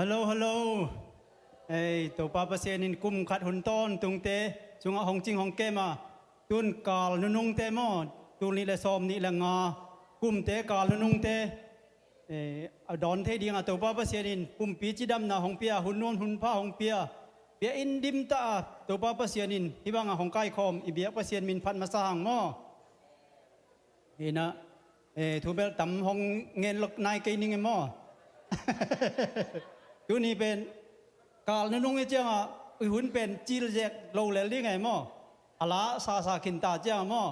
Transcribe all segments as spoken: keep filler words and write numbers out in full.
Hello, hello. Ei, Topa Pasian in kum khat hun tawntungte sungah hong cing hong kem a, tun kal nunungte maw, tul nih le sawm nih le nga kumte kal nunungte, eh, a dawn thei dingah Topa Pasian in pumpi cidamna hong pia, hun nuam hun pha hong pia, biakinn dimtah a Topa Pasian in hih bangah hong kaikhawm i biak Pasian min phat masa hang maw. Hi na, eh, thu belh tam hong ngen lo nai kei ning e maw. Tuni pen kal nunung i ciangah i hun pen cil zek lo lel ding e maw. A la sasa khinta ciangah maw.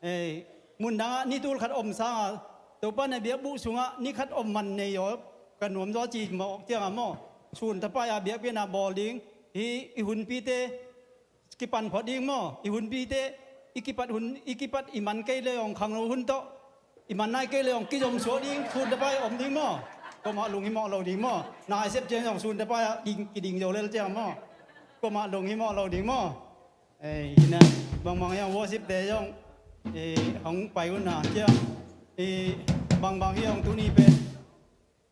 Eh, mun dangah ni tul khat om sangah Topa na biakbuh sungah ni khat om man nei aw, ka nuam zaw ci mawk ciangah maw, sun thapai a biakpiakna bawl ding hi. I hunpite kipan phot ding maw. I hunpite i kipat hun, i kipat i man kei le hong khangno hun tawh, i man nai kei le hong kizom suak ding, sun thapai om ding maw. Kuamah lunghimawh lo ding maw. Na i sep ciang zong sun thapai ah ding, kiding zo lel ciang maw. Kuamah lunghimawh lo ding maw. Eh, hi na, bangbang hiang worship te zong, eh, hong pai un na ciang, eh, bangbang hiang tuni pen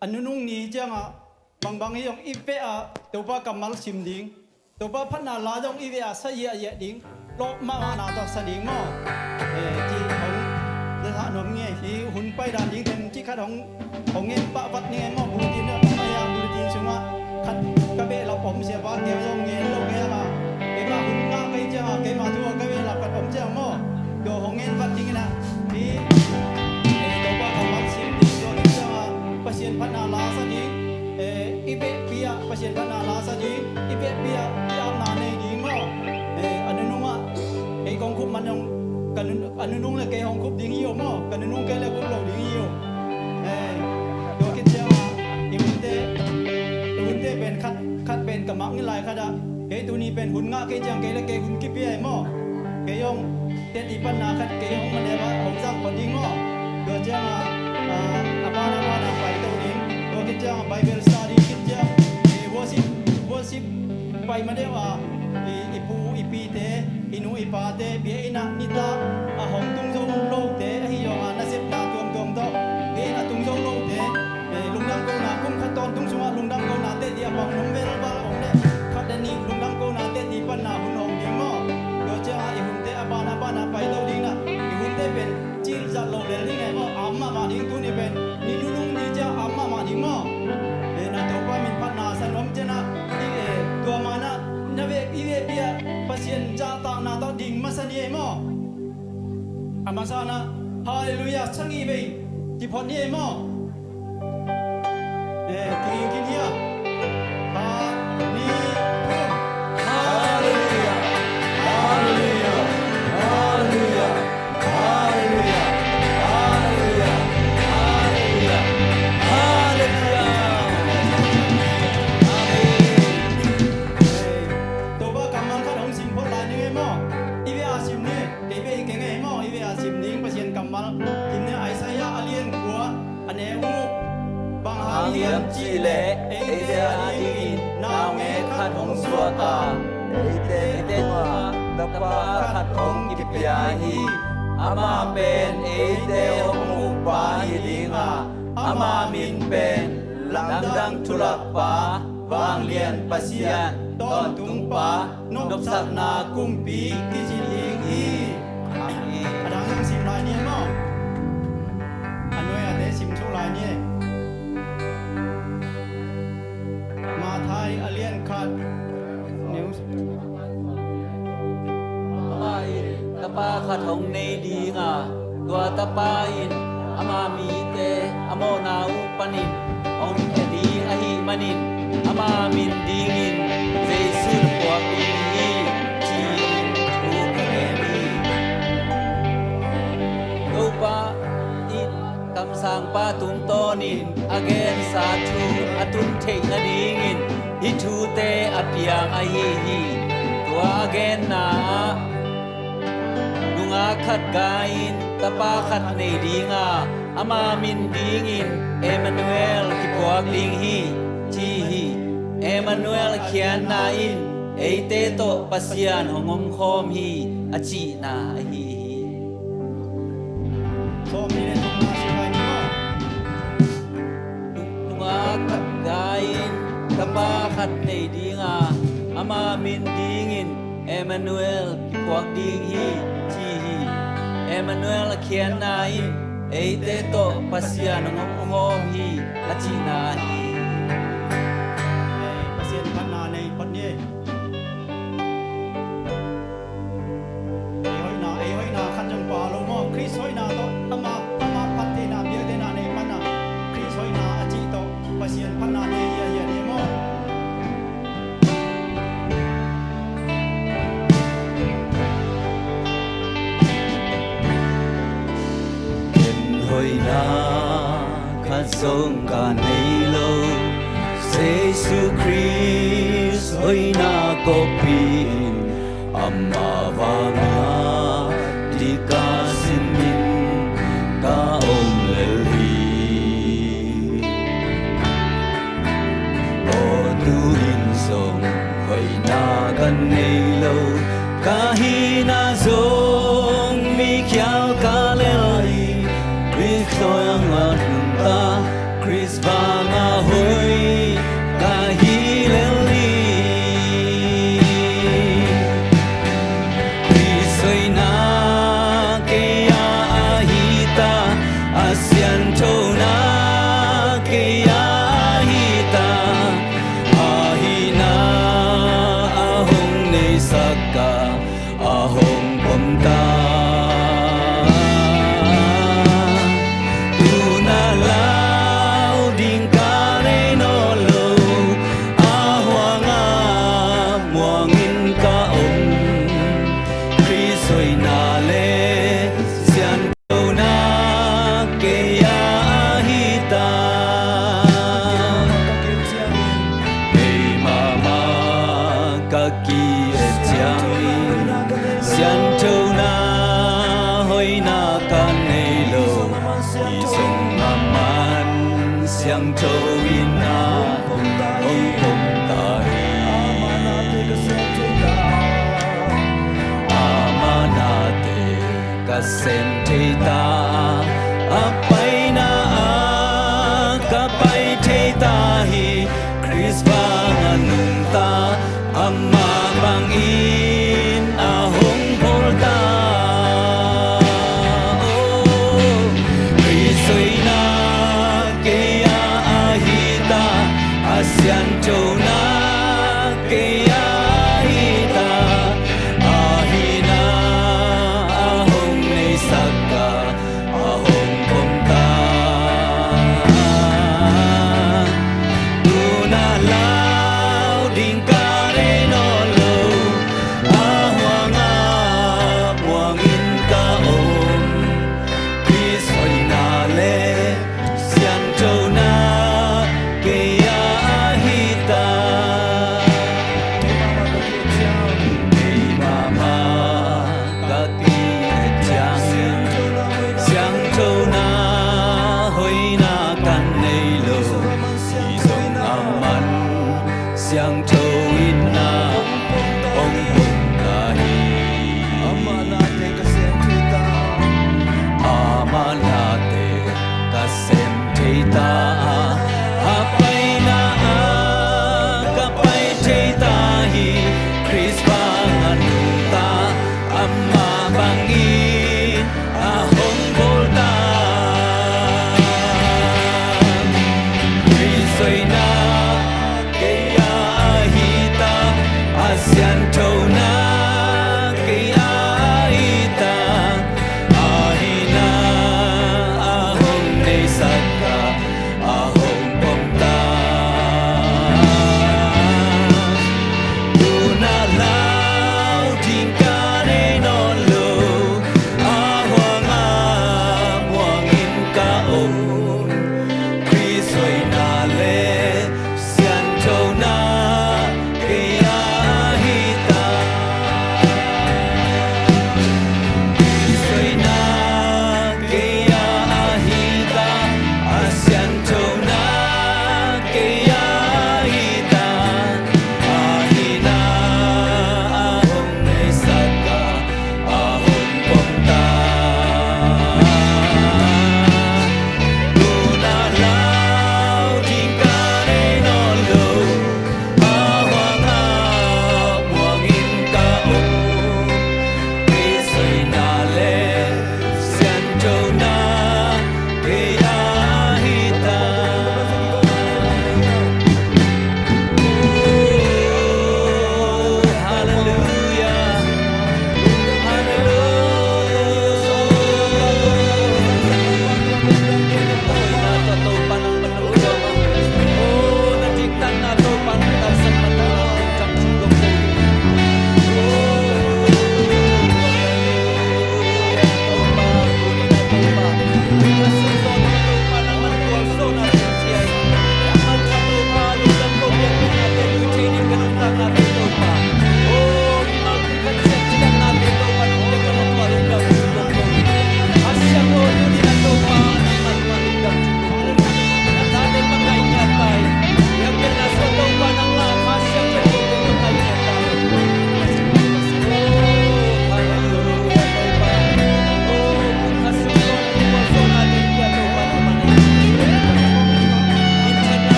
a nunung ni ciangah bangbang hiang i veh ah Topa kammal sim ding, Topa phatna la zong i veh ah sa ziahziah ding, lawp mahmahna tawh sa ding maw. Eh, ci hong zahzah nuam nge. Hi hun pai dan ding them ci khat hong, hong ngen pah vat ning e maw. Bulletin a, a ya bulletin sungah khat ka behlap om, siapa kiang zong ngen lo ka hiang a, keima hun ngah kei ciangah keima thu a ka behlap khat om ciang maw. Tua hong ngen vat ding in a, hi, eh, Topa kammal sim ding, tua ding ciangah Pasian phatna la sa ding, eh, i vehpi ah Pasian phatna la sa ding, i vehpi ah i apna nei ding maw. Eh, a nunung ah kei kong khup man zong, ka nun-, a nunung le kei hong khup ding hi uh maw, ka nunung kei le khup lo ding hi uh. Eh, tua khit ciangah i hunte, i hunte pen khat, khat pen ka mak ngilai khat ah, kei tuni pen hun ngah kei ciang kei le kei hun kipia hi maw. Kei hong teti panna khat kei hong mane ba hong zang phot ding maw. Tua ciangah, ah, a pan a pan a pai to ding. Tua khit ciangah Bible study khit ciang, eh, worship, worship pai ma deuh a, i, i pu i pite, i nu i pate, biakinn ah nitak a hong tung zo lote ahi zongah nasepna tuamtuam tawh biakinn a tung zo lote, eh, lungdam kona, kum khat tawntung sungah lungdam kona teti a pang nung velval a om le, khat le nih lungdam kona teti panna hun hong ding maw. Tua ciangah i hunte a ban a ban a pai lo ding na, i hunte pen cil zat lo lel ding e maw. Am mahmah ding, tuni pen ni nunung ni ciang am mahmah ding maw. Eh, na Topa min phatna sa nuam ciangah, i, eh, tua manah na vek, i vekpi ah Pasian zahtakna tawh ding masa ni e maw. A masa na, Halleluiah sagih vei kiphot ni e maw. Eh, kingin kin hia. Khat, nih, thum. Halleluiah. Halleluiah. Halleluiah. Halleluiah. Halleluiah. Halleluiah. Halleluiah. Amen. Eh, Topa kammal khat hong sim phot lai ni e maw. I vek a sim ni. Kei vek hi keng e maw. I vek a sim ding Pasian kammal. Sim ni Isaiah a lian kua. A neu uh bang hang hiam cih leh eite adingin naungek khat hong suak a, eite tungah tapa khat hong kipia hi. Amah pen eite hong ukpa hi ding a, ama min pen Lamdang Thulakpa, Vanglian Pasian, Tawntungpa, Nopsakna Kumpi kici ding hi. Amen. A dang hong sim lai ni maw. A nuai a te sim thuk lai ni. Matthai a lian khat. News. Amah in tapa khat hong nei ding a, tua tapa in ama mite a mawhna uh panin hong pia ding ahih manin ama min dingin Jesu na puak ding hi, ci-in thu ka ngen hi. Topa in kamsangpa tungtawnin a gensa thu a tun theih nadingin hih thute a piang ahi hi. Tua a genna ah, nungak khat gai in tapa khat nei ding a, ama min dingin Emmanuel kipuak ding hi, ci hi. Emmanuel khiatna in eite tawh Pasian hong omkhawm hi, a cihna ahi hi. Sawm ni le thumna sim lai ni maw. Nungak khat gai in Tapa khat nei dinga, ama min dingin Emmanuel kiphuak ding hi, ci hi. Emmanuel a khiatna in eite tawh Pasian hong omkhawm hi, a cihna hi. Pasian phatna nei phot ni. Ei hoihna, ei hoihna khat zong pha lo maw? Khrist hoihna tawh ama, ama phattheihna, biaktheihna nei phatna, Khrist hoihna a cih tawh Pasian phatna nei hiahia ni maw? Ken hoihna khat zong ka nei lo, Jesu Khrist hoihna kawppih in ama vanga dika simin ka om lel hi. Aw tu-in zong hoihna ka nei lo, ka hihna zong mi khial ka lel hi. Khrist hoihna nungta, Khrist vanga hoih ka hi lel hi. Khrist hoihna kei a ahi ta, a sianthona kei a ahi ta, ahihna a hong neisak a, a hong pom ta. Tu-in a lau ding ka nei nawn lo, a huanga muangin ka om. Khrist hoihna le sianthona kei a ahi ta. Kei mahmah ka ki-et ciangin sianthona hoihna ka nei lo. Ahi zong a man siangtho in a hong pom ta hi. Ama nate ka sem thei ta, a paina ah ka pai thei ta hi. Khrist vanga nungta, amah bangin a hong phol ta. Oh, Khrist hoihna kei a ahi ta, a sianthona kei a ahi ta, ahihna a hong neisak a, a hong pom ta. Tu-in a lau ding ka nei nawn lo,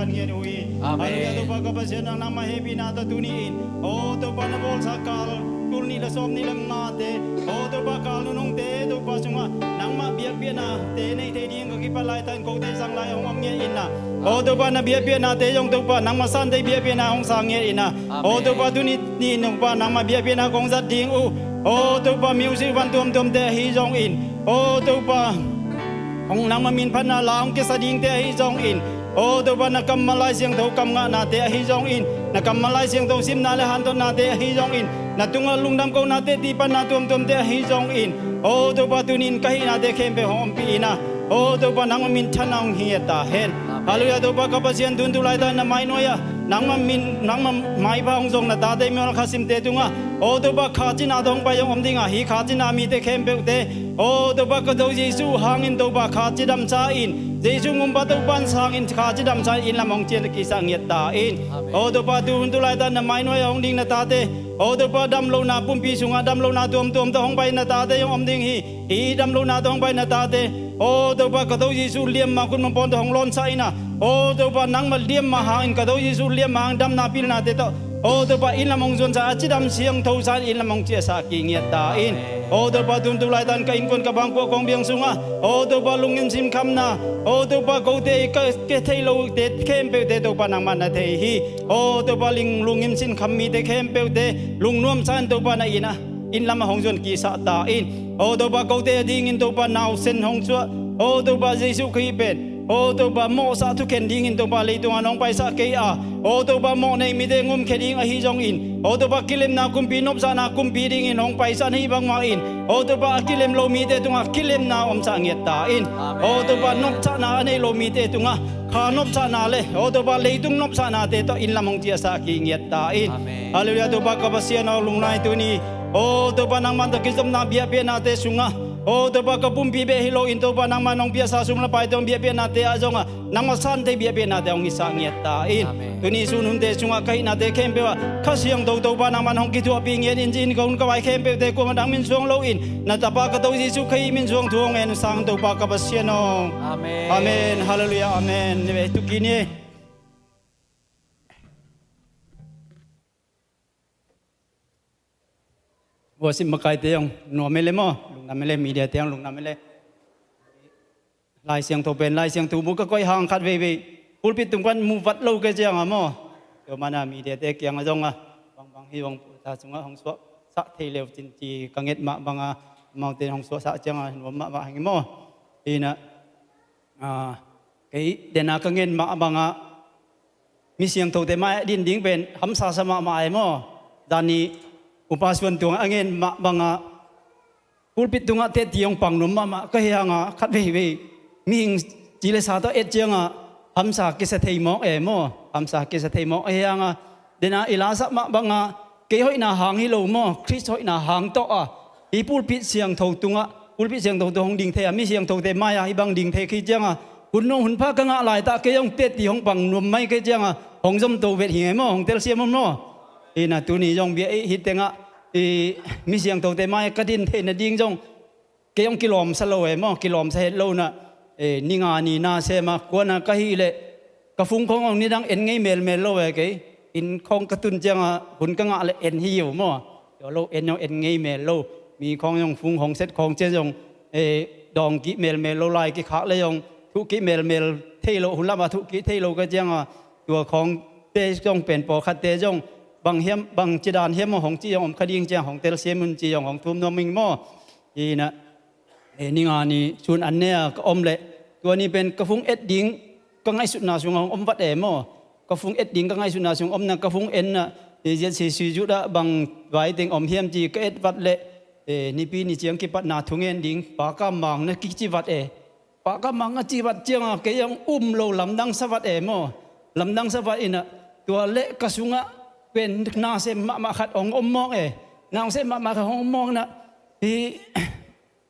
Amen. Halleluiah, Topa ka Pasian, nang nangmah hehpihna tawh tuni-in, aw Topa, na bawlsa kal tul nih le sawm nih le ngate, aw Topa, kal nunungte Topa sungah nangmah biakpiaknate nei thei ding ka kipan laitan kote sang lai hong om ngiat inna, aw Topa, na biakpiaknate zong Topa nangmah sante biakpiakna hong sang ngiat inna, aw Topa, tuni ni Topa nangmah biakpiakna kong zat ding uh, aw Topa, music van tuamtuamte ahi zongin, aw Topa, hong nangmah min phatna la hong kisa dingte ahi zongin, aw Topa, na kammal Lai Siangtho kam ngahnate ahi zongin, na kammal Lai Siangtho simna le hanthotnate ahi zongin, na tungah lungdam konate tipanna tuamtuamte ahi zongin, aw Topa, tunin ka hihnate khempeuh hong ompih inna, aw Topa, nangmah minthanna hong hi ngiat ta hen. Halleluiah, Topa ka Pasian, tun tu laitak na mainuai ah nangmah min, nangmah maipha hong zong na tate mimal khasimte tungah, aw Topa, kha cina tawh hong pai zong om dinga, hih kha cina mite khempeuhte, aw Topa, ka To Jesu hangin Topa kha cidamsa in, Jesu ngumpa Topa in sangin kha cidamsa in lam hong cian kisa ngiat ta in. Aw Topa, tun tu laitak na mainuai ah hong ding na tate, aw Topa, damlohna pumpi sungah damlohna tuamtuam tawh hong pai na tate zong om ding hi. Hih damlohna tawh hong pai na tate, aw Topa, ka To Jesu liamma khutma pawn tawh hong lawnsa inna, aw Topa, nangmah liamma hangin, ka To Jesu liamma hangin damna pilnate tawh, aw Topa, in lam hong zuansa a cidam siangthosa in lam hong ciahsa kik ngiat ta in. Aw Topa, tun tu laitan ka innkuan ka bangkuah kong biang sungah, aw Topa, lungngim sinkhamna, aw Topa, kote ka, ka thei lote khempeuhte Topa nangmah na thei hi. Aw Topa, ling lungngim sinkham mite khempeuhte lungnuamsa in Topa na inna, in lamah hong zuan kisa ta in. Aw Topa, kote a dingin Topa nausen hong suah, aw Topa, Jesu Khrih pen, aw Topa, mawhsa thukhen dingin Topa leitungah nong paisah kei a, aw Topa, mawh nei mite ngumkhia ding ahi zongin, aw Topa, kilemna kumpi, nopsakna kumpi dingin hong paisah na hih bangmah in, aw Topa, a kilem lo mite tungah kilemna omsa ngiat ta in. Aw Topa, nopsakna a nei lo mite tungah kha nopsakna le, aw Topa, leitung nopsaknate tawh in lam hong ciahsa kik ngiat ta in. Halleluiah, Topa ka Pasian aw, lungngai tuni, aw Topa, nangman tawh kizopna biakpiaknate sungah, aw Topa, ka pumpi beh hi loin Topa, nangman hong piaksa sum le paite hong biakpiaknate ah zongah nangmah sante biakpiaknate hong kisa ngiat ta in. Tuni sun hunte sungah ka hihnate khempeuh ah Kha Siangtho Topa nangman hong kithuahpih ngiat in, ci-in ka hun ka vai khempeuhte kuamah dang min suang loin na Tapa ka To Jesu Khrih min suang thu hong en uh sang Topa ka Pasian aw. Amen. Halleluiah, amen. Ni ve tukin hi. Worship makaite zong nuam e le maw, lungdam e le, mediate zong lungdam e le. Lai Siangtho pen, Lai Siangtho mu ka koih hang khat veivei pulpit tung kan mu vat lo kei cianga maw, tua mana mediate kianga zong a bangbang hi, hong puta sungah hong suahsah thei leu cin ci ka nget mah banga, amaute hong suahsah cianga nuam mahmah hang hi maw. Ina, kei dena ka ngen mah banga mi siangthote mai-ah din ding pen hamsa sa mahmah e maw. Zani upa suan tungah a ngen mah banga pulpit tungah teti hong pang nuam mahmah ka hi hanga, khat veivei mihing ci le sa tawh et cianga hamsa kisa thei mawk e maw. Hamsa kisa thei mawk ahi hanga, dena i lasak mah banga kei hoihna hang hi lo maw, Khrist hoihna hang tawh a, hih pulpit siangtho tungah, pulpit siangtho tungah hong ding thei a, mi siangthote mai-ah hih bang ding thei khi cianga, hun nung hun pha ka ngah laitak kei hong teti hong pang nuam mai kei cianga, hong zomto vet hi nge maw, hong telsiam om maw. Ina, tuni zong bia i hih tengah i mi siangthote mai ka din theih nading zong kei hong kilawmsa lo e maw, kilawmsa het lo na. Ninga ni na sema kuana ka hih leh ka fung khawng hong nidang en ngei melmel lo e kei. Inn khawng ka tun cianga hun ka ngah leh en hi uh maw. Tua lo en zong en ngei mel lo. Mi khawng zong fung hong set khawng cian zong dawng kih melmel lo, lai kikhak le zong thuh kih melmel thei lo, hun lama thuh kih thei lo ka cianga, tua khawngte zong pen pawlkhatte zong bang hiam, bang cidan hiam maw hong ci zong om kha ding ciang hong telsiam un ci zong hong thum nuam ing maw. Ina, ninga ni sun an ne-a ka om leh tua ni pen ka fung et ding ka ngaihsutna sungah hong om vat e maw. Ka fung et ding ka ngaihsutna sung omna, ka fung enna ziat sisui zut ah bang vai teng om hiam ci ka et vat leh nipi ni ciang kipatna thungen ding Pa Kam Mang na kici vat e. Pa Kam Mang a ci vat cianga kei hong um lo, lamdang sa vat e maw. Lamdang sa vat ina, tua leh ka sungah pen nasem mahmah khat hong om mawk e. Nasem mahmah khat hong om mawk na, hi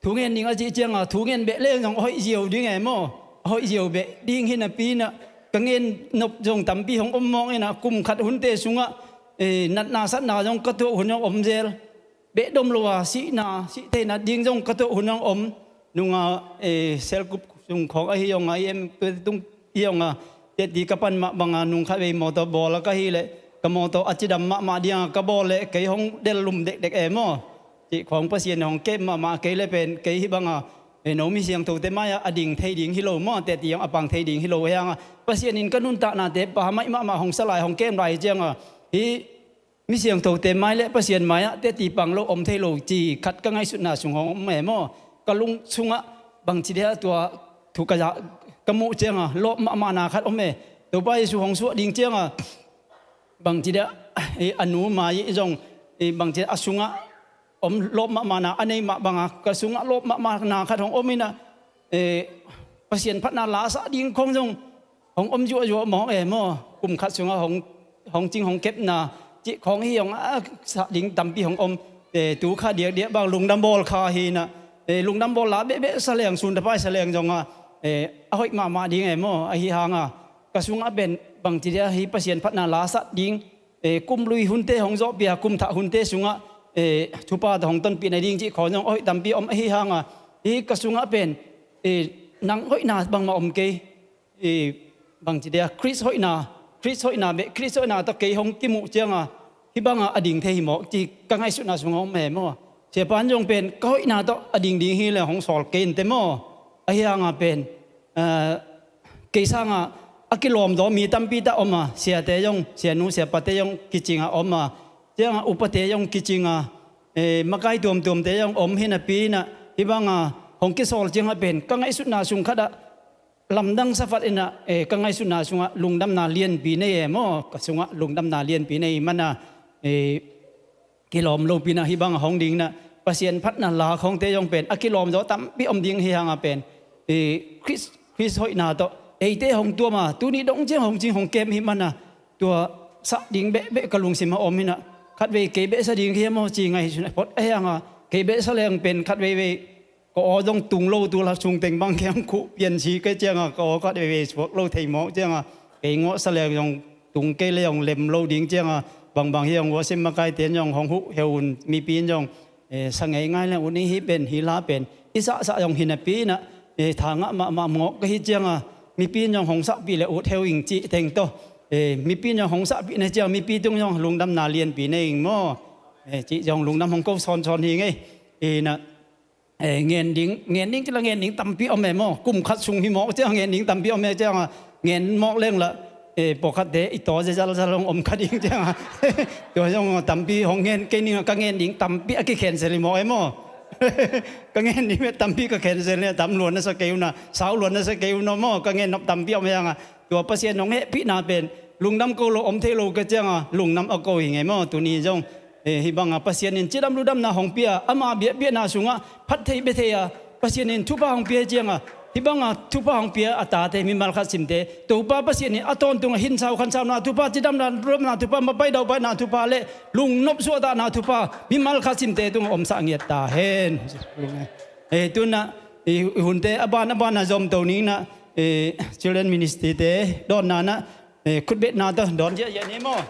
thungen ding a cih cianga thungen beh leng zong a hoih ziau ding e maw. A hoih ziau beh ding hi napi ina, ka ngen nop zong tampi hong om mawk ina, kum khat hunte sungah natna satna zong ka tuah hun zong om zel. Behdom lo a sihna, sih theihna ding zong ka tuah hun hong om. Nunga selkup sung khawng ahi zong a, i em tung hi zong a, Teti ka pan mah banga nung khat vei mawtaw bawl a ka hih leh ka mawtaw a cidam mahmah dinga ka bawl leh kei hong del lum dekdek e maw. Cih khawng Pasian hong kem mahmah kei leh pen kei hih banga, e, no mi siangthote mai-ah a ding thei ding hi lo maw, teti hong a pang thei ding hi lo. Hianga Pasian in ka nuntaknate pha maih mahmah hong sa lai hong kem lai hi cianga, hih mi siangthote mai le Pasian mai-ah teti pang lo om thei lo ci khat ka ngaihsutna sung hong om e maw. Ka lung sungah bangci dia tua thu ka za ka muh cianga lawp mahmahna khat om e. Topa Jesu hong suah ding cianga bangci dia, e, a nu mai zong, e, bangci dia a sungah om lawp mahmahna a nei mah banga ka sungah lawp mahmahna khat hong om inah, e, Pasian phatna lasah ding khong zong hong om zuahzuah mawk e maw. Kum khat sungah hong, hong cing hong kepna cih khawng hi hong a sah ding tampi hong om. E, tu kha diakdiak bang lungdam bawl kha hinah, e, lungdam bawl la behbeh saleng, sun tapai saleng zongah, e, a hoih mahmah ding e maw. Ahi hanga ka sungah pen bangci dia hih Pasian phatna lasah ding, e, kum lui hunte hong zawhpia, kum thah hunte sungah, e, thupha tawh hong tonpih nading cih khawng zong a hoih tampi om. Ahi hanga hih ka sungah pen, e, nang hoihna bangmah om kei. I bangci dia Khrist hoihna, Khrist hoihna beh, Khrist hoihna tawh kei hong kimuh cianga hih banga a ding thei hi mawk ci ka ngaihsutna sungah om e maw. Siapa in zong pen ka hoihna tawh a ding ding hi le hong sawl kei inte maw. Ahi hanga pen, eh, kei sanga a kilawmzaw mi tampi tak om a, siate zong, sianu siapate zong kicinga om a, cianga upate zong kicinga, eh, makai tuamtuamte zong om hi napi inah hih banga hong kisawl cianga pen ka ngaihsutna sung khatah lamdang sa fat inah, eh, ka ngaihsutna sungah lungdamna lianpi nei e maw. Ka sungah lungdamna lianpi nei mana, eh, kilawm lopi inah hih bangah hong ding inah Pasian phatna la khawngte zong pen a kilawmzaw tampi om ding hi hanga pen, eh, Khrist, Khrist hoihna tawh eite hong tuama tuni dong ciang hong cing hong kem hi mana tua sah ding behbeh ka lungsimah om inah khatvei kei beh sa ding hi a maw ci ngaihsun a phot ahi hanga kei beh sa leng pen khatveivei ka aw zong tung lo, tu la sungteng bang kei hong khuh piansi kei cianga ka aw khat veivei suak lo thei mawk cianga kei ngawh sa leng zong tung kei le zong lem lo ding cianga bangbang hi hong uasim makaite in zong hong huh heu un. Mipi in zong, eh, sa ngeingai le un i hih pen hih la pen i sahsah zong hi napi inah, eh, tha ngah mahmah mawk ka hi cianga mipi in zong hong sahpih le ut heu ing cih teng tawh, eh, mipi in zong hong sahpih na ciang mipi tung zong lungdamna lianpi nei ing maw. Eh, cih zong lungdam hong ko sawnsawn hi ngei. Inah, eh, ngen ding, ngen ding cila ngen ding tampi om e maw. Kum khat sung hi mawk cianga ngen ding tampi om e cianga ngen mawk leng la, eh, pawlkhatte i taw zia zalzal hong om kha ding cianga tua zong tampi hong ngen kei ninga ka ngen ding tampi a kikhensel hi mawk e maw. Ka ngen ding tampi ka khensel hi a tam luan na sa kei una, sau luan na sa kei una maw. Ka ngen nop tampi om e hanga tua Pasian hong hehpihna pen lungdam ko lo om thei lo ka cianga lungdam a ko hi ngei maw. Tuni zong, eh, hih banga Pasian in cidam ludamna hong pia ama biahpiahna sungah phat thei bia thei a Pasian in thupha hong pia cianga hih banga thupha hong pia a tate mimal khat simte Topa Pasian in a tawntungah hinsau khansauna thupha, cidamna ludamna thupha, mapai daupaina thupha le lungnop suahtahna thupha mimal khat simte tungah omsah ngiat ta hen. Eh, tunah i, i hunte a ban a banah zomto ningnah, eh, Children Ministry te dawnna nah, eh, khutbetna tawh dawn ziahziah ni maw.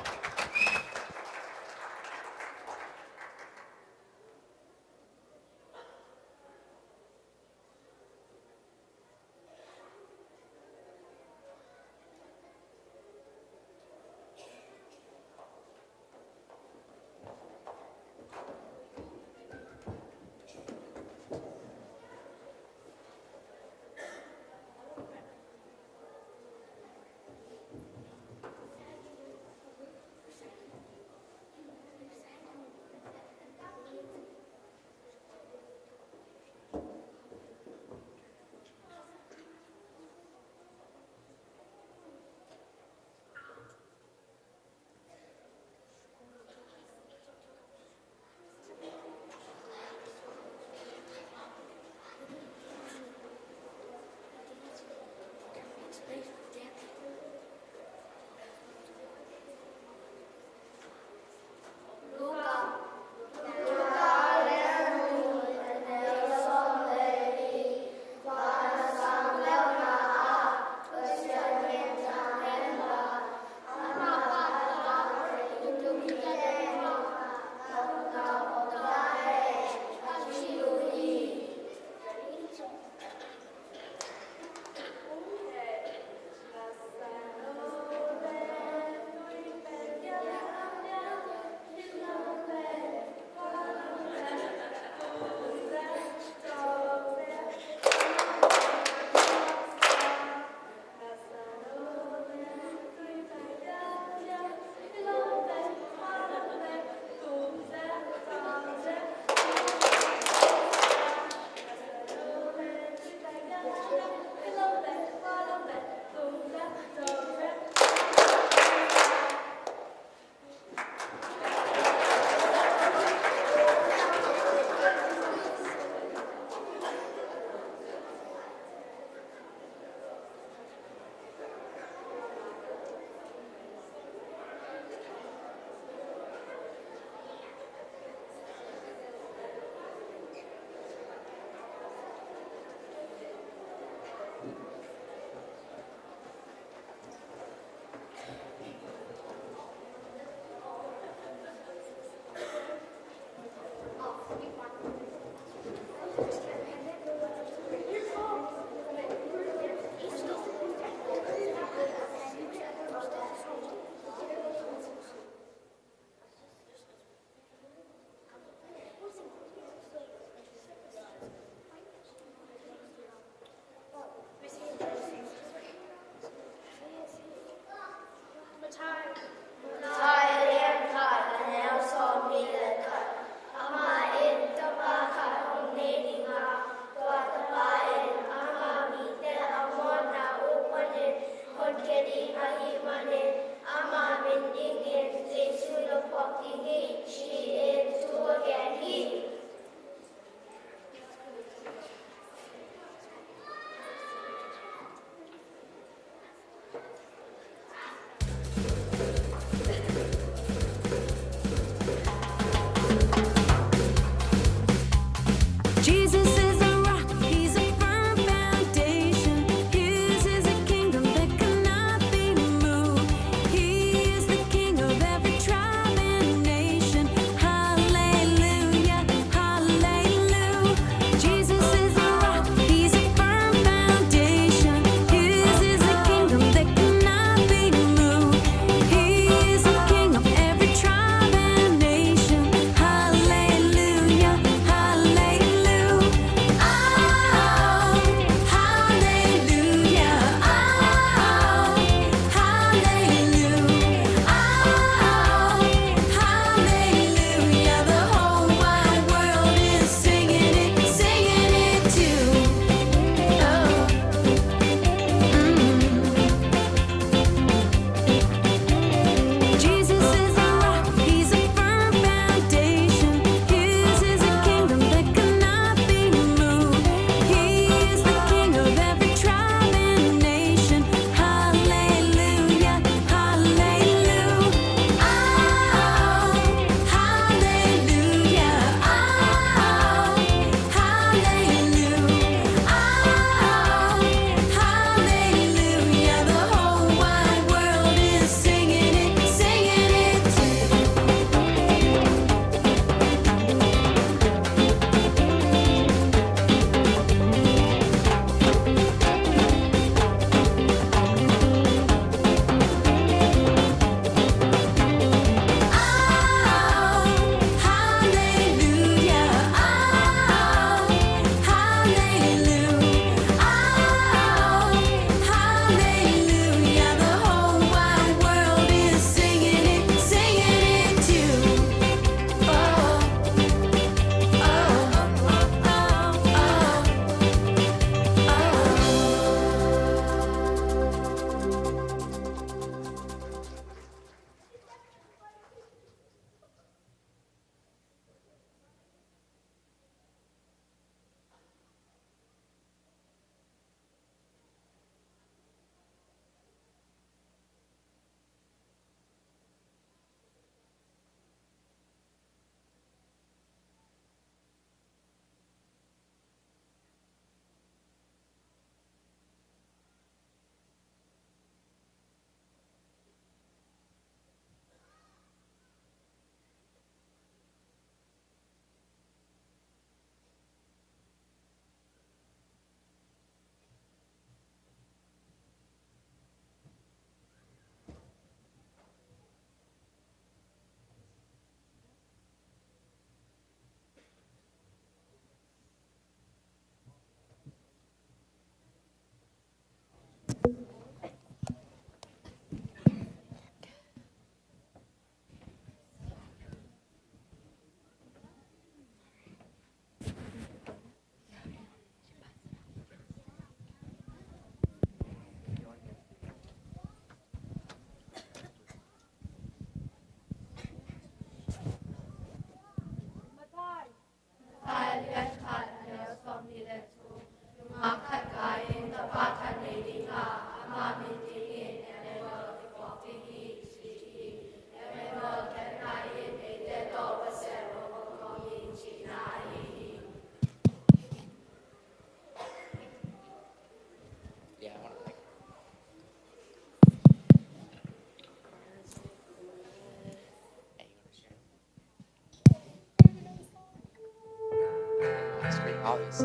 Never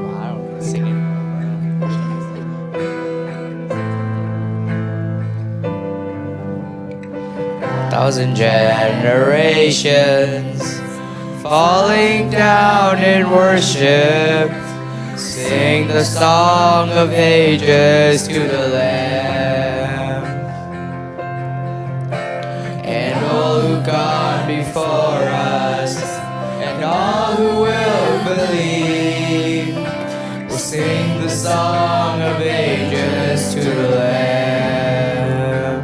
mind, I don't sing it. Thousand generations falling down in worship, sing the song of ages to the Lamb. And all who gone before us, and all who will believe, will sing the song of ages to the Lamb.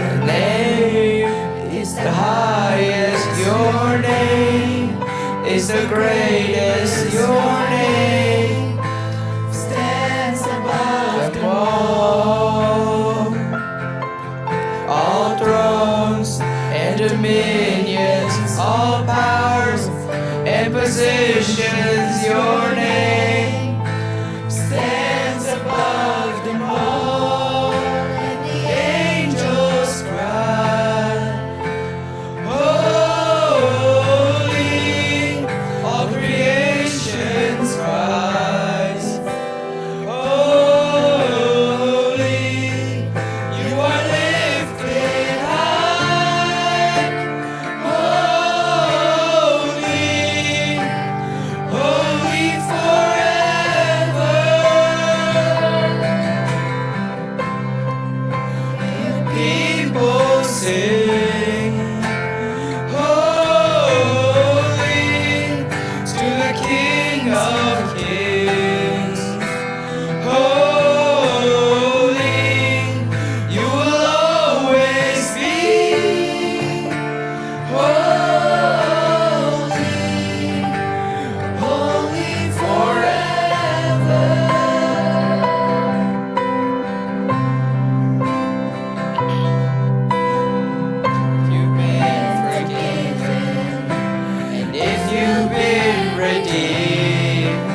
Your name is the highest, your name is the greatest, your name stands above them all. All thrones and dominions, all powers and positions, your name stands above them all. And the angels cry, "Holy," all creation's cries. Holy, you are lifted high. Holy, holy forever. People sing, "Holy to the King of Kings." Holy, you will always be. Holy, holy forever. You've been forgiven, and if you've been redeemed,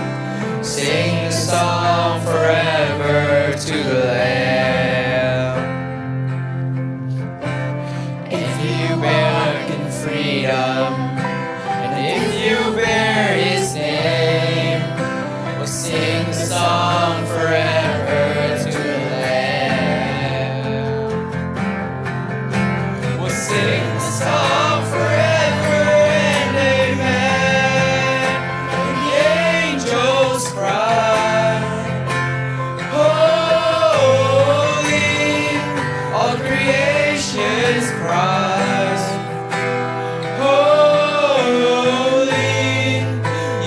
sing the song forever to the Lamb. If you walk in freedom, and if you bear his name, we'll sing the song forever to the Lamb. We'll sing the song forever and amen. And the angels cry, "Holy," all creation cries. Holy,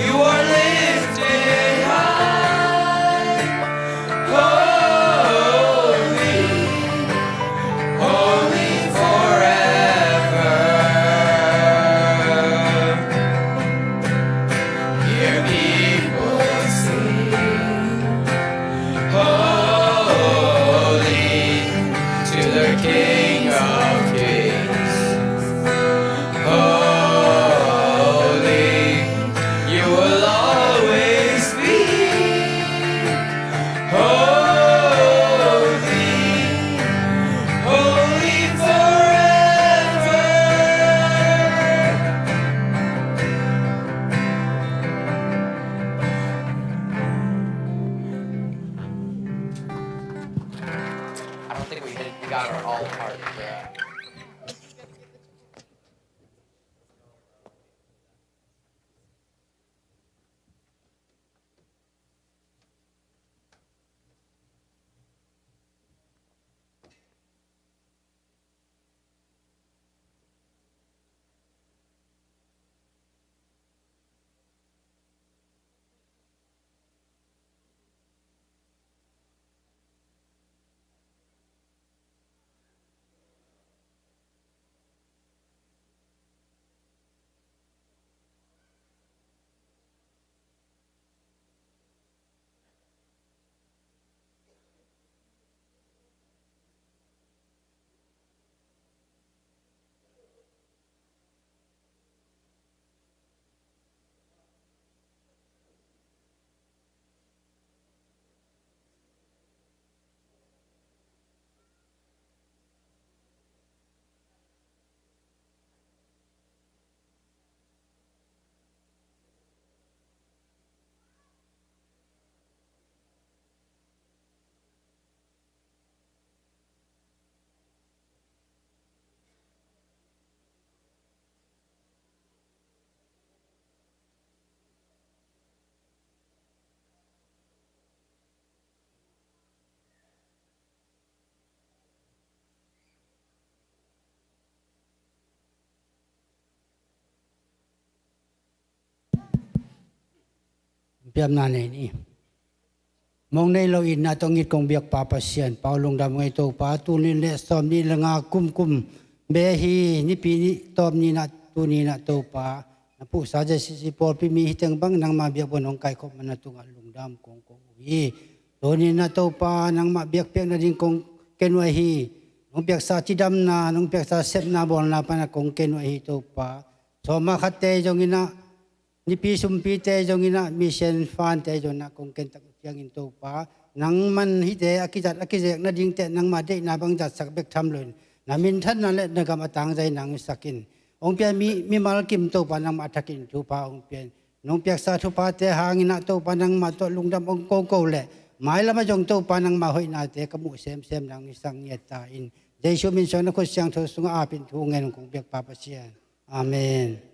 you are lifted high. Holy, holy forever. Hear people sing, "Holy to the King of Kings. Holy, you will always be. Holy, holy forever." I don't think we hit, we got our all part for that. Piamna nei ni. Mong nei lo itna tawh ngit kong biak Pa Pasian, pau lungdam ngei Topa, tul nih le sawm nih le nga kum kum be hi, nipi nih tawp ni na, tu ni na Topa, na puhsa J C C pawlpi mi hi teng bang nangmah biakbuan hong kaikhop man na tungah lungdam kong ko uh hi. Tu ni na Topa, nangmah biakpiak nading kong ken uh ahi. Nong piaksa cidamna, nong piaksa sepna bawlna pana kong ken uh ahi Topa. Sawma khatte zong inah, nipi sumpite zong inah, mission fund te zong inah kong ken tak uh ciangin Topa, nangman hihte a kizat a kizek nadingte nangmah deihna bang zatsak bek tham loin, na minthanna le na gam a tangzai nang sakin, hong pian mi, mimal kim Topa nangmah a thakin thupha hong pian. Nong piaksa thuphate hang inah Topa nangmah tawh lungdam hong koko le, mailam ah zong Topa nangmah hoihnate ka muh semsem nang i sang ngiat ta in, Jesu min suang na khut siangtho sungah apin thu ngen kong biak Pa Pasian. Amen.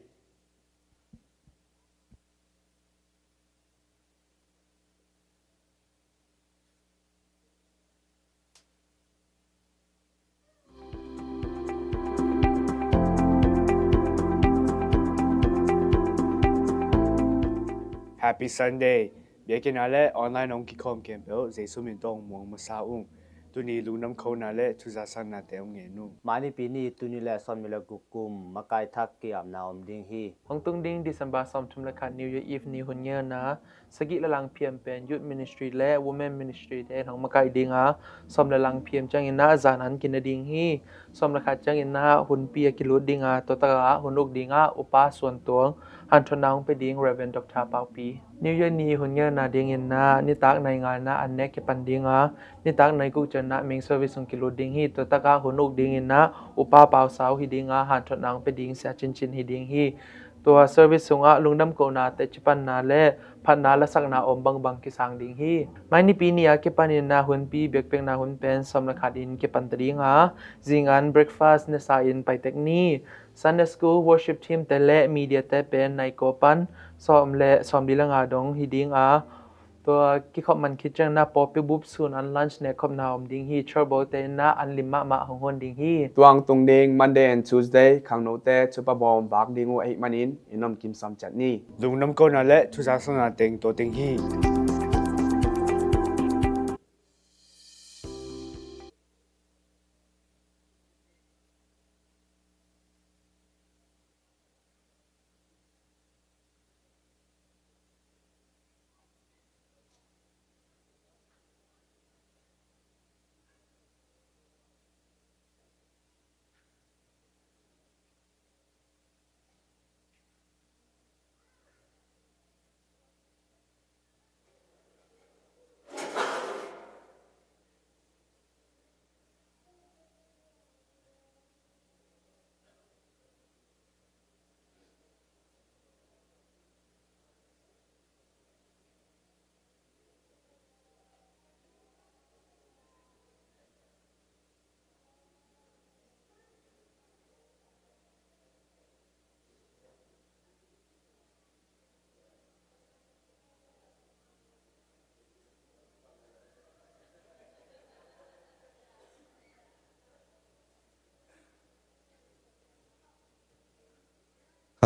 Happy Sunday. Biakinn ah le online hong kikhawm khempeuh Jesu min tawh muang masa ung. Tuni lungdam khona le thuzasaknate hong ngen ung. Mai nipi ni, tul nih le sawm nih le guk kum, makai thak ki-apna om ding hi. Hong tung ding December sawmthum le khat New Year Eve ni hun ngelna, sagih le lang phiam pen Youth Ministry le Women Ministry te in hong makai ding a, sawm le lang phiam ciangin ah zan an kina ding hi. Sawm le khat ciangin ah hunpi a kilut ding a, tua tak ah hun uk ding ah Upa Suan Tuang, hanthotna hong pia ding Reverend Doctor Paupi. New Year ni hun ngelna dingin ah nitak nai nga na an nek kipan ding a, nitak nai guk ciang ah main service hong kilut ding hi. Tua tak ah hun uk dingin ah Upa Pau Sau hi ding a, hanthotna hong pia ding Sia Cin Cin hi ding hi. Tua service sungah lungdam kohna, teci panna le phatna lasakna om bangbang kisang ding hi. Mai nipi ni a kipanin ah hunpi biakpiakna hun pen sawm le khat in kipan ta ding a, zingan breakfast nesa in pai tek ni. Sunday school worship team te le media te pen nai kua pan sawm le sawm nih le nga dong hi ding a, tua kikhop man khit ciangin ah pawlpi bup sun an lunch nekkhopna om ding hi. Church bote in ah an lim mahmah hong hon ding hi. Tua hong tung ding Monday and Tuesday khangnote thupha bawm vak ding uh ahih manin i nomkim sam ciat ni. Lungdam kohna le thuzasakna teng tua teng hi.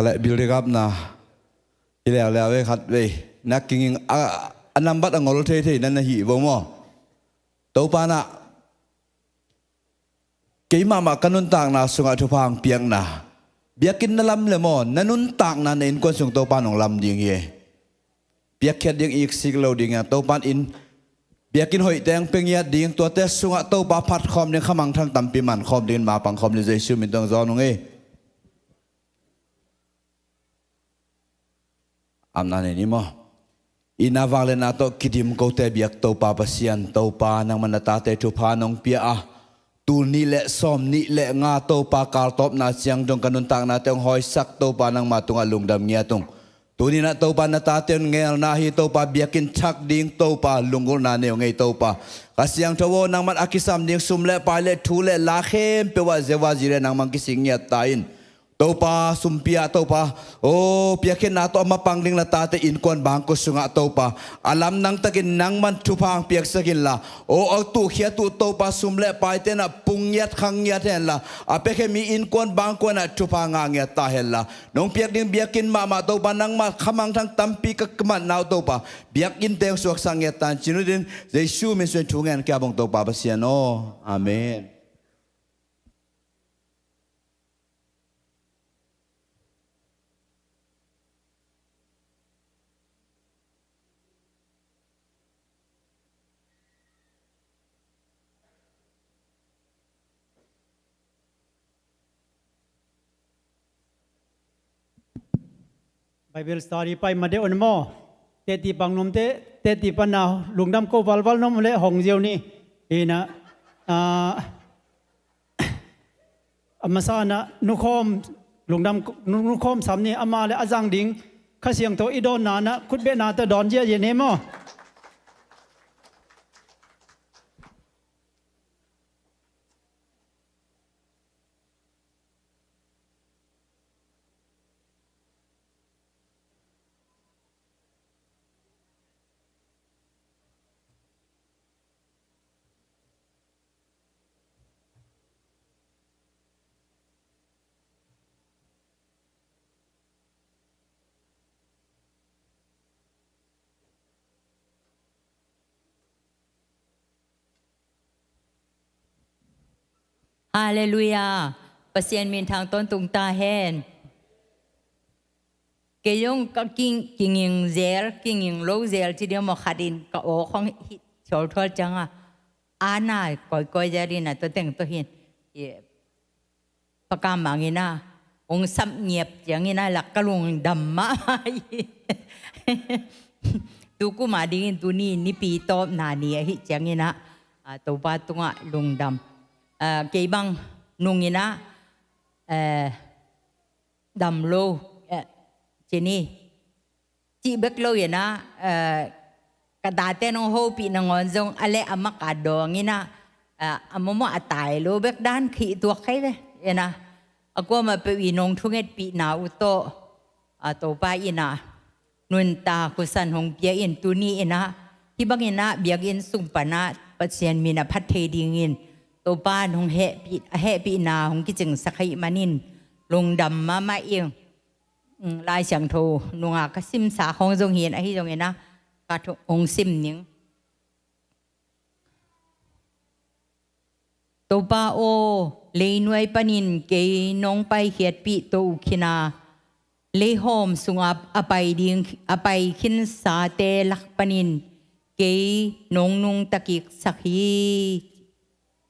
Khaleh bil ri gapna hi leuleu ei khat vei. Na kinging a, a nambat a ngol theithei na na hi vo maw? Topa na keimahmah ka nuntakna sungah thupha hong piakna, biakinn na lam le maw, na nuntakna na innkuan sung Topa nong lam ding hi. Piakkhiat ding iksik lo ding a, Topa in biakinn hoih teng pia ngiat ding, tuate sungah Topa phatkhawm ding, khamangthang tampi mankhawm dingin mapangkhawm ding Jesu min tawh zawn ung ei. Amna nei ni maw? Ina vang le na tawh kidim kote biak Topa Pasian, Topa nangman na tate thupha nong pia a, tul nih le sawm nih le nga Topa kaltawpna ciang dong ka nuntaknate hong hawisak Topa nangma tungah lungdam ngiat ung. Tuni na Topa na tate un ngelna hi Topa, biakinn thak ding Topa lunggulhna nei ung ei Topa. Ka siangtho aw, nangman a kisam ding sum le pai le thu le la khempeuh ah zewa zi le nangman kisik ngiat ta in. Topa, sumpi ah Topa, o, piakkhiatna tawh a mapang ding na tate innkuan bangkua sungah Topa, a lamdang takin nangman thupha hong piaksak inla, o, a tuhkhiat uh Topa, sum le paite in ah pung ngiat khang ngiat henla, a piakhia mi innkuan bangkua in ah thupha ngah ngiat ta henla, nong piak ding biakinn mahmah Topa, nangmah khamangthang tampi ka kimatna uh Topa, biakinnte hong suaksak ngiat ta hen ci-in uh din, Jesu min suangin thu ngen ka hia bang Topa Pasian aw. Amen. Bible study pai mah deuh un maw. Teti pang nuamte, teti pan na lungdam ko valval nuam leh hong ziau ni. Ina, ah, a masa na nukhawm, lungdam ko, nu-, nukhawm sam ni, ama le a zang ding Kha Siangtho i dawnna na khutbetna tawh dawn ziahziah ni maw. Halleluiah. Pasian minthang tawntung ta hen. Kei zong ka king, kinging zel, kinging lo zel ci ding maw, khat in ka aw khong hi, thualthual ciang a, a na kawikawi zel in a, tua teng tua hin. Pakam bangin a hong sap ngiap ciangin a lak ka lungdam mahmah hi. Tu kum a dingin tuni nipi tawpna ni ahi ciangin a, a, Topa tungah lungdam. A, kei bang nungin a, eh, dam lo, eh, ci ni. Cih bek lo in a, eh, ka tate nong hopih nangawn zong a leh a mak a dawng in a, eh, a mawmaw a tai lo bek dan khih tuak khai ve in a. A kuamah peuh i nong thungetpihna uh tawh, a, Topa in a nuntak husan hong pia in tuni in a, hih bangin a biakinn sung pan a Pasian min a phat thei dingin Topa nong hehpih, a hehpihna hong kicingsak ahih manin lungdam mahmah ing. Mm, Lai Siangtho nunga ka simsa khawng zong hi in, ahi zongin a ka thu-, hong sim ning. Topa aw, leinuai panin kei nong paikhiatpih to uh khin a, leihawm sunga a pai ding, a pai khinsate lak panin kei nong nungta kiksak hi.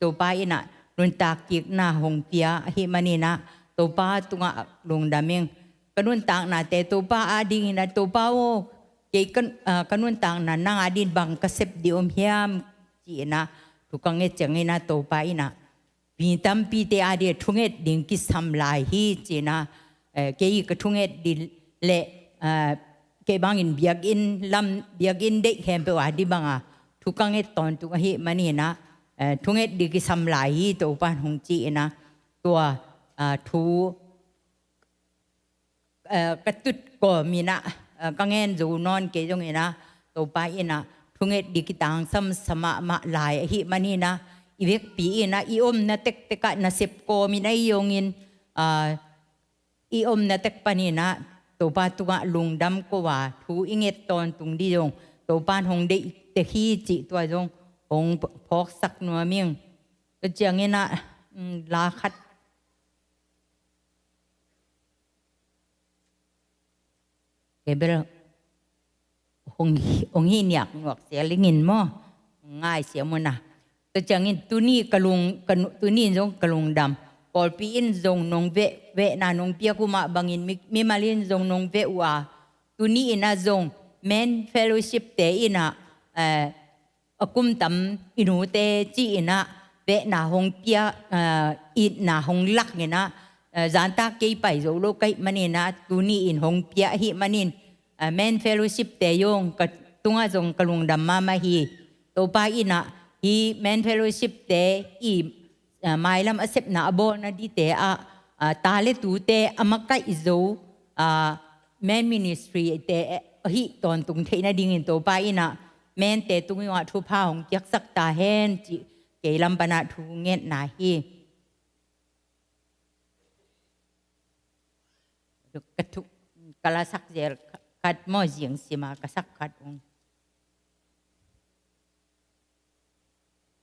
Topa in a nuntak kikna hong pia ahih manin a Topa tungah lungdam ing. Ka nuntaknate Topa a dingin a Topa aw, kei ka, ah, ka nuntakna nang a dingin bang ka sep ding om hiam ci-in a thu ka nget ciangin a Topa in a mi tampite a dingin thunget ding kisam lai hi ci-in a, eh, kei ka thunget ding le, eh, kei bangin biakinn lam, biakinn deih khempeuh a ding banga thu ka nget tawntung ahih manin a, eh, thunget ding kisam lai hi Topa in hong ci-in a tua, ah, thu, eh, ka tut kawmin a, eh, ka ngen zo nawn kei zongin a Topa in a thunget ding kitangsam sa mahmah lai ahih manin a i vekpi in a i omna tektek ah nasep kawmin a i zongin, ah, i omna tek panin a Topa tungah lungdam ko a thu i nget tawntung ding zong Topa in hong deih tek hi cih tua zong hong phawksak nuam ing. Tua ciangin a, mm, la khat kei bel hong hi, hong hi niak nuak sia lingin maw, hong ngai sia muna. Tua ciangin tuni ka lung, ka nu-, tuni in zong ka lungdam. Pawlpi in zong nong veh, vehna nong piak uh mah bangin mi, mimal in zong nong veh uh a, tuni in a zong Men Fellowship te in a, eh, a kum tam i nute ci-in a vehna hong pia, ah, itna hong lak in a, ah, zanta kei pai zo lo ka hih manin a tuni in hong pia ahih manin, ah, Men Fellowship te zong ka tungah zong ka lungdam mahmah hi. Topa in a hih Men Fellowship te i, ah, mailam a sepna a bawlna dingte ah, a, ta le tute a makaih zo, a, men ministry te ahi tawntung theih nadingin Topa in a mente tungah thupha hong piaksak ta hen cih kei lam panah thu ngetna hi. Ka thu ka la sak zel khat maw, zingsima ka sak khat ung.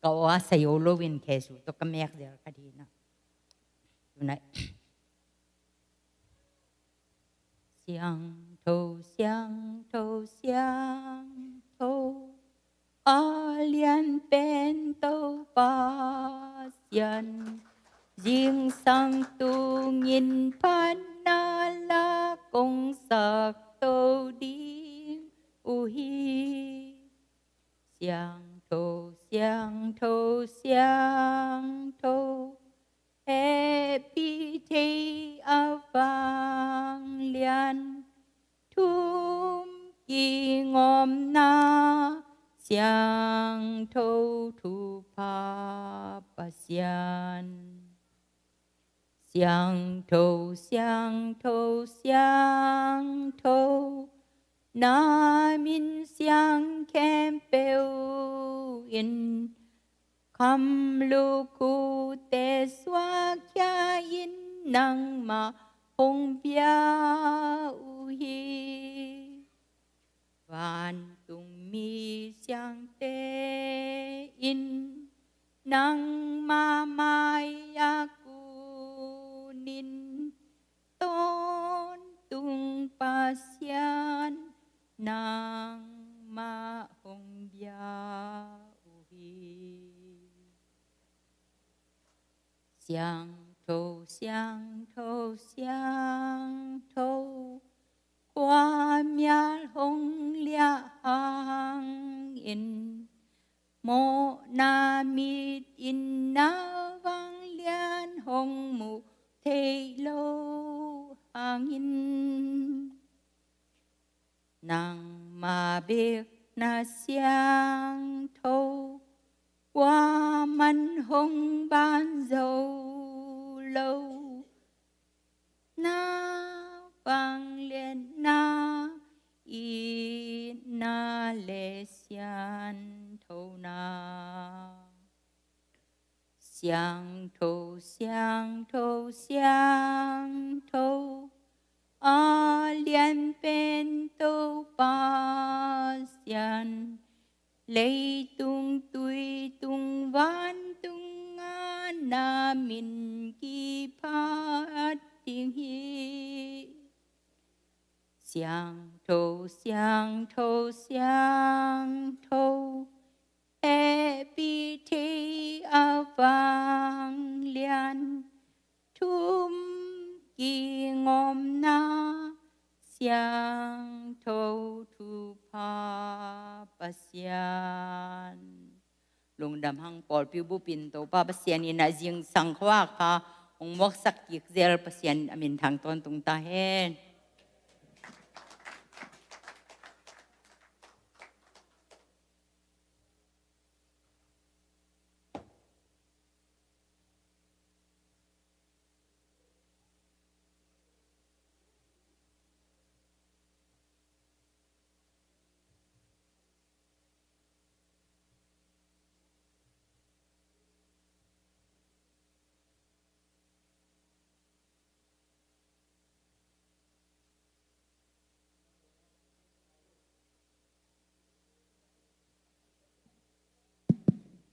Ka aw a sayo loin khesu tawh ka mek zel ka dina. Tunai. Siangtho, siangtho, siangtho, a lianpen Topa Sian, zingsang tungin phatna la kong sak to ding uh hi. Siangtho, siangtho, siangtho, hehpih thei a vanglian, thum kingawmna, siangtho thupha Pasian. Siangtho, siangtho, siangtho, na min siang khempeuh in, khamluk khute suakkhia in nangmah hong bia uh hi. Vantung mi siangte in nangmah mai-ah kunin, tawntung Pasian nangmah hong bia uh hi. Siangtho, siangtho, siangtho, khuamial hong liah hangin, mawhna mit in na vanglian hong muh theih loh hangin, nangmah bek na siangtho, kuaman hong ban zo lo. Na vangliatna, itna le sianthona. Siangtho, siangtho, siangtho, a lianpen Topa Sian, leitung tuitung vantung ah na min kiphat ding hi. Siangtho, siangtho, siangtho, hehpih thei a vanglian, thum kingawmna, siangtho thupha Pasian. Lungdam hang, pawlpi bupin Topa Pasian in a zingsang khua kha hong muaksak kik zel, Pasian a minthang tawntung ta hen.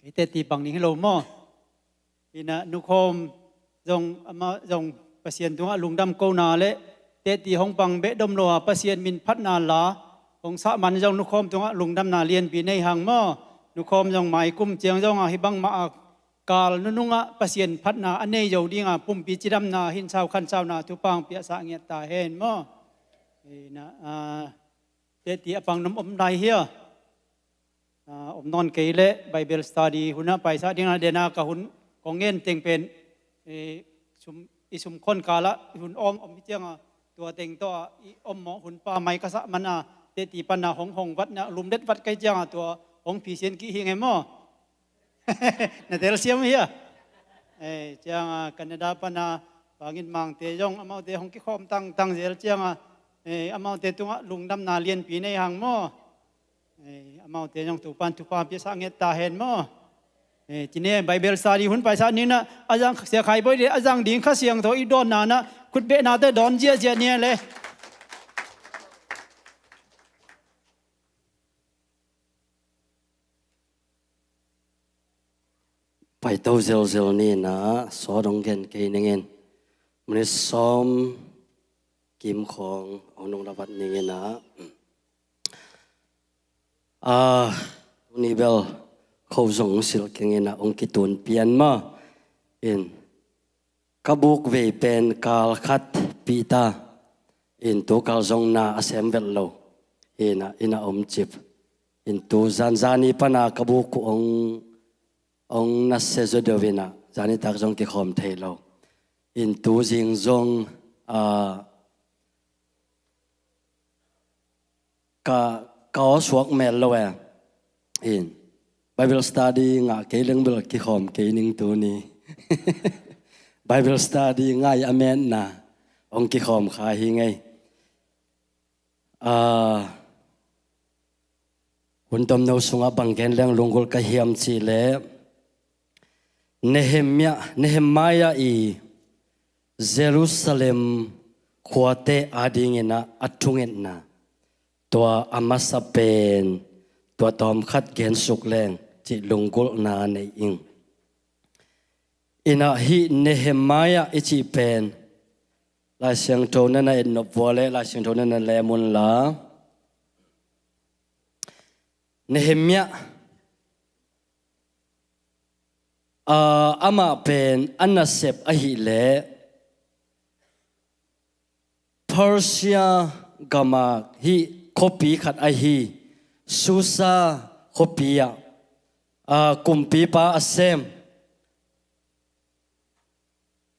Kei teti pang ning hi lo maw? Ina nukhawm zong ama zong Pasian tungah lungdam kona le teti hong pang behdom lo a Pasian min phatna la hong sah man zong nukhawm tungah lungdamna lianpi nei hang maw? Nukhawm zong maikum ciang zong a hih bangmah a kal nunungah Pasian phatna a nei zo dinga pumpi cidamna hinsau khansauna thupha hong piahsah ngiat ta hen maw? Ina, ah, teti a pang nom om lai hia? Ah, om nawn kei leh Bible study hunah paisah dingah dena ka hun kong ngen teng pen, eh, sum, i sum khon kalah i hun awng om hi cianga tua teng tawh ah i om mawh hun pa mai ka sah mana teti pana hong hong vatna lumlet vat kai cianga tua hong phisian kih hi nge maw? Na telsiam hia? Eh, cianga Canada pana Bangin mangte zong amaute hong kikhawm tangtang zel cianga, eh, amaute tungah lungdamna lianpi nei hang maw? Eh, amaute zong Topan thupha piasa nget ta hen maw? Eh, cine Bible study hun paisa nina a zang Sia Khai Bawi le a zang ding Kha Siangtho i dawnna na khutbehnate dawn ziazia nia le. Paito zelzel nina sawt hong gen kei ningin minit sawm kim khawng hong nung lavat ningina. Ah, tuni bel kho zong silkingina hong kitun pian ma in ka buk vei pen kal khat pita in tu kal zong na a sem vet lo. Ina, ina om cip. In tu zanzani pana ka buk ku ong, ong na se zo deuh ina, zani tak zong kikhawm thei lo. In tu zing zong, ah, ka, ka aw suak mel lo e. In Bible study ngah kei leng bel kikhawm kei ning tuni. Bible study ngai a metna hong kikhawm kha hi ngei. Ah, hun tomno sungah bang gen leng lunggulh ka hiam cih leh Nehemiah, Nehemiah i Jerusalem khuate adingina a thungetna, tua a masa pen tua tawm khat gensuk leng cih lunggulhna nei ing. Ina hih Nehemiah i cih pen Lai Siangtho nana etnop vua le Lai Siangtho nana lem unla, Nehemiah, ah, amah pen a nasep ahih leh Persia gama hih khuapi khat ahi Susa khuapi ah, ah, kumpipa a sem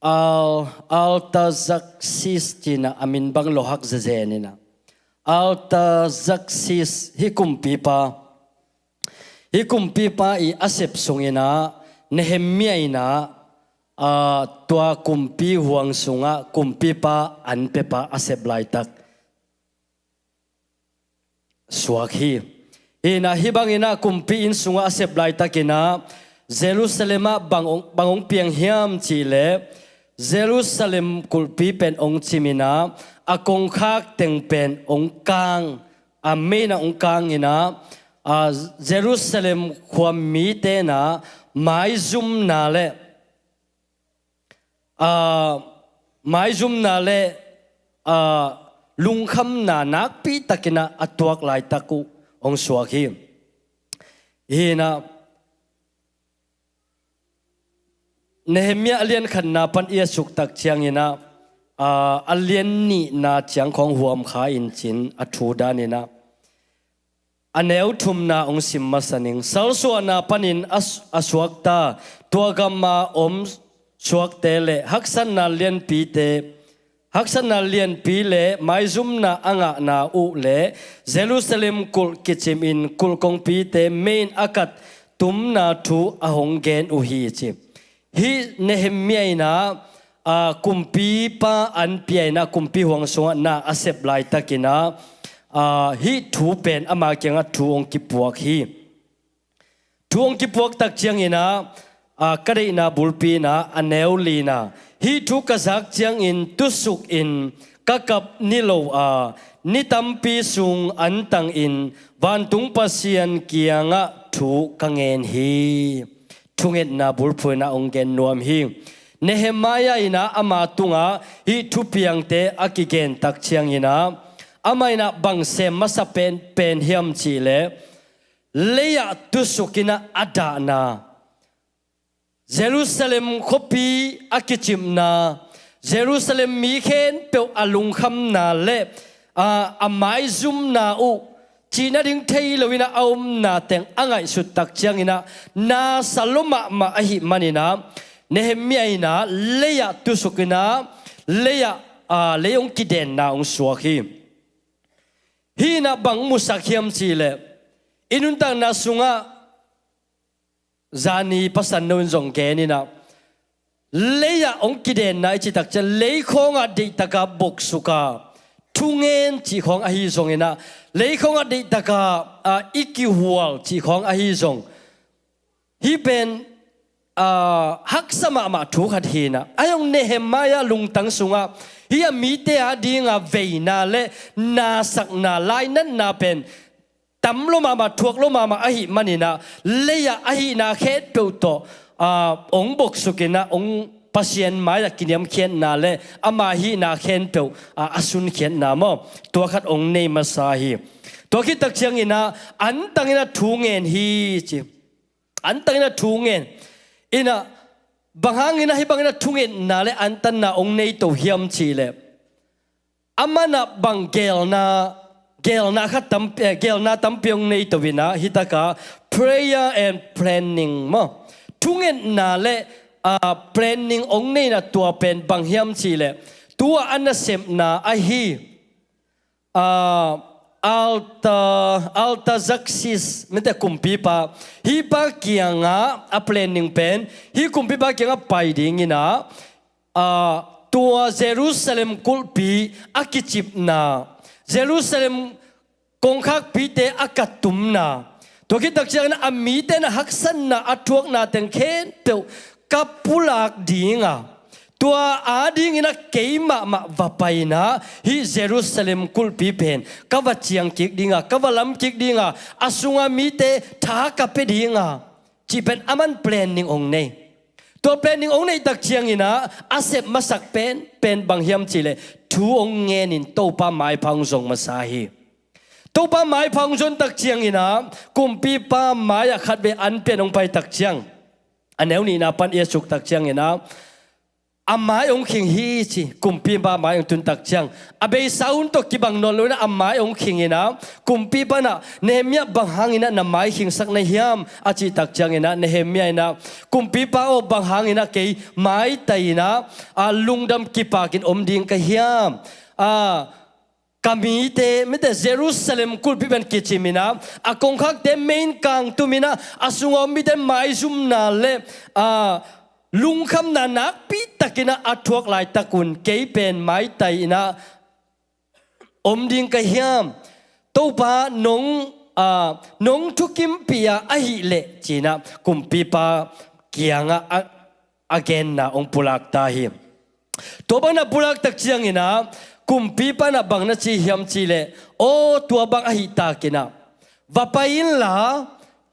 Al-, Artaxerxes cina a min bang lo hak zezenina. Artaxerxes hih kumpipa, hih kumpipa i a sep sungina Nehemiah ina, ah, tua kumpi huang sungah kumpipa an pepa a sep laitak suak hi. Hina hih bangina kumpi inn sungah a sep laitakina Jerusalem ah bang ong, bang ong piang hiam cihleh Jerusalem kulhpi pen ong cimina a kongkhak teng pen ong kang, a meina ong kangina, a, Jerusalem khua mite na maizumna le ah, maizumna le, ah, lungkhamna nakpi takina a tuak laitak uh hong suak hi. Hina Nehemiah a lian khatna pan i a suktak ciangina, ah, a lian nihna ciang khawng huam kha in cin a thu danina a neu thumna hong sim masa ning. Salsuahna panin a, a suakta tua gama om suakte le haksatna lianpite, haksatna lianpi le maizumna a ngahna uh le Jerusalem kulh kicimin kulh kongpite mei in a kat tumna thu a hong gen uh hi ci. Hih Nehemiah ina, ah, kumpipa an pia ina kumpi huang sungah na a sep laitakina, ah, hih thu pen ama kiangah thu hong kipuak hi. Thu hong kipuak tak ciangina, ah, ka deihna bulpi ina a neu lina hih thu ka zak ciangin tusukin ka kap ni lo a ni tampi sung antangin vantung Pasian kiangah thu ka ngen hi. Thungetna bulphuina hong gen nuam hi. Nehemiah ina ama tungah hih thupiangte a kigen tak ciangina amah ina bang sem masa pen, pen hiam cihleh lei-ah tusukina a dahna, Jerusalem khuapi a kicimna, Jerusalem mi khempeuh a lungkhamna le, a, a maizumna uh cihna ding thei loina a omna teng a ngaihsut tak ciangina nasa lua mahmah ahih manina Nehemiah ina lei-ah tusukina lei-ah, a, lei hong kidenna hong suak hi. Hih ina bang musak hiam cihleh i nuntakna sungah zani pasan no in zong gen ina Lei-ah hong kidenna i cih tak ciang, lei khawngah deihtaka boksuk a thungen cih khawng ahi zongin ah, lei khawngah deihtaka, ah, i kihual cih khawng ahi zong, hih pen, ah, haksa mahmah thu khat hi-in ah, ahi zong Nehemiah lungtang sungah hih a mite a dinga veina le nasakna, lainatna pen tam lo mahmah, thuak lo mahmah ahih manin ah, lei-ah ahihna khempeuh tawh, ah, hong boksuk in ah, hong Pasian mai-ah kiniamkhiatna le ama hihna khempeuh, ah, a sunkhiatna maw, tua khat hong nei masa hi. Tua khit tak ciangin ah, antangin ah thu ngen hi ci. Antangin ah thu ngen. In ah, bang hangin ah hih bangin ah thungetna le antanna hong nei to hiam cih leh, aman ah bang geelna, geelna khat tam, eh, geelna tampi hong nei to in ah, hih taka prayer and planning maw, thungetna le, ah, planning hong nei in ah, tua pen bang hiam cih leh, tua a nasepna ahi, ah, Arta, Artaxerxes, mite kumpipa, hih pa kiangah a planning pen, hih kumpipa kiangah pai dingin ah, ah, tua Jerusalem kulhpi a kicipna, Jerusalem kongkhakpite a katumna, tua khit tak ciangin ah a mite in ah haksatna a thuakna teng khempeuh ka pulak ding a, tua a dingin ah keimahmah va pai in ah, hih Jerusalem kulhpi pen ka va ciang kik ding a, ka va lam kik ding a, a sunga mite tha ka pia ding a, cih pen aman planning hong nei. Tua planning hong neih tak ciangin ah, a sep masak penpen bang hiam cih leh, thu hong ngenin Topa maipha hong zong masa hi. Topa maipha hong zon tak ciangin ah, kumpipa mai-ah khatvei an pia-in hong pai tak ciang, a neu nihna pan i a suk tak ciangin ah, a mai hong khing hi ci. Kumpipa mai hong tun tak ciang, a beisa hun tawh kibang nawn lo-in ah a mai hong khingin ah, kumpipa in ah, Nehemiah, bang hangin ah na mai khingsak na hiam, a cih tak ciangin ah, Nehemiah in ah, kumpipa aw, bang hangin ah kei maitai in ah, a, lungdam kipakin om ding ka hiam? A, ka mite, mite Jerusalem kulhpi pen kicimin ah, a kongkhakte mei in kangtumin ah, a sunga om mite maizumna le, a, lungkhamna nakpi takin ah a thuak laitakun kei pen maitai in ah om ding ka hiam? Topa nong, a, nong thukimpih a ahih leh, ci-in ah kumpipa kiangah a, a genna hong pulak ta hi. Tua bang na pulak tak ciangin ah, kumpipa in ah bang na ci hiam cih leh, aw, tua bang ahih takin ah, va pai inla,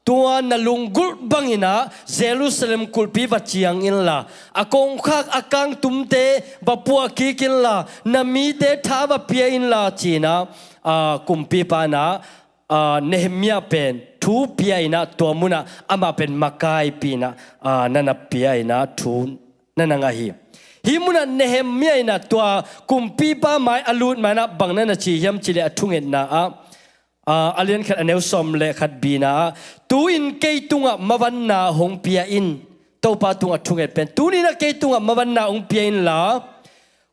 tua na lunggulh bangin ah Jerusalem kulhpi va ciang inla, a kongkhak a kangtumte va puah kik inla, na mite tha va pia inla, ci-in ah, a, kumpipa in ah, a, Nehemiah pen thu pia in ah, tua munah amah pen makaipih in ah, a, na na pia in ah, thu na na ngah hi. Hih munah Nehemiah in ah tua kumpipa mai a lut ma-in ah bang na na ci hiam cih leh, a thungetna ah, a, a lian khat, a neu sawm le khat bina ah, tu-in kei tungah mavanna hong pia in. Topa tungah thunget pen, tuni-in ah kei tungah mavanna hong pia inla,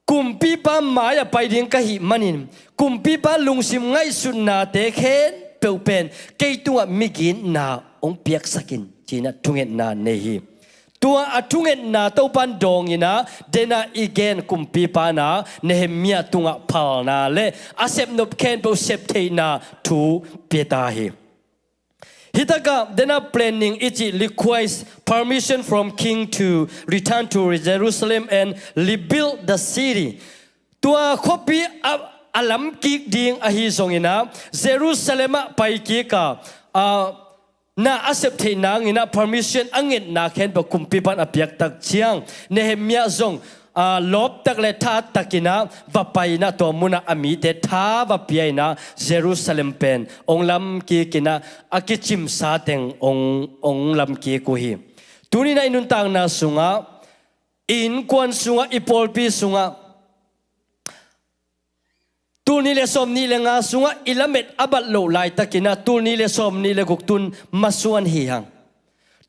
kumpipa mai-ah pai ding ka hih manin, kumpipa lungsim ngaihsutnate khempeuh pen kei tungah migitna hong piaksak in, ci-in ah thungetna nei hi. Tua a thungetna Topa in dawngin ah, den ah i gen kumpipa in ah Nehemiah tungah phalna le a sepnop khempeuh septheihna thu pia ta hi. Hih takah, den ah planning i cih, requires permission from king to return to Jerusalem and rebuild the city. Tua khuapi a, a lam kik ding ahi zongin ah, Jerusalem ah pai kik a, a, na a sep theih nangin ah permission a ngetna khempeuh kumpipa in a piak tak ciang, Nehemiah zong, aa, lawptak le thattakin ah va pai in ah tua munah a mite tha va pia in ah Jerusalem pen hong lamkik in ah a kicimsa teng hong, hong lamkik uh hi. Tuni-in ah i nuntakna sungah, i innkuan sungah, i pawlpi sungah, tul nih le sawm nih le nga sungah i lamet a bat loh laitakin ah tul nih le sawm nih le guk tun masuan hi hang.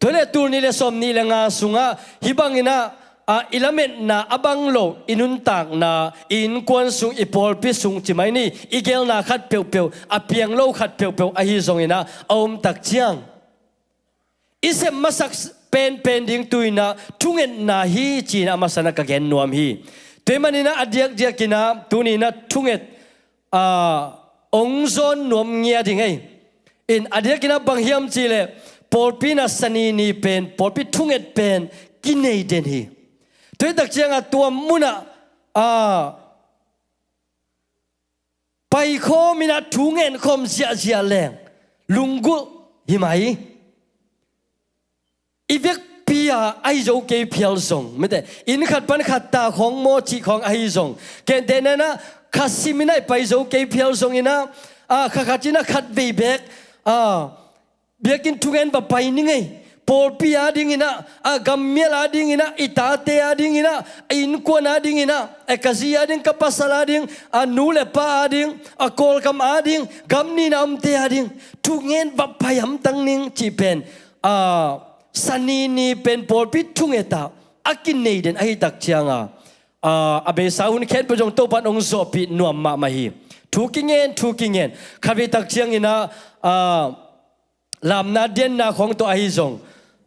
Tua hi leh tul nih le sawm nih le nga sungah hih bangin ah, a, i lametna a bang loh, i nuntakna, i innkuan sung, i pawlpi sung ci mai ni, i geelna khat peuhpeuh, a piang lo khat peuhpeuh ahi zongin ah a om tak ciang, i sep masak, penpen ding tu-in ah thungetna hi ci-in ah a masa-in ah ka gen nuam hi. Tua ahih manin ah a diakdiakin ah tuni-in ah thunget, aa, hong zawn nuam ngiat hi ing ei. In a diakin ah bang hiam cih leh pawlpi in ah Sani ni pen pawlpi thunget pen kinei den hi. Tua hi tak ciangah tua mun ah, aa, paikhawm in ah thu ngen khawm ziahziah leng lunggulh hi mai. I vekpi-a ahi zo kei phial zong, mite, inn khat pan khat ta khawng maw cih khawng ahi zong, gentehna-in ah kha sim in ah i pai zo kei phial zongin ah, a, kha khat in ah khatvei beek, a, biakinn thungen va pai ning ei. Pawlpi adingin ah, a, gammial adingin ah, i tate adingin ah, i innkuan adingin ah, a, ka zi ading, ka pasal ading, a, nu le pa ading, a, Kawlgam ading, gam nihna omte ading thu ngen va pai hamtang ning cih pen, a, Sani ni pen pawlpi thungetah a kinei den ahi tak ciangah, a, a beisa hun khempeuh zong Topa'n hong zawhpih nuam mahmah hi. Thu kingen, thu kingen. Khatvei tak ciangin ah, a, lamna dianna khawng tawh ahi zong,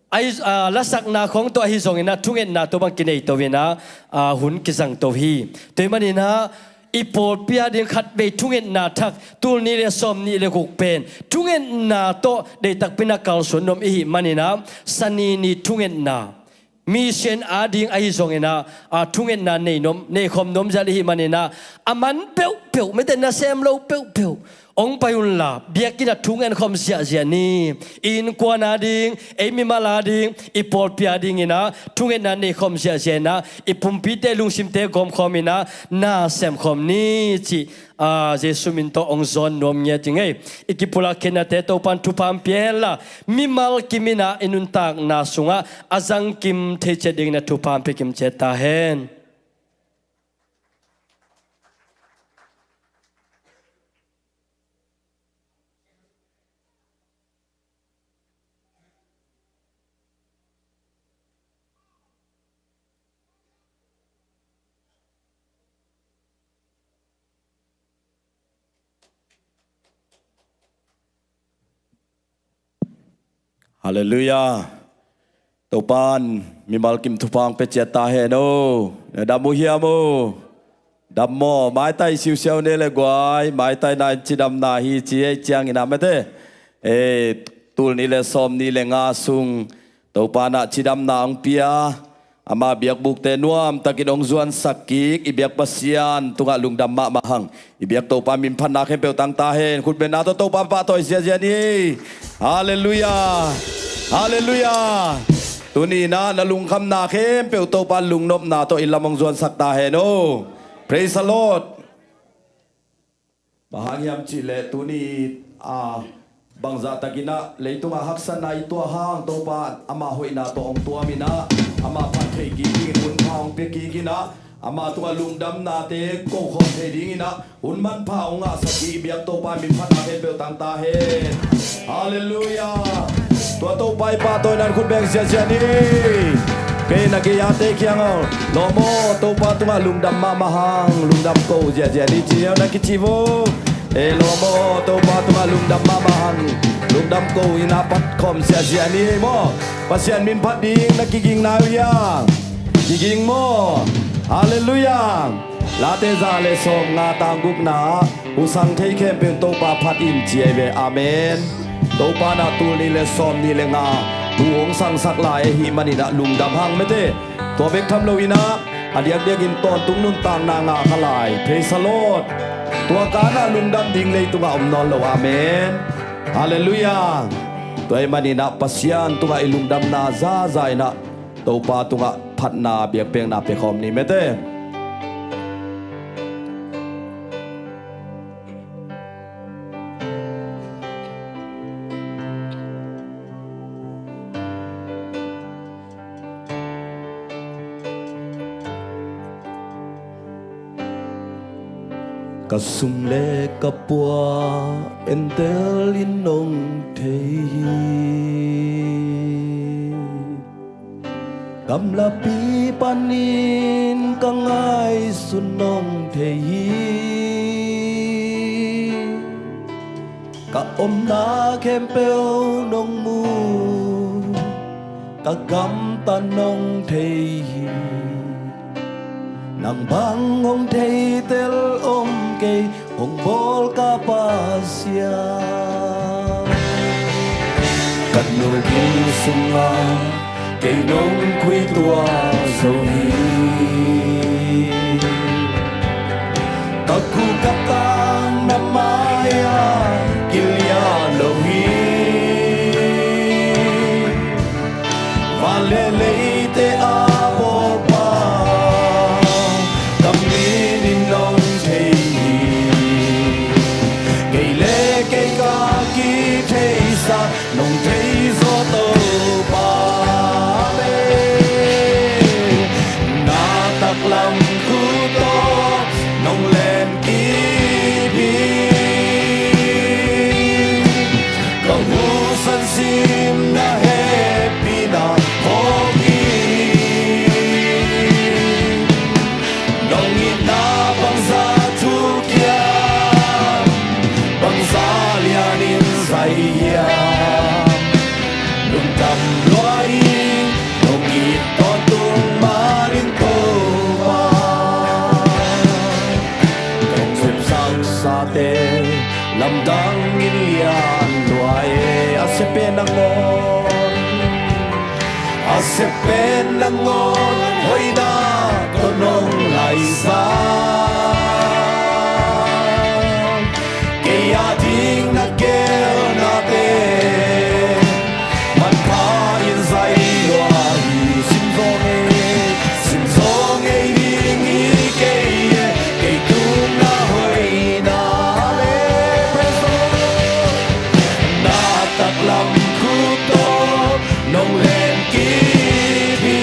ahi, a, lasakna khawng tawh ahi zongin ah thungetna tawh bang kinei to-in ah, a, hun kizang to hi. Tua ahih manin ah i pawlpi ading khatvei thungetna thak, tul nih le sawm nih le guk pen thungetna tawh deihtakpi-in ah kalsuan nuam i hih manin ah Sani ni thungetna, mission ading ahi zongin ah, a, thungetna nei nuam, nei khawm nuam zel i hih manin ah a man peuhpeuh, mite, nasem lo peuhpeuh hong pai unla, biakinn ah thu ngen khawm ziahziah ni. I innkuan ading, ei mimal ading, i pawlpi adingin ah thungetna nei khawm ziahziah in ah i pumpite lungsimte gawmkhawm in ah na sem khawm ni cih, a, Jesu min tawh hong zawn nuam ngiat ing ei. I kipulak khiatnate Topa'n thupha hong pia hen la, mimal kim in ah i nuntakna sungah a zangkim thei ciat dingin ah thupha hong pia kim ciat ta hen. Halleluiah. Topa'n mimal kim thupha hong pia ciat ta hen o. Na dam uh hiam o? Dam maw? Maitai siusiau ni le guai, maitaina in cidamna hi ci ei ciangin ah mate. E, tul nih le sawm nih le nga sung Topa'n ah cidamna hong pia, ama biakbukte nuamtakin hong zuansak kik i biak Pasian tungah lungdam mahmah hang. I biak Topa min phatna khempeuh tang ta hen. Khutbetna tawh Topa pahtawi ziahziah ni. Halleluiah. Halleluiah. Tuni-in ah na lungkhamna khempeuh Topa lungnopna tawh i lam hong zuansak ta hen o. Praise the Lord. Bang hang hiam cih leh tuni, a, bangzah takin ah leitungah haksatna i tuah hang Topa ama hoihna tawh hong tuam in ah, ama phat thei kik dingin hun pha hong pia kik in ah, ama tungah lungdamnate ko khawm thei dingin ah hun manpha hong ngahsak i biak Topa min phatna khempeuh tang ta hen. Halleluiah. Tua Topa i pahtawina in khut beng ziahziah ni. Kei na kei ate kiangah, lawm aw, Topa tungah lungdam mahmah hang, lungdam ko ziahziah ni ci-in na kici vo. E, lawm aw, Topa tungah lungdam mahmah hang, lungdam ko in ah phat khawm ziahziah ni ei maw. Pasian min phat ding na kiging nai uh hia? Kiging maw. Halleluiah. Late za le sawm nga tang gukna, husang thei khempeuh in Topa phat in ci ei ve. Amen. Topa in ah tul nih le sawm nih le nga thu hong sangsak lai ahih manin ah lungdam hang mate. Tua bek tham loin ah a diakdiakin tawntung nuntakna ngah kha lai. Praise the Lord. Tua kan ah lungdam ding leitungah om nawn lo. Amen. Halleluiah. Tua ahih manin ah Pasian tungah i lungdamna zaza in ah Topa tungah phatna biakpiakna pia khawm ni mate. Ka sum le ka pua entel in nong thei hi. Gamlapi panin ka ngaihsun nong thei hi. Ka omna khempeuh nong mu. Ka gamtat nong thei hi. Nang bang hong theitel om kei, hong bawl ka Pasian. Ka nu bil sungah kei nong khui tua zo hi. Ka khuh ka tang na mai-ah kilian lo hi. Van le leite a bawlpa, ka min in nong thei hi. Kei le kei ka kitheihsa nong thei zaw Topa. Amen. Na taklam khut tawh nong len kip hi. Ka husan sim na hehpihna phawk hi. Nong itna bangzah thuk hiam, bangzah lianin zai hiam. Lungdam lua ing, nong it tawntung manin Topa. Kong sepsaksate lamdangin lian lua e. A sia pen nangawn, a sia pen nangawn hoihna tawh nong laisan. Kei ading na geelnate manpha in zai lua hi. Sim zaw ngei, sim zaw ngei ding hi kei e, kei tung na hoihna le. Praise the Lord. Na taklam khut tawh nong len kip hi.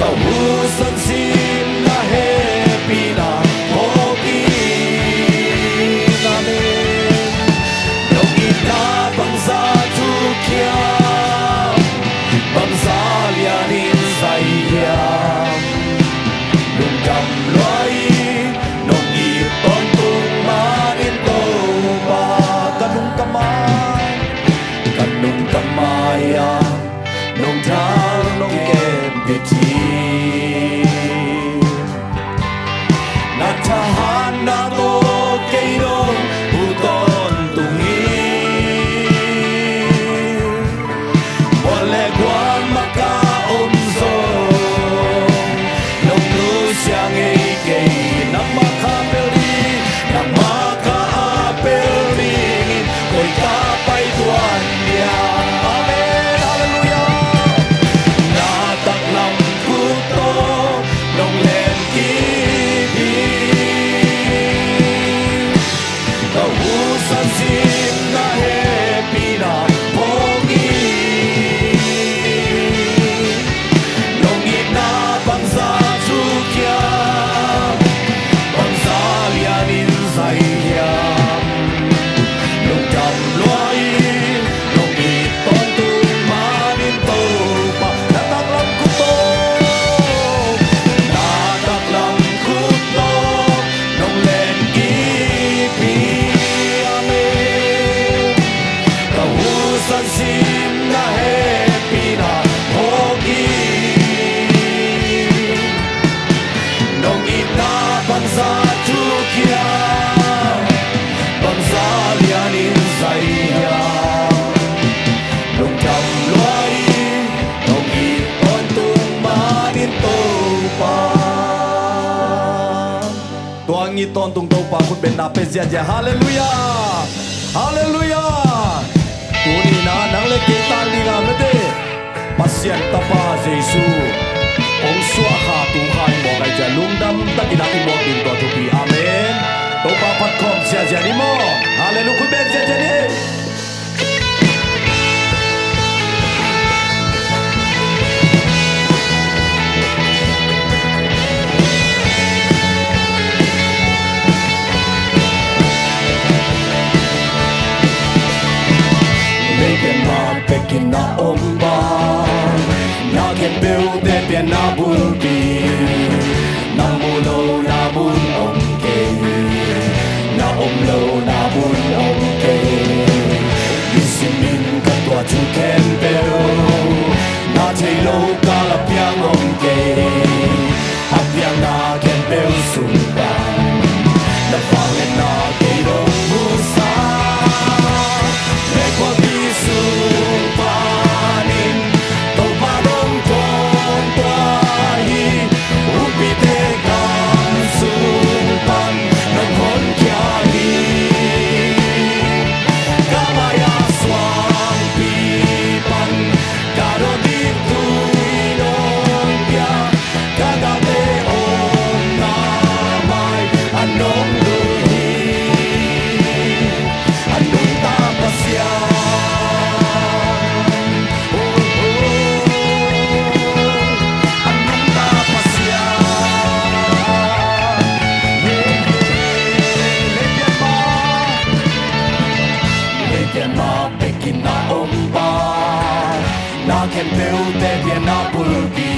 Ka husan sim na hehpihna phawk hi. Amen. Nong itna bangzah thuk hiam, bangzah lianin zai hiam. Lungdam lua ing, nong it tawntung manin Topa. Ka nung ka mai, ka nung ka mai-ah nong dal nong kempit hi. Na thahatna tawh kei nong huh tawntung hi. Mual le gual mah ka om zong nong nusia ngei kei. Nangmah ka a pel ding, nangmah ka a pel dingin koi ka pai tuan hiam. Amen. Halleluiah. Na taklam khut tawh nong len kip hi. Ka husan sim na hehpihna phawk hi. Nong itna bangzah thuk hiam, bangzah lianin zai hiam. Lungdam lua ing, nong it tawntung manin Topa. Na taklam khut tawh, na taklam khut tawh nong len kip hi. Amen. Ka husan sim na hehpihna phawk hi. Nong itna bangzah thuk hiam, bangzah lianin zai hiam. Lungdam lua ing, nong it tawntung manin Topa. Tua hong it tawntung Topa khut beng na pia ziahziah. Halleluiah. Halleluiah. Tuni-in ah nang le kei tang ding a mete Pasian Tapa Jesu hong suahkha tungkha i mawk ahih ciang lungdam takin a kimuak ding tua thupi. Amen. Topa phat khawm ziahziah ni maw. Halleluiah. Khut beng ziahziah ni. Leitung mah pekin na om bang, na khempeuhte pianna bulpi. Na mu lohna mun om kei, na om lohna mun om kei. Nisimin ka tuah thu Pasian mah bek in a om pa, na khempeuhte biakna bulpi,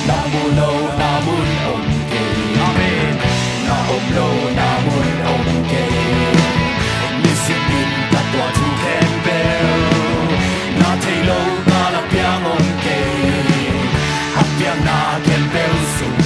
na mu lo na mun om kei. Amen. Na om lo na mun om kei. Nisim in ka tuah thu khempeuh, na thei lo ka la piang om kei. A piangna khempeuh sung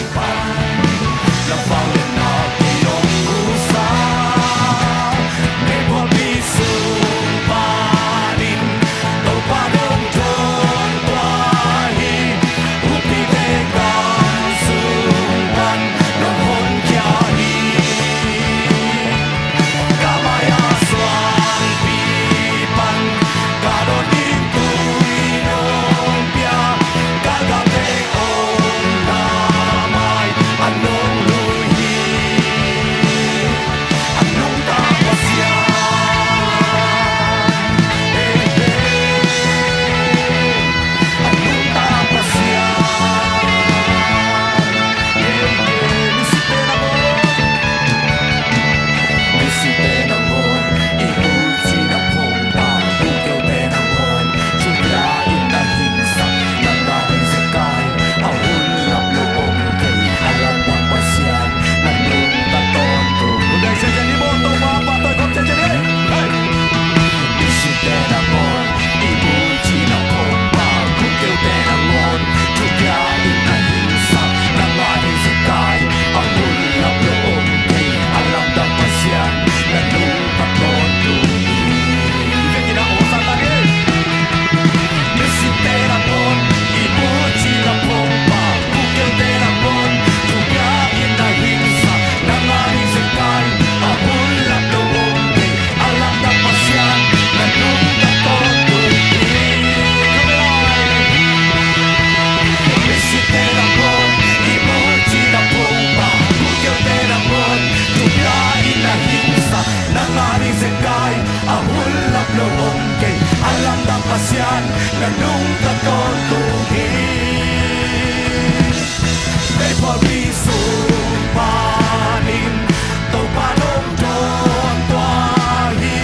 Pasian, na nungta tawntung hi. Calvary sung panin Topa nong dawn tua hi.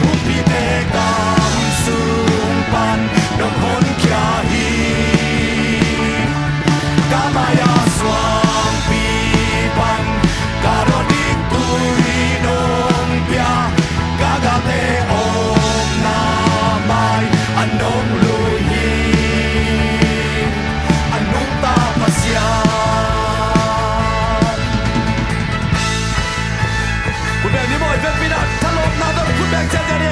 Humpite gam sung pan nong honkhia hi. Ka mai-a suangpi pan ka dawn ding tui nong pia. Ka gate omna mai-ah nong lui hi. A nungta Pasian. Khut beng ni maw, i vekpi-in ah thalawpna tawh khut beng ciatciat ni.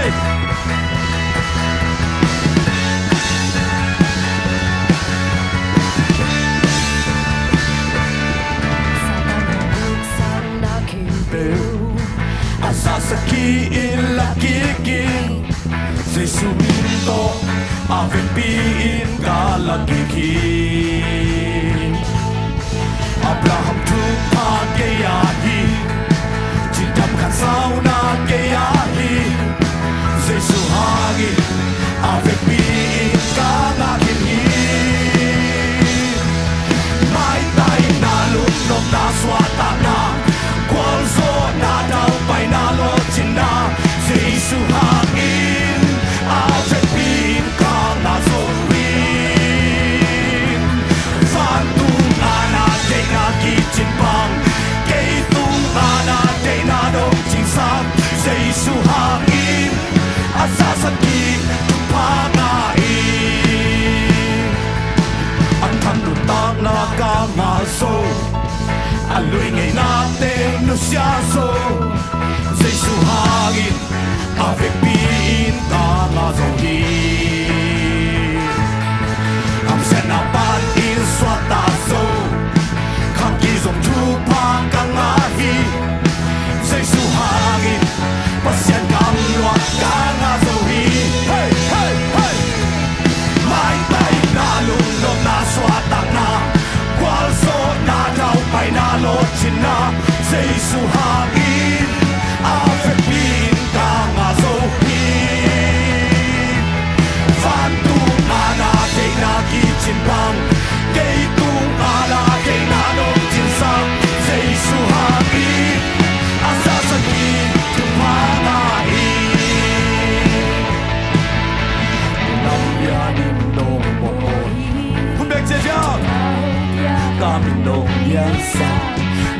A zaksak kik in la kik in, Jesu min tawh a vekpi-in ka la kik hi. Abraham thupha kei a hi, cidam khansauna kei a hi, Jesu hangin a vekpi-in ka ngak hi. Maitaina, lungnopna, suahtakna, gualzawhna, daupaina, lawhcinna, Jesu hangin a vekpi-in ka ngak zo in.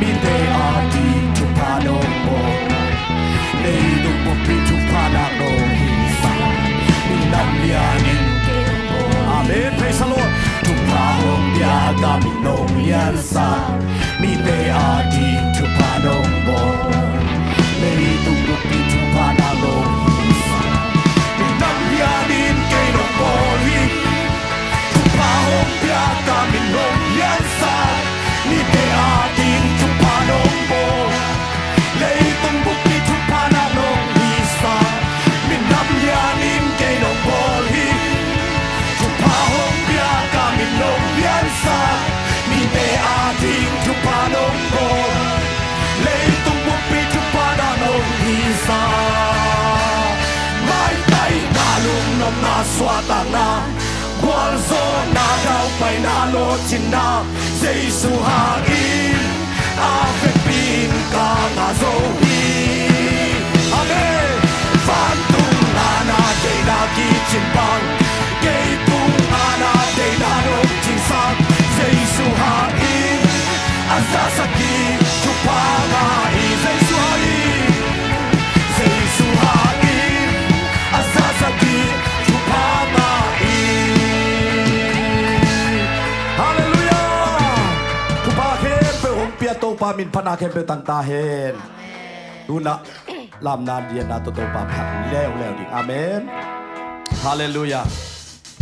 Mite ading thupha nong bawl, leitung buppi thupha nak nong hisa. Minam lianin kei nong bawl. Amen. Praise the Lord. Thupha hong pia ka min nong liansa. Mite ading thupha nong bawl, leitung buppi thupha nak nong hisa. Minam lianin kei nong bawl hi. Thupha hong pia ka min nong liansa. Mite ading thupha nong bawl, leitung buppi thupha nak nong hisa. Minam lianin kei nong bawl hi. Thupha hong pia ka min nong liansa. Mite ading thupha nong bawl, leitung buppi thupha nak nong hisa. Maitaina, lungnopna, suahtakna, gualzawhna, daupaina, lawhcinna, Jesu hangin a vekpi-in ka ngah zo hi. Amen. Vantung a na deihna kicin bang, kei tung a na deihna nong cinsak, Jesu hangin a zasak hi. Thupha ngah hi, Jesu hangin. Jesu hangin a zasak hi. Thupha ngah hi. Halleluiah. Thupha khempeuh hong pia Topa min phatna khempeuh tang ta hen. Tuna lamna lianna tawh Topa phat leuleu ding. Amen. Halleluiah.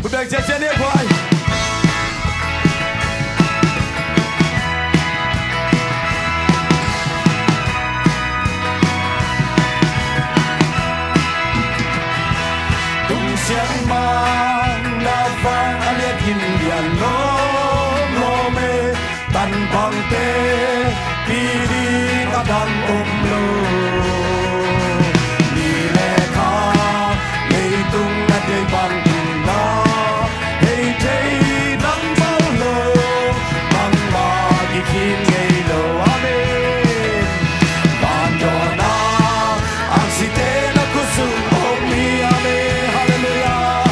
Khut beng ciatciat ni, khuai. Tung siang man na vang a liat in lian lawmlawm e. Tanpangte pi ding a dang om lo. Ni le kha leitung a deih bangin na hei thei dang zo lo. Bangmah kikhin ngei lo. Amen. Vandawnna angsite na khutsung om hi. Amen. Halleluiah.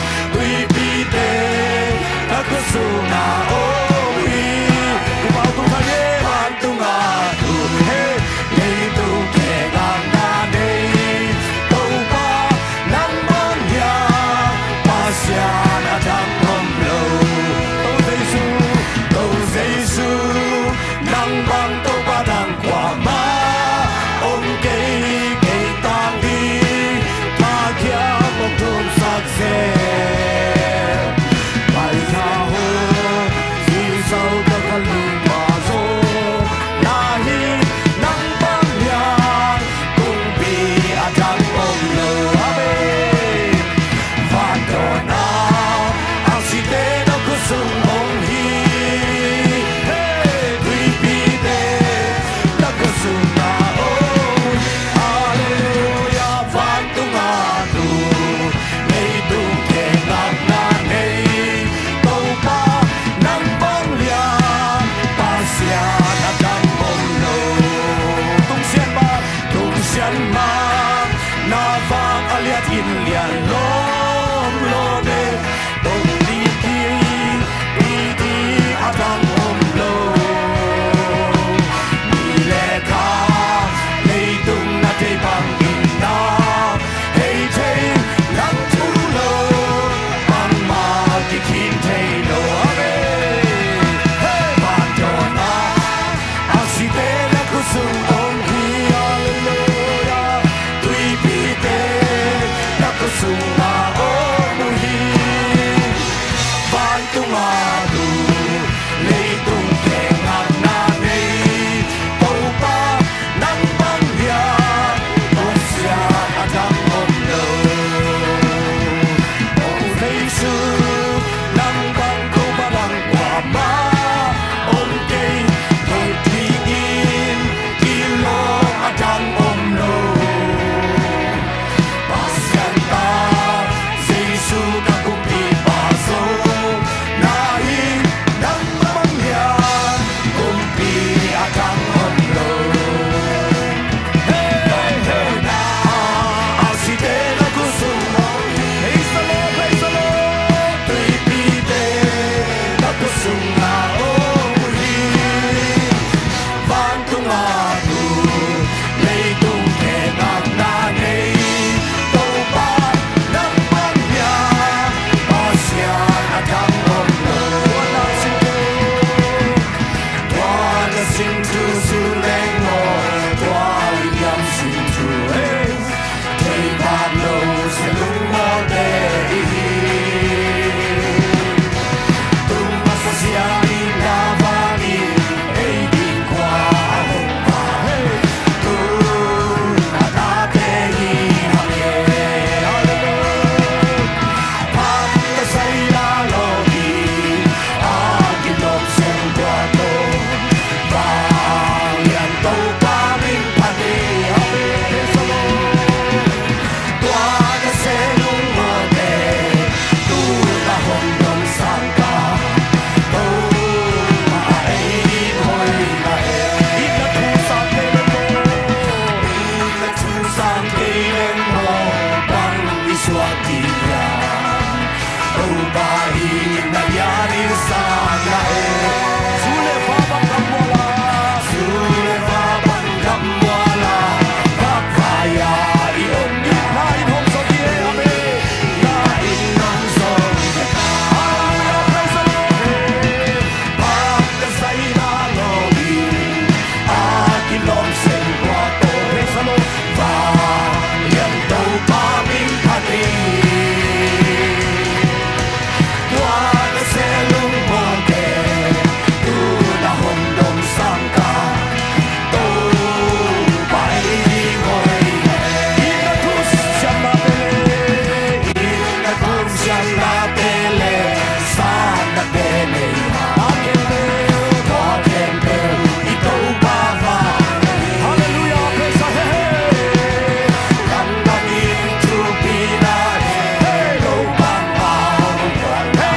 Topa in na lian in sang na e. Zu le va bang gam mual a. Zu le va bang gam mual a. Vakvai a i om na in hong zong hi e, amen. Na in hong zong hi e. Hallelujah, praise the Lord. Bang ka zai na lo mi. A kilawm sem tua tawh. Praise the Lord. Vanglian Topa min phat in. Tua nasem lungmuante tu na hong dong sang ka. Topa ei ding hoih. Inn a thu siamnate le, inn a thu siamnate le, sanna te nei ha. Tua khempeuh i Topa vang. Hallelujah, praise the Lord. Lamdang in thupi na e, lo bang a hong kuan na.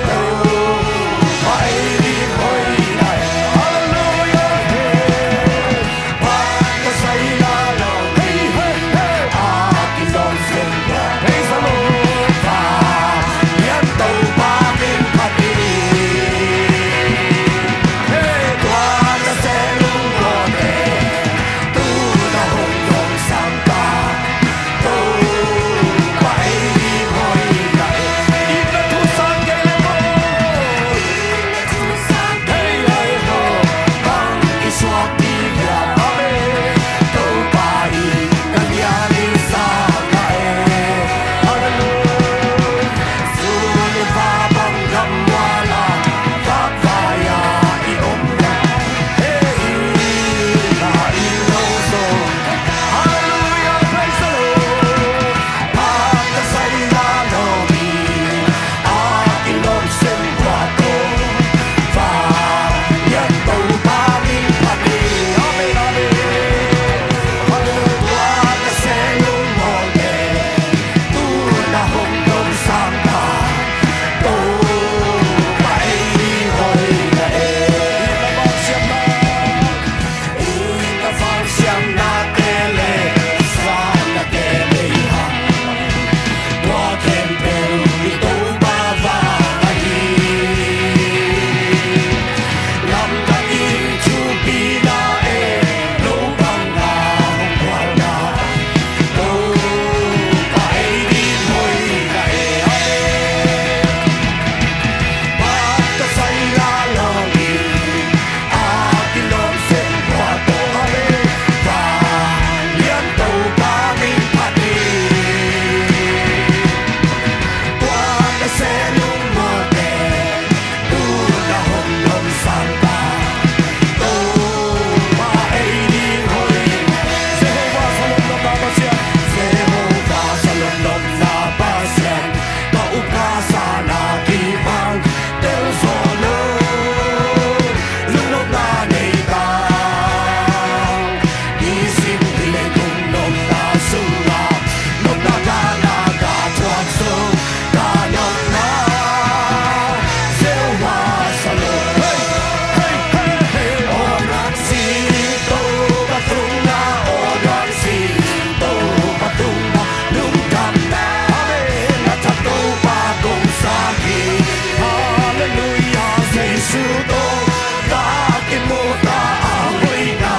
Topa ei ding hoih na e. Hallelujah. Praise the Lord. Hallelujah, praise the Lord. Amen, amen. Hallelujah. Hallelujah, Jesu tawh ka kimu ta a hoihna,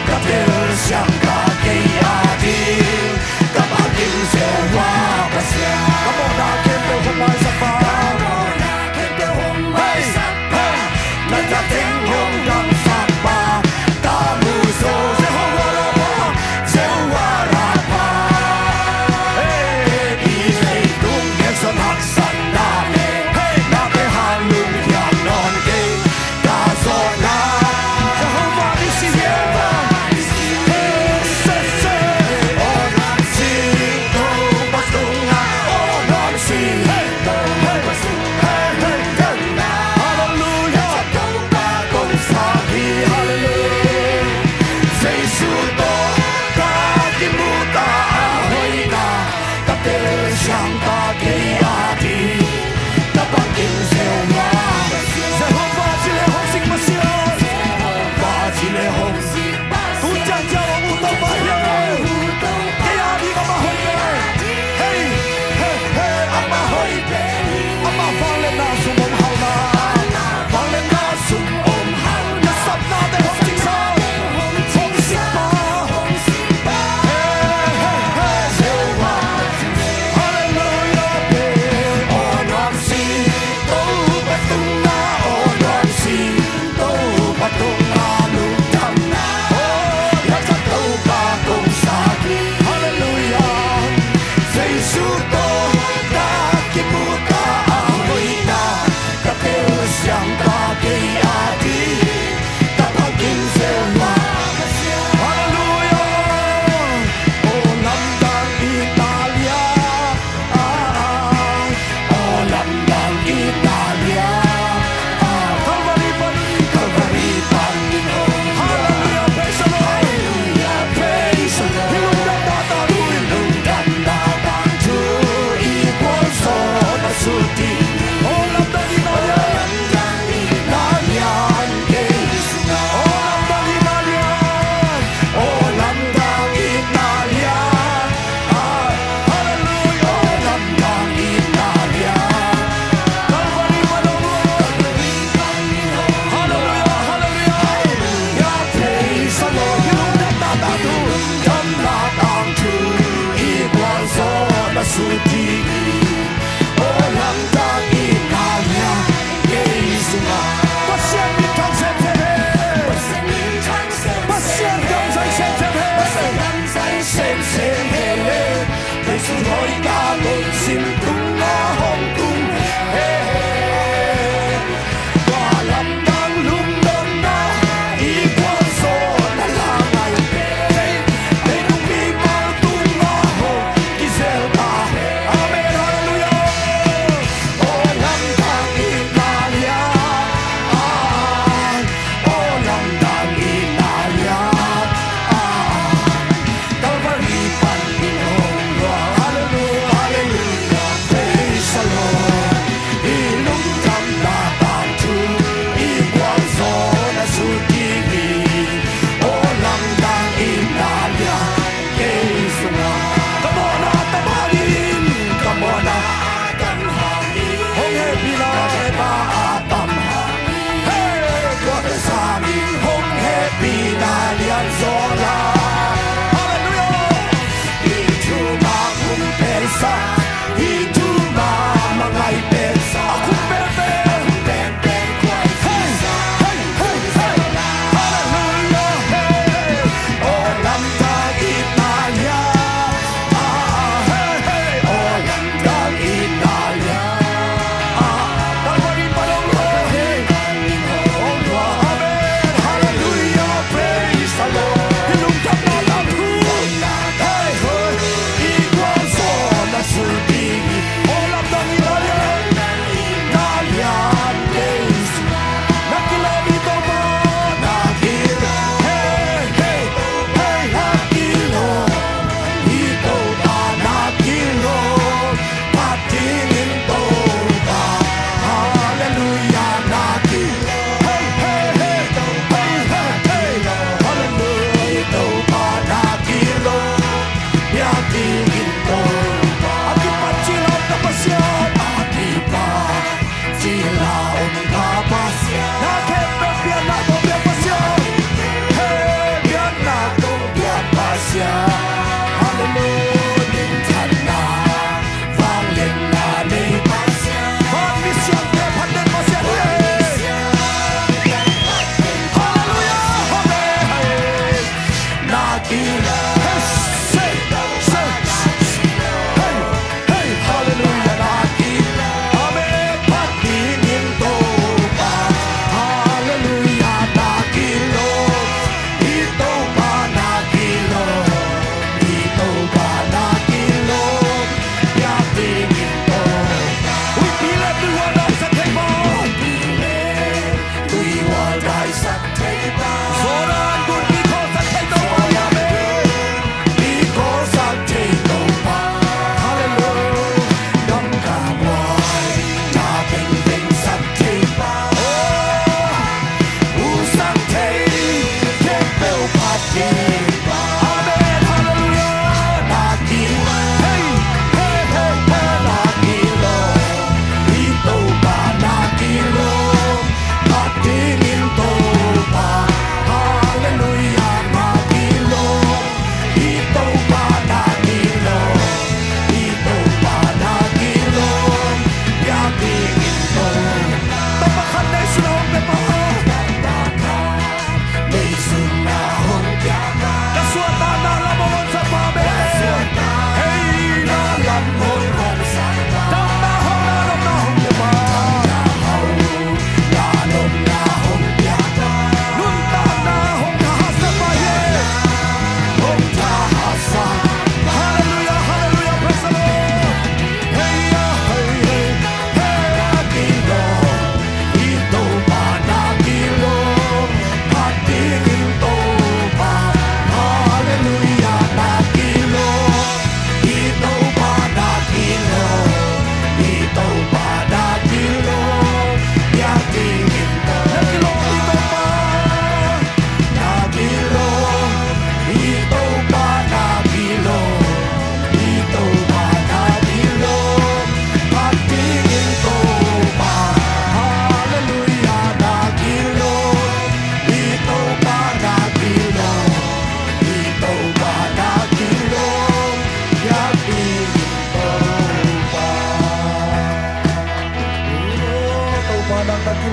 ka telsiam ta kei a ding, ka bangkim Jehovah Pasian. Ka mawhna khempeuh hong maisak pa. Ka mawhna khempeuh hong maisak pa. Hey, hey. Na na teng hong damsak pa. Ka mu zo Jehovah Rapha, Jehovah Rapha. Hey, i leitung gen zong haksatna le, hey, na beh hang lunghiam nawn kei. Jesu tawh ka kimu ta a hoihna, ka telsiam ta kei a ding, ka bangkim Jehovah. Jehovah Jireh hong sik Pasian. Jehovah Jireh hong sik Pasian. Tu ciangciang hong ut Topa hi hang e. Kei a ding amah hoih e. Hei.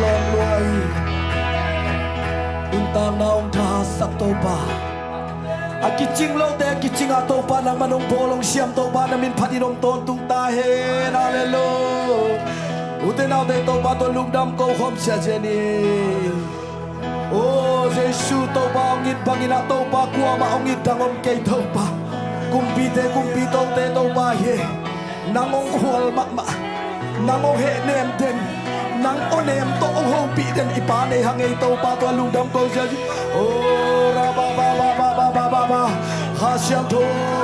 Lawm lua hi. Nuntakna hong thahatsak Topa. A kicing lote a kicing a Topa, nangman hong bawl hong siam Topa, na min phatin om tawntung ta hen. Halleluia. Ute naute, Topa tawh lungdam ko khawm siasia ni. O Jesu, Topa hong it bangin ah Topa kuamah hong it dang om kei Topa. Kumpite kumpi, tote Topa hi. Nang hong khual mahmah, nang hong hehnem den, nang awnem tawh hong hopih den i Pa nei hang ei Topa, tua lungdam ko sia. O ra ba ba ba. Kha Siangtho,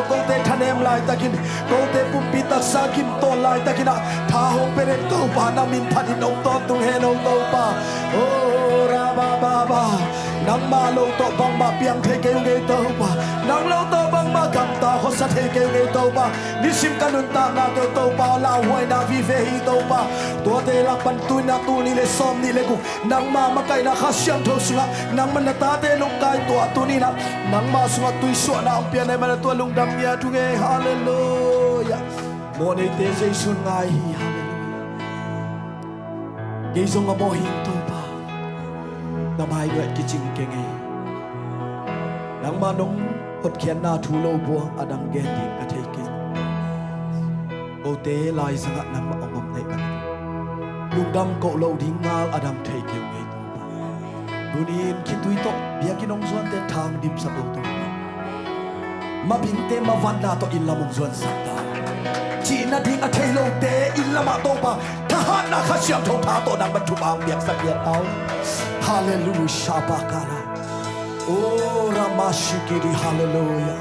kote thanem laitakin, kote pumpi taksa gimtawn laitakin ah tha hong pia den Topa, na min phatin om tawntung hen o Topa. O ra ba ba ba. Nangma lo tawh bangmah piang thei kei ung ei Topa. Nang lo tawh bangmah gamta khuasa thei kei ung ei Topa. Nisim ka nuntakna tawh Topa, lauhuaina vive hi Topa. Tuate lak pan tu-in ah tul nih le sawmnih le guk nangma makaihna Kha Siangtho sungah nangman na tate nong kai tuah, tuni-in ah nangma sungah tuisuahna hong pia na hih manin ah tua lungdam ngiat ung ei. Halleluia. Mawhneite Jesu in ngai hi. Halleluia. Kei zong a mawh hing Topa, na mai nuai kicing keng ei. Nangma nong hotkhiatna thu lo buang a dang gen ding ka thei kei. Kote laizangah nangmah hong om na hih manin lungdam koh lo ding ngal a dang thei kei ung ei Topa. Tuni-in khitui tawh biakinn hong zuante tha hong dimsak lo Topa. Mabingte mavanna tawh inn lam hong zuansak ta. Cih nading a thei lote inn lamah Topa, thahatna Kha Siangtho tha tawh nangman thupha hong piaksak ngiat ta ung. Halleluia, shabakala. O ramashikiri, halleluia.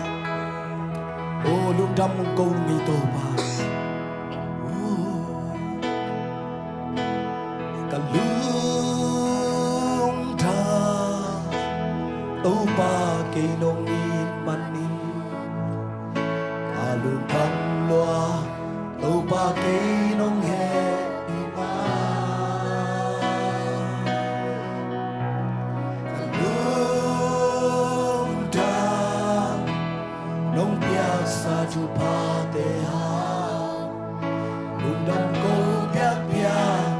O lungdam hong ko ung ei Topa. O ka lungdam, Topa kei nong it manin ka lungdam lua, Topa kei nong hehpih ma. Ka lungdam, nong piaksa thuphate hang lungdam ko piakpiak,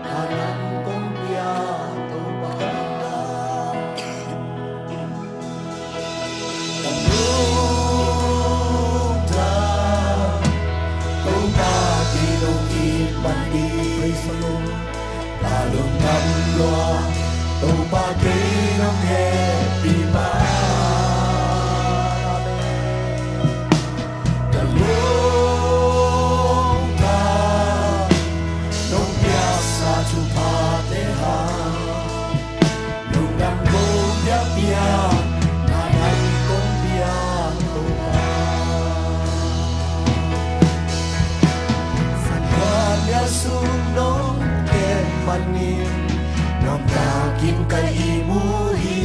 a nang kong piak Topa ka lungdam. Ka lungdam, Topa kei nong it manin. Praise the Lord. Ka lungdam lua, Topa kei nong hehpih ma. Ka lungdam, nong piaksa thuphate hang lungdam kong piakpiak, na nang kong piak Topa. Sangkhan ya sung nong kem manin, nong takin ka ihmu hi.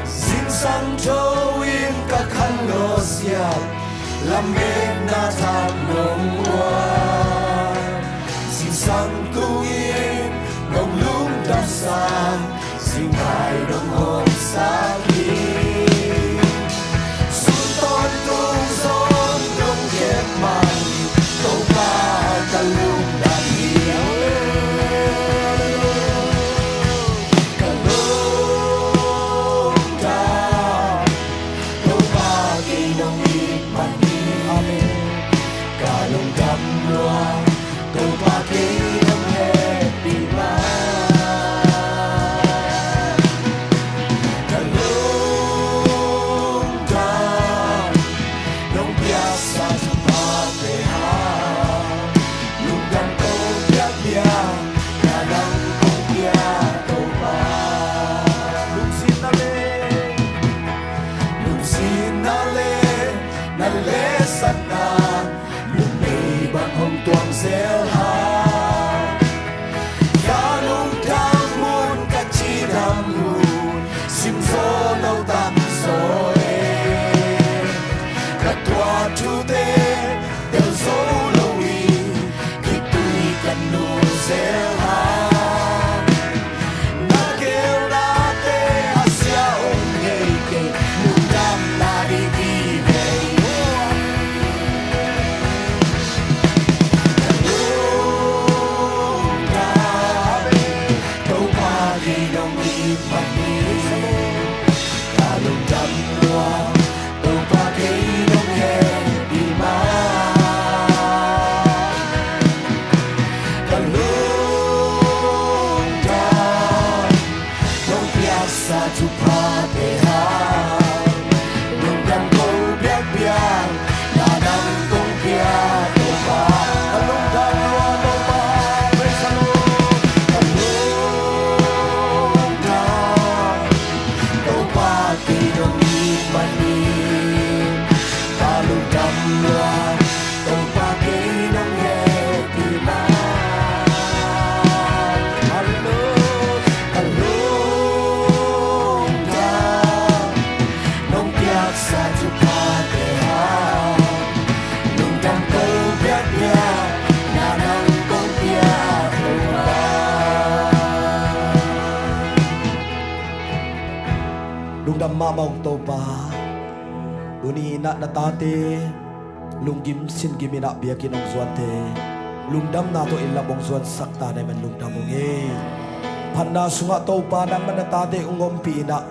Zingsang tho in ka khanlawh siat, lametna thak nong guan. Zingsang tung in nong lungdamsak, zingkai nong hawmsak hi. Sun tawntung zong nong kep man, Topa ka lungdam hi. Ka lungdam, Topa kei nong it man hi. Amen. Ka lungdam lua, Topa kei nong hehpih ma. Ka lungdam, nong piaksa thuphate hang lungdam kong piakpiak, na nang kong piak Topa. Lungsim na le, lungsim na le, na letsakna numei bang hong tuang zel hang. Ka lungdam mun, ka cidam mun, sim zo lo tam zaw e. Ka tuah thute tel zo lo hi, khitui ka nu zel hang. Na geelnate a sia ong ngei kei, lungdamna ding hi ve. Mahmah ung Topa, tuni inah na tate lunggim singgim inah biakinn hong zuante lungdamna tawh inn lam hong zuansak ta na hih man lungdam ung ei. Phatna sungah Topa nangman na tate hong ompih inah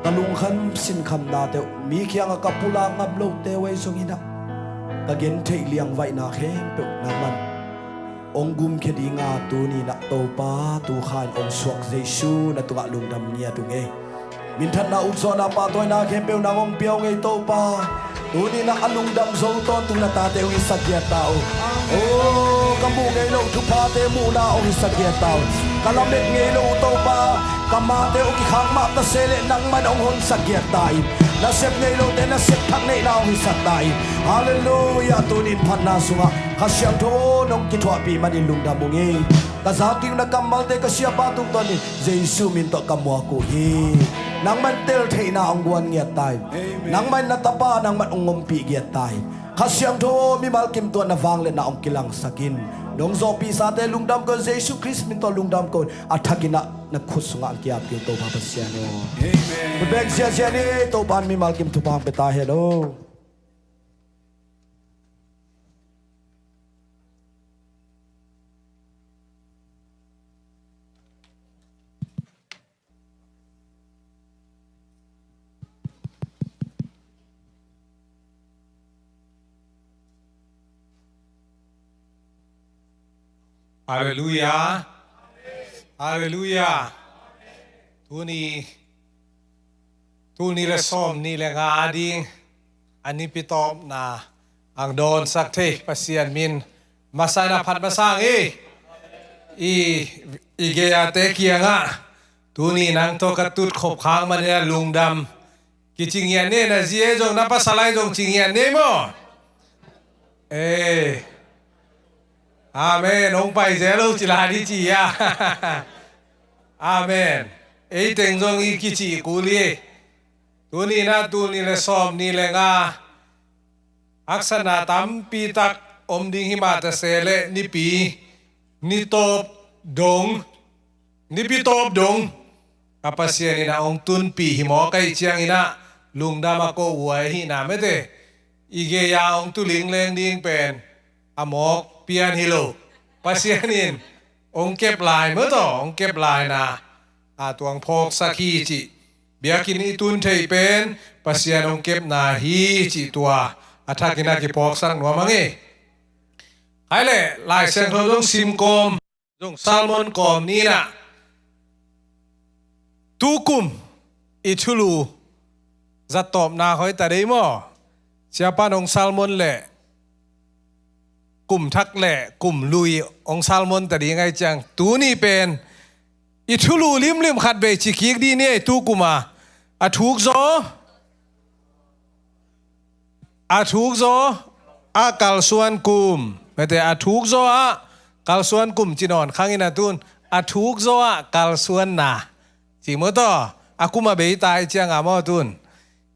ka lungkham sinkhamnate uh mi kiangah ka pulak ngam lote uh ahi zong inah ka gentheih liangvaihna khempeuh nangman hong gumkhia dinga tuni inah Topa tukha in hong suak Jesu na tungah lungdam ngiat ung ei. Minthanna, ukzawhna, pahtawina khempeuh nang hong pia ung ei Topa. Tuni inah a lungdam zo tawntung na tate hong hisak giat ta uh. O, ka muh ngei loh thuphate muhna hong hisak giat ta uh. Ka lamet ngei loh uh Topa, ka mate uh kikhak mah ta se leh nangman hong honsak giat ta in. Na sep ngei lohte na sep thak neihna hong hisak ta in. Halleluiah. Tuni in phatna sungah Kha Siangtho aw, nong kithuahpih manin lungdam ung ei. Ka zak ding na kammalte ka siapa tungtawnin Jesu min tawh ka muak uh hi. Nangman tel theihna hong guan ngiat ta in. Amen. Nangman na tapa nangman hong ompih giat ta in. Kha Siangtho aw, mimal kim tungah na vangliatna hong kilangsak in. Nong zawhpihsate lungdam ko in, Jesu Khrist min tawh lungdam ko in. A thak inah na khut sungah hong ki-ap ding Topa Pasian aw. Amen. Khut beng ziahziah ni. Topa in mimal kim thupha hong pia ta hen aw. Halleluiah. Halleluiah. Tuni, tul nih le sawm nih le nga ading a nipi tawpna ang dawnsak thei Pasian min masa in a phat masa ing ei. I, i gei-ate kiangah tuni nang tawh ka tut khop khak manin a lungdam kici ngiat ni ei. Na zi ei zong na pasal ei zong ci ngiat ni ei maw. Ei. Amen. Hong pai zel lo ci lai ding ci a. Amen. Ei teng zong i kicih kul hi. Tuni inah tul nih le sawm nih le nga haksatna tampi tak om ding hi mah ta se leh nipi, ni tawp dong, nipi tawp dong a Pasian in a hong tunpih hi mawk ahih ciangin ah lungdam a ko uh ahi hihna mete. I gei-a hong tu lingleng ding pen a mawk pian hi lo. Pasian in hong kep lai maw taw, hong kep laina a tuang phawksak hi cih. Biakinn i tun theih pen Pasian hong kepna hi cih tua a thakin a kiphawksak nuam ang e. Hai leh Lai Siangtho zong sim kawm, zong sermon kawm ni inah, tukum i thulu zattawpna hoih ta dei maw? Siapa in hong sermon leh kum thak leh kum lui hong sermon ta ding ahih ciang, tuni pen i thulu limlim khat vei ci kik dih ni ei. Tukum a, a thuk zaw, a thuk zaw a kalsuan kum. Mete, a thuk zaw a kalsuan kum ci nawn khang in a tun, a thuk zaw a kalsuanna ci maw taw. A kum a bei ta ahih ciang a maw tun,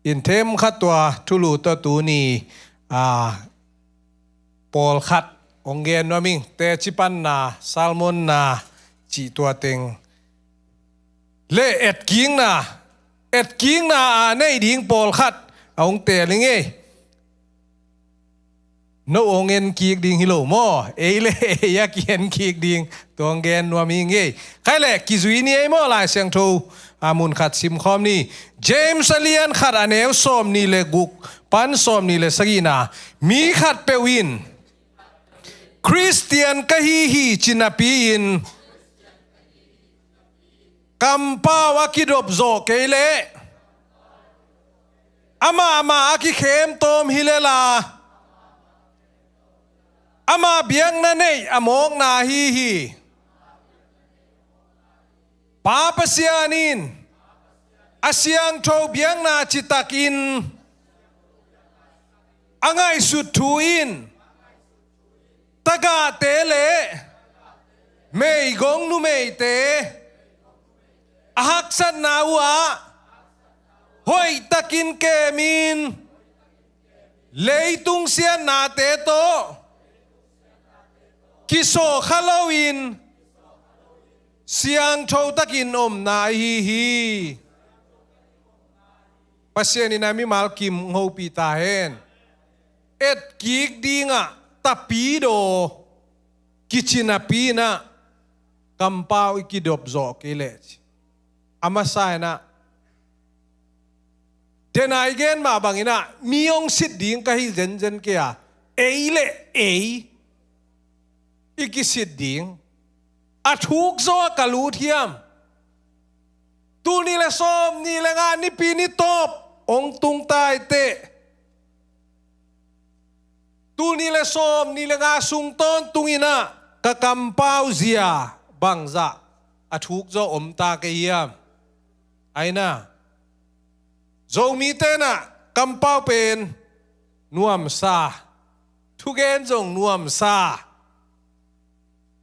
in them khat tua thulu tawh tuni a pawlkhat hong gen nuam ing. Teci panna, sermonna cih tua teng leh etkikna, etkikna a neih ding pawlkhat a hong teel ing ei. No hong en kik ding hi lo maw? Ei leh ei a ki-en kik ding, tua hong gen nuam ing ei. Khai leh kizui ni ei maw, Lai Siangtho a mun khat sim khawm ni. James a lian khat a neu sawm nih leh guk pan sawm nih leh sagihna. Mi khatpeuh in Khristian ka hi hi ci napi-in kampau a kidop zawh kei leh amah mah a kikhem tawm hi lel a, ama biakna neih a mawkna ahi hi. Pa Pasian in a siangtho biakna citakin a ngaihsut thu in tagahte leh meigong numeite a haksatna uhah hoihtakin kemin, leitung siatnate tawh kisawhkha loin siangtho takin omna ahi hi. Pasian in a mimal kim hopih ta hen. Etkik dingah tapidaw kici napi-in ah kampau i kidop zawh kei leh ci. A masa in ah, den a i gen mah bangin ah mi hong sit ding ka hi zenzen kei a, ei le ei i kisit ding. A thuk zaw ka lut hiam? Tul nih le sawm nih le nga nipi ni tawp hong tung ta hi teh, tul nih le sawm nih le nga sung tawntung in ah ka kampau zia bangzah a thuk zaw om ta kei hiam? Ai na, Zomite in ah kampau pen nuamsa, thugen zong nuamsa,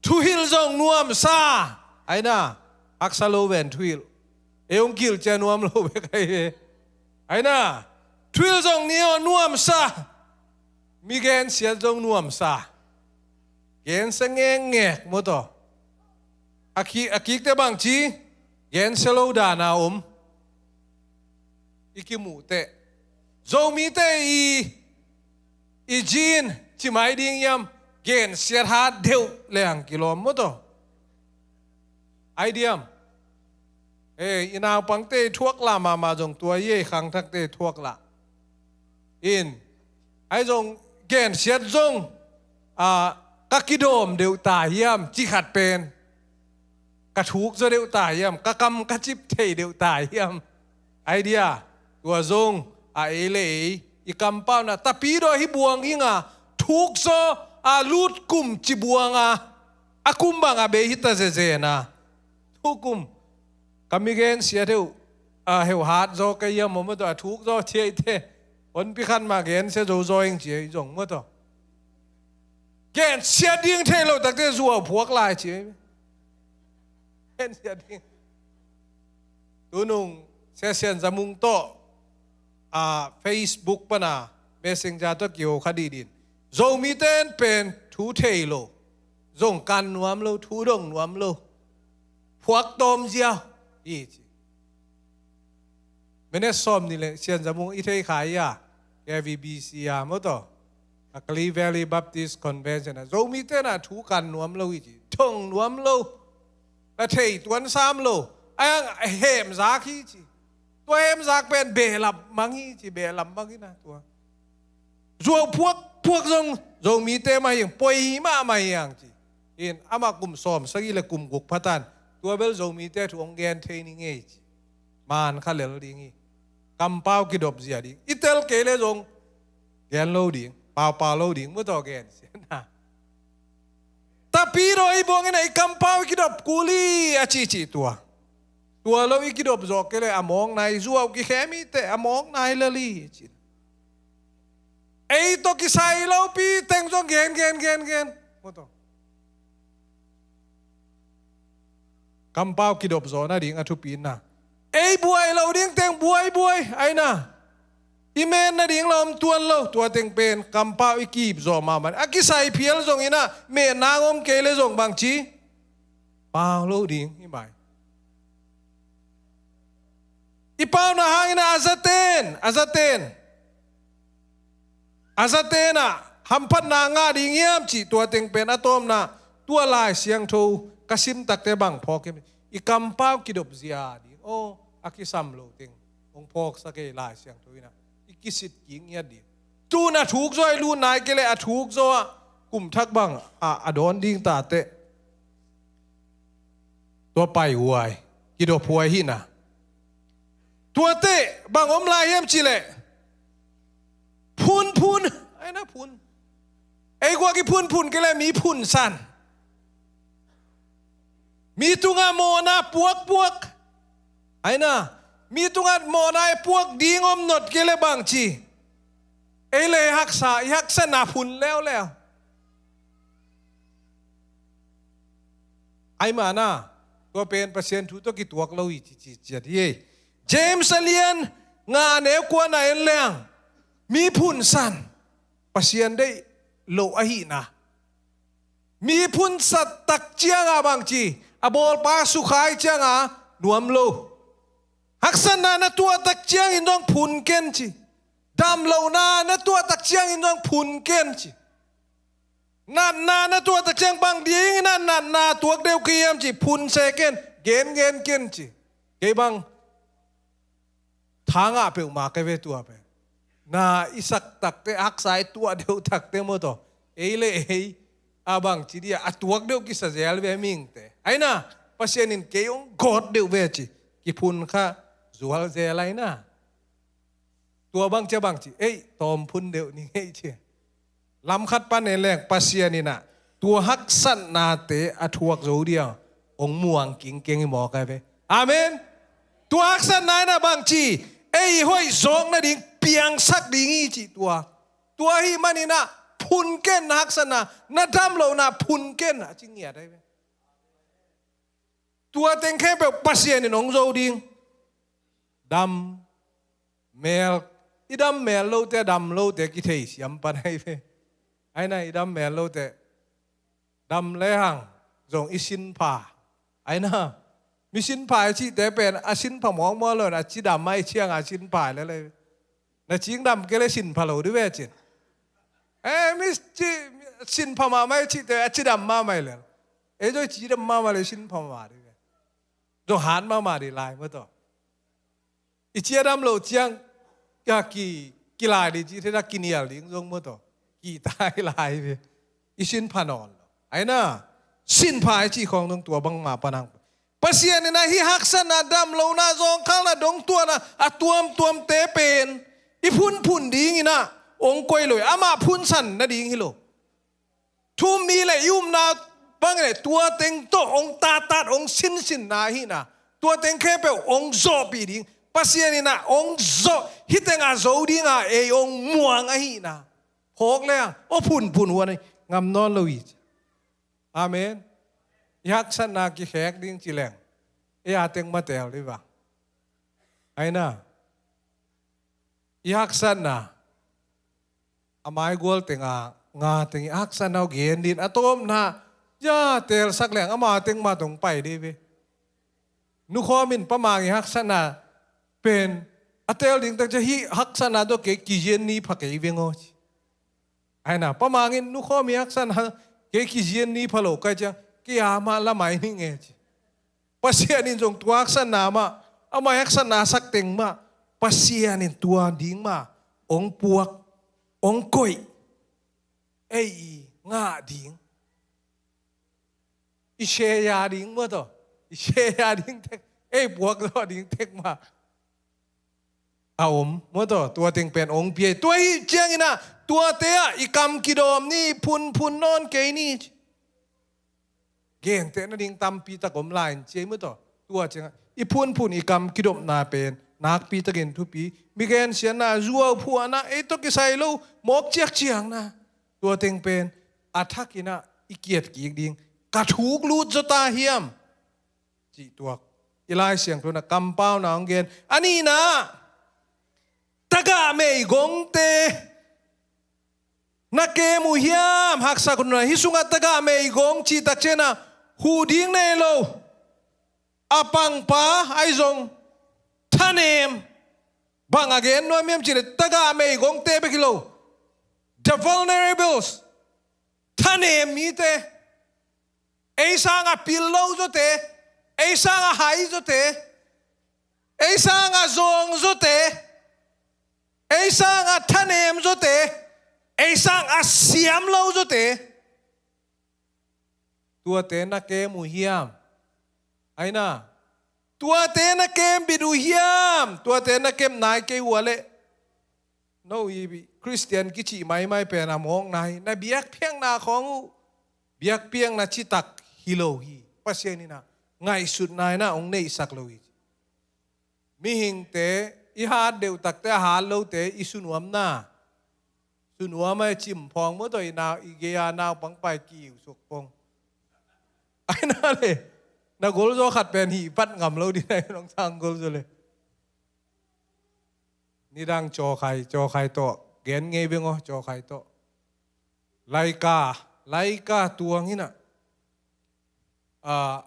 thuhilh zong nuamsa. Ai na, haksa lo ven thuhilh. Ei hong kilh ciang nuam lo bek ahi ve. Ai na, thuhilh zong ni aw nuamsa. Mi gensiat zong nuamsa. Gensia ngekngek maw taw. A ki, a kikte bangci gensia lo dan a om. I kimuh teh, Zomite i, i gene ci mai ding hiam? Gensiat hat deuh leng kilawm maw taw. Ai diam? Eh, i naupangte thuak lah mahmah zong tua hi ei, khangthakte thuak lah. In, ai zong gensiat zong, ah, ka kidawm deuh ta hiam, ci khat pen. Ka thuk zaw deuh ta hiam, ka kam ka cip thei deuh ta hiam? Ai dia, tua zong a ei le ei i kampau in ah tapidaw hi buang ing a, thuk zaw a lut kum ci buang a, a kum bang a bei hi ta zezen a. Thu kum, ka mi gensiat heuh, a heuh hat zaw ka hiam maw, maw taw, a thuk zaw thei te. Honpi khat mah gensia zo zaw ing ci ei zong maw taw. Gensiat ding thei lo takte zuau phuak lai ci ei. Gensiat ding. Tunung Sia Sian Za Mung tawh, a, Facebook pan a Messenger tawh kiho kha dihdih in, Zomite in pen thu thei lo, zong kan nuam lo, thu dong nuam lo, phuak tawm ziau hi ci. Minute sawm nih le, Sian Za Mung i thei kha hi a, K V B C a maw taw, a Kali Valley Baptist Convention a, Zomite in ah thu kan nuam lo hi ci, thong nuam lo, a thei tuan sam lo, a hemzak hi ci. Tua hemzak pen behlap mang hi ci, behlap mang hi na tua. Zuau phuak, phuak zong Zomite mah hi ang, poi mahmah hi ang ci. In, amah kum sawm sagih le kum guk pha tan, tua bel Zomite thu hong gen thei ni ngei ci. Man kha lel ding hi. Kampau kidop zia ding. I tel kei le zong gen lo ding, paupau lo ding, maw taw, gensia na. Tapidaw hi buang in ah i kampau i kidop kul hi a cici tua. Tua lo i kidop zawh kei le a mawk nai, zuau kikhem hi teh a mawk nai lel hi ci. Ei tawh kisai lopi teng zong gen, gen, gen, gen. Maw taw. Kampau kidop zawh nading a thupi na. Ei buai lo ding teng buai, buai, ai na. I men nading la om tuan lo, tua teng pen kampau i kihip zawh mahmah. A kisai phial zong in ah, men nang om kei le zong bangci pau lo ding hi mai. I pauna hangin ah a zaten, a zaten, a zaten ah hamphatna ngah ding hiam cih tua teng pen a tawpna, tua Lai Siangtho ka sim takte bang phawk hiam? I kampau kidop zia ding. Aw, a kisam lo teng hong phawksak ei Lai Siangtho in ah. I kisit kik ngiat ding. Tu-in a thuk zaw i lut nai kei leh a thuk zaw ah kum thak bang a, a dawn ding ta teh. Tua paihuai, kidophuai hi na. Tuate bang om lai hiam cih leh, phunphun, ai na phun. Ei guak i phunphun kei leh mi phunsan. Mi tungah mawhna puakpuak. Ai na, mi tungah mawhna i puak ding om nop kei leh bangci. Ei leh haksa, i haksatna phun leuleu. Ai mah na, tua pen Pasian thu tawh kituak lo hi ci, ci, ciat hi ei. James a lian nga a neu kua na en leng, mi phunsan, Pasian deih loh ahihna. Mi phunsat tak ciangah bangci, a bawlpa sukhai ciangah nuam lo. Haksatna na tuah tak ciangin zong phun ken ci. Damlohna na tuah tak ciangin zong phun ken ci. Natna na tuah tak ciang bang dingin a natna tuak deuh ka hiam ci, phun se ken, gengen ken ci. Kei bang tha ngah peuhmah ka ve tua pen. Na i sak takte, haksa i tuah deuh takte maw taw, ei le ei a bang ci dia a tuak deuh kisa zel ve mihingte. Aina, Pasian in kei hong gawt deuh ve ci, kiphun kha zual zel aina. Tua bang cia bang ci, ei, tawm phun deuh ni ngei ci. Lam khat pan en leng Pasian in ah tua haksatnate a thuak zo dia hong muang kingkeng hi mawk ai ve. Amen. Tua haksatna in ah bang ci, ei hoih zawk nading piangsak ding hi ci tua. Tua hi manin ah phun ken na haksatna, na damlohna phun ken a ci ngiat ai ve. Tua teng khempeuh Pasian in hong zo ding. Dam mel, i dam mel lote, dam lote kithei siam pan ai ve. Aina, i dam mel lote dam lehang zong i sinpha. Aina, mi sinpha i cihte pen a sinpha mawkmawk lo in a cidam ai ciang a sinpha lele. Na cingdam kei le sinpha lo di ve cin. E, mi ci, sinpha mahmah i cihte a cidam mahmah i lel. Ei zong i cidam mahmah le sinpha mahmah di ve. Zong hat mahmah di lai maw taw. I cidam loh ciang ka ki, kilai di ci thei ta kinial ding zong maw taw. Kitai lai ve. I sinpha nawn lo. Aina, sinpha i cih khawng zong tua bangmah panang. Pasian in ah hih haksatna, damlohna, zawngkhalna, dongtuahna a tuamtuamte pen i phunphun dingin ah hong koih lo hi. Amah phunsan nading hi lo. Thu-um mi le i upna bang le tua teng tawh hong tattat, hong sinsinna ahihna, tua teng khempeuh hong zawhpih ding. Pasian in ah hong zawh, hih teng a zo ding a ei hong muang ahihna phawk leng, aw phunphun huan ahi ngam nawn lo hi. Amen. I haksatna kikhek ding ci leng, ei a teng ma tel di va. Aina, i haksatna a maigual teng a nga teng i haksatna uh gen din a tawpna, ya, telsak leng ama teng ma tong pai di ve. Nukhawm in pamang i haksatna pen a tel ding tak cia, hih haksatna tawh kei kizian ni pha kei veng aw ci. Aina, pamang in nukhawm i haksatna kei kizian ni pha lo kai ciang kei a mah lamai ni nge ci. Pasian in zong tua haksatna mah, amah haksatna sak teng mah, Pasian in tua ding mah hong puak, hong koih. Ei i ngah ding, i share ding maw taw, i share ding tek, ei puak zawh ding tek mah a om maw taw. Tua teng pen hong pia hi. Tua hi ciangin ah tuate ah i kam kidawm ni, phunphun nawn kei ni. Genteh nading tampi tak om lai in ci ei maw taw. Tua ciangah i phunphun, i kam kidopna pen nakpi takin thupi. Mi gensiatna, zuauphuahna, ei tawh kisai lo mawk ciakciakna, tua teng pen a thakin ah i kiat kik ding. Ka thuk lut zaw ta hiam cih tuak. I Lai Siangtho in ah kampauna hong gen. A nihna, tagah meigongte na kem uh hiam? Haksa kei un la, hih sungah tagah meigong cih tak ciangin ah huh ding nei lo, a pangpa ahi zong thanem. Bang a gen nuam hiam cih leh tagah meigongte bek hi lo, the vulnerables, thanem mite, ei sangah pil lo zawte, ei sangah hai zawte, ei sangah zawng zawte, ei sangah thanem zawte, ei sangah siam lo zawte, tuate na kem uh hiam? Aina, tuate na kem bit uh hiam? Tuate na kem nai kei uh a leh, no i Khristian kicih maimai pen a mawkna hi. Na biakpiakna khawng uh biakpiakna citak hi lo hi. Pasian in ah ngaihsutna in ah hong neihsak lo hi. Mihingte, i hat deuh takte, a hat lote, i sunuamna, sunuam a cim phawng maw taw, i nau, i gei-a naupang pai kiu suk pong. Aina le, na golzaw khat pen hih pat ngam lo ding a, nong sang golzaw le. Nidang cawkhai, cawkhai tawh gen ngei veng aw, cawkhai tawh. Laika, laika tuang in ah, ah,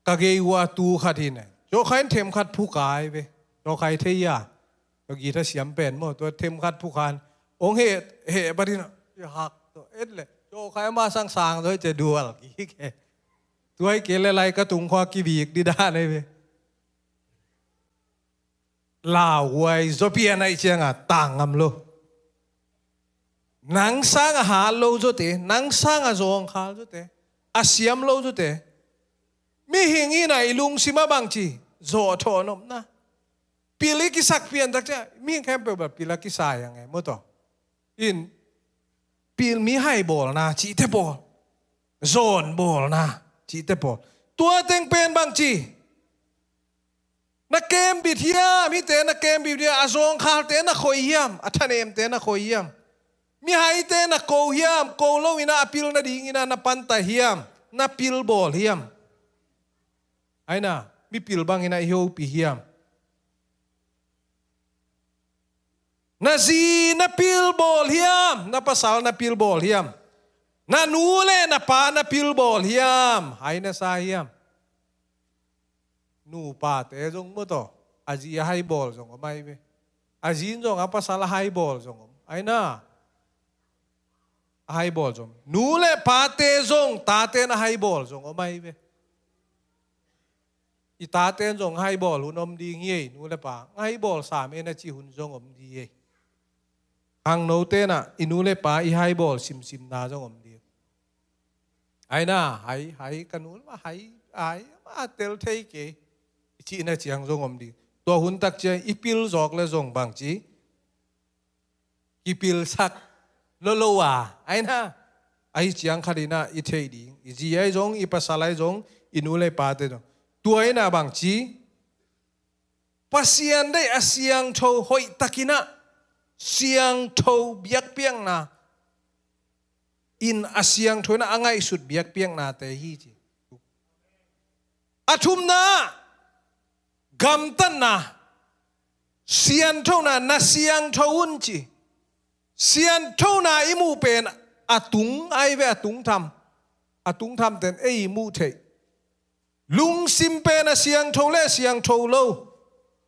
ka gei uh a tu khat hi na. Cawkhai in themkhat phukai ve. Cawkhai thei a, tua guitar siam pen maw, tua themkhat phukhan hong heh, heh batin a hak tua et le cawkhai ama sangsang zaw hi ci a dual kik hi. Tua hi kei le lai ka tung khua kivik ding dan ahi ve. Lauhuai zaw pian ahih cianga tang ngam lo. Nang sanga hat lo zawte, nang sanga zawngkhal zawte, a siam lo zawte, mihing in a i lungsim ah bangci zawhthawh nopna. Pil i kisak pian tak ciang mihing khempeuh bel pil a kisa hi a ngei maw taw. In pil mi hai bawlna cihte bawl, zawn bawlna cihte bawl. Tua teng pen bangci na kembit hiam, hihte na kembit hiam, a zawngkhalte na khoi hiam, a thanemte na khoi hiam. Mihaite na ko hiam, ko lo in a pil nadingin a na pantai hiam, na pil bawl hiam. Aina, mipil bangin a i hopih hiam. Na zi na pil bawl hiam, na pasal na pil bawl hiam. Na nu le na pa na pil bawl hiam, hai na sa hiam. Nupate zong maw taw, a zi a hai bawl zong om ahi ve. A zi in zong a pasal a hai bawl zong om. Aina, a hai bawl zong om. Nu le pate zong, tate na hai bawl zong om ahi ve. I tate in zong hai bawl hun om ding hi ei, nu le pa. Hai bawl sam ei na ci hun zong om ding hi ei. Khangnote in a, i nu le pa i hai bawl simsimna zong om ding. Aina, hai, hai, ka nu le pa hai, hai, ma tel thei kei, i cihna ciang zong om ding. Tua hun tak ciang i pil zawk le zong bangci kipilsak lolo a, aina, ahi ciang khat in a i theih ding. I zi ahi zong, i pasal ahi zong, i nu le i pate zong. Tua in a bangci, Pasian deih a siangtho hoihtakin a siangtho biakpiakna in a siangtho in a a ngaihsut biakpiaknate hi ci. A thumna, gamtatna, sianthona, na siangtho un ci. Sianthona i muh pen a tung ahi ve, a tungtham. A tungthamte in ei i muh theih. Lungsim pen a siangtho le a siangtho lo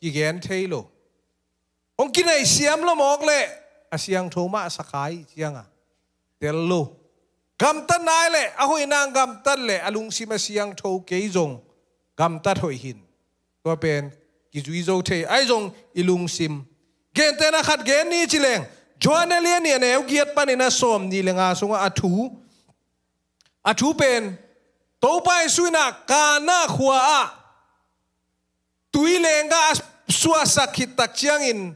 kigen thei lo. Hong kinai siam lo mawk le a siangtho mah a sakha i cianga tel lo. Gamtat nai le a hoihna gamtat le a lungsim a siangtho kei zong gamtat hoih hin. Tua pen kizui zo thei ahi zong i lungsim. Gentehna khat gen ni ci leng, Johan a lian nih a neu giat panin a sawm nih le nga sungah a thu, a thu pen Topa Jesu in a Kana khua ah tui lenggah a suahsak khit tak ciangin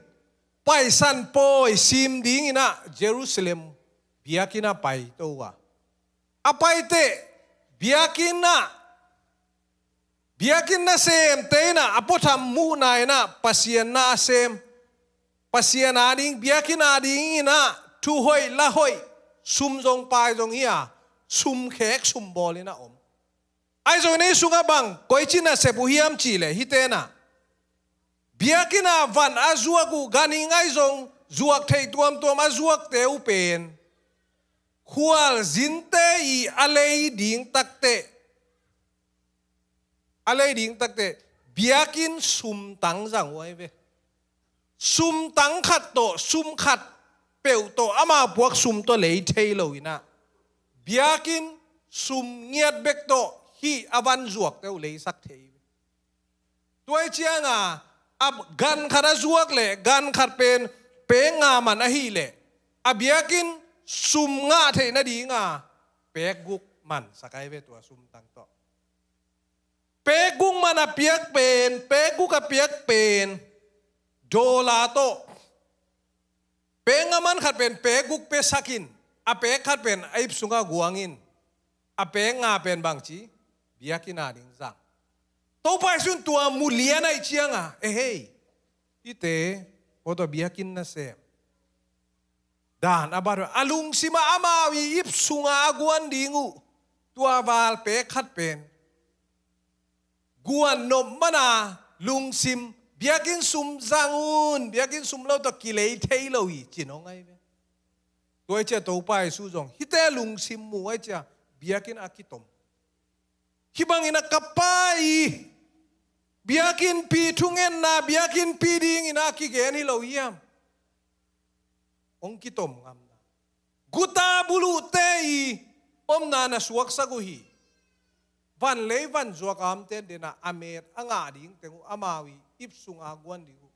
Paisan pawi sim dingin a Jerusalem biakinn ah pai to uh a, a paiteh biakinn ah, biakinn nasemte in a a puatham muhna in a Pasian na a sem, Pasian ading, biakinn adingin a thu hoih la hoih, sum zong pai zong hi a, sum khek sum bawl in a om. Ahi zongin ei sungah bang koici nasep uh hiam cih leh hihte in a biakinn a van a zuak uh, ganhing ahi zong zuak theih tuamtuam a zuakte uh pen khualzinte i a lei ding takteh, a lei ding takteh biakinn sumtang zang uh ahi ve. Sumtang khat tawh, sum khat peuh tawh, amau puak sum tawh lei thei lo in a, biakinn sum ngiat bek tawh hih a van zuakte uh leisak thei ve. Tua hi cianga a gan khat a zuak le gan khat pen pek nga man ahih leh a biakinn sum ngah theih nadinga pek guk man sak ahi ve, tua sumtang tawh. Pek guk man a piak pen, pek guk a piak pen dollar tawh. Pek nga man khat pen pek guk pia sak in, a pek khat pen a ip sungah guang in, a pek nga pen bangci, biakinn ading zang. Topa Jesu in tua mu lian ahih cianga, ehei, hihte, maw taw, biakinn nasem dan a bat uh a, lungsim ah amau i ip sungah a guan ding uh tua val pek khat pen guan nop man a lungsim, biakinn sum zang un, biakinn sum lo tawh kilei thei lo hi ci nong ahi ve. Tua hi ciah Topa Jesu zong hihte lungsim mu ahi ciah biakinn a kitom. Hih bangin a ka Pa i Biakinnpi thungetna, biakinnpi dingin a kigen hi lo hiam? Hong kitom ngamna. Guta buluhte i omna na suaksak uh hi. Vanlei vanzuak a omte denah a met a ngah ding teng uh amau i ip sunga guan ding uh.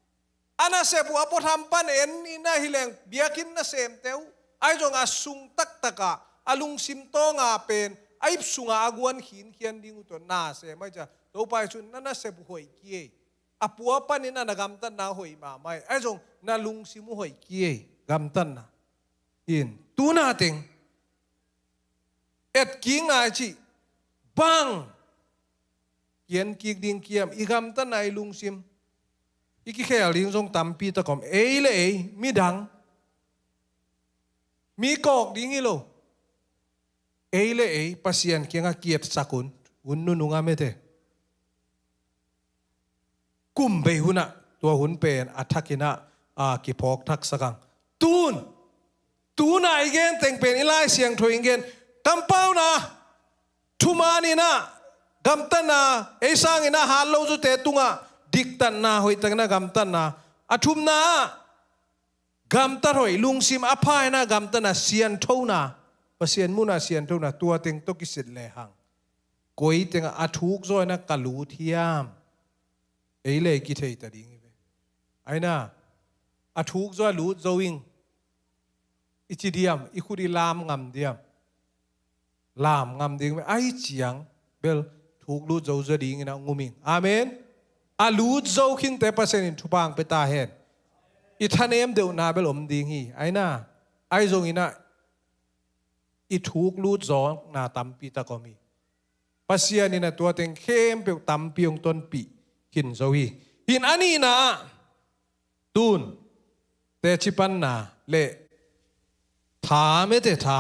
A nasep uh a puatham pan en inah hileng biakinn nasemte uh. Ahi zong a sung taktakah a lungsim tawnga pen a ip sunga a guan khinkhian ding uh tawh nasem ahi ciah. Topa i cun na nasep uh hoih ki ei. A pua panin a na gamtatna hoih mahmah ei. Ahi zong na lungsim uh hoih ki ei. Gamtatna. In. Tuna teng. Etkikna i cih. Bang. Kian kik ding kiam. I gamtatna i lungsim. I kikhel ding zong tampi tak om. Ei le ei. Midang. Mi kawk ding hi lo. Ei le ei Pasian kiangah kietsak un. Hun nunung a mete. Kum bei hunah tua hun pen a thakinah a kiphawk thaksak ang. Tun. Tuna i gen teng pen i Lai Siangtho i gen. Kampauna. Thumaninah. Gamtatna. Ei sanginah hat lo zute tungah. Diktatna hoihtakinah gamtatna. A thumna ah. Gamtat hoih lungsim a pha inah gamtatna sianthona. Pasian munah sianthona tua teng tawh kisit lehang. Koi tengah a thuk zaw inah ka lut hiam. Ei le ei kithei ta ding hi ve. Aina. A thuk zaw a lut zo ing. I ci diam, i khut i lam ngam diam. Lam ngam ding ve, ahi ciang bel thuk lut zo zaw dingin a ngum ing. Amen. A lut zo khinte Pasian in thupha ang pia ta hen. I thanem deuhna bel om ding hi. Aina, ahi zonginah i thuk lut zawkna tampi tak om hi. Pasian inah tua teng khempeuh tampi hong tonpih khin zo hi. Hin a nihna ah Tun, teci panna le tha mete tha.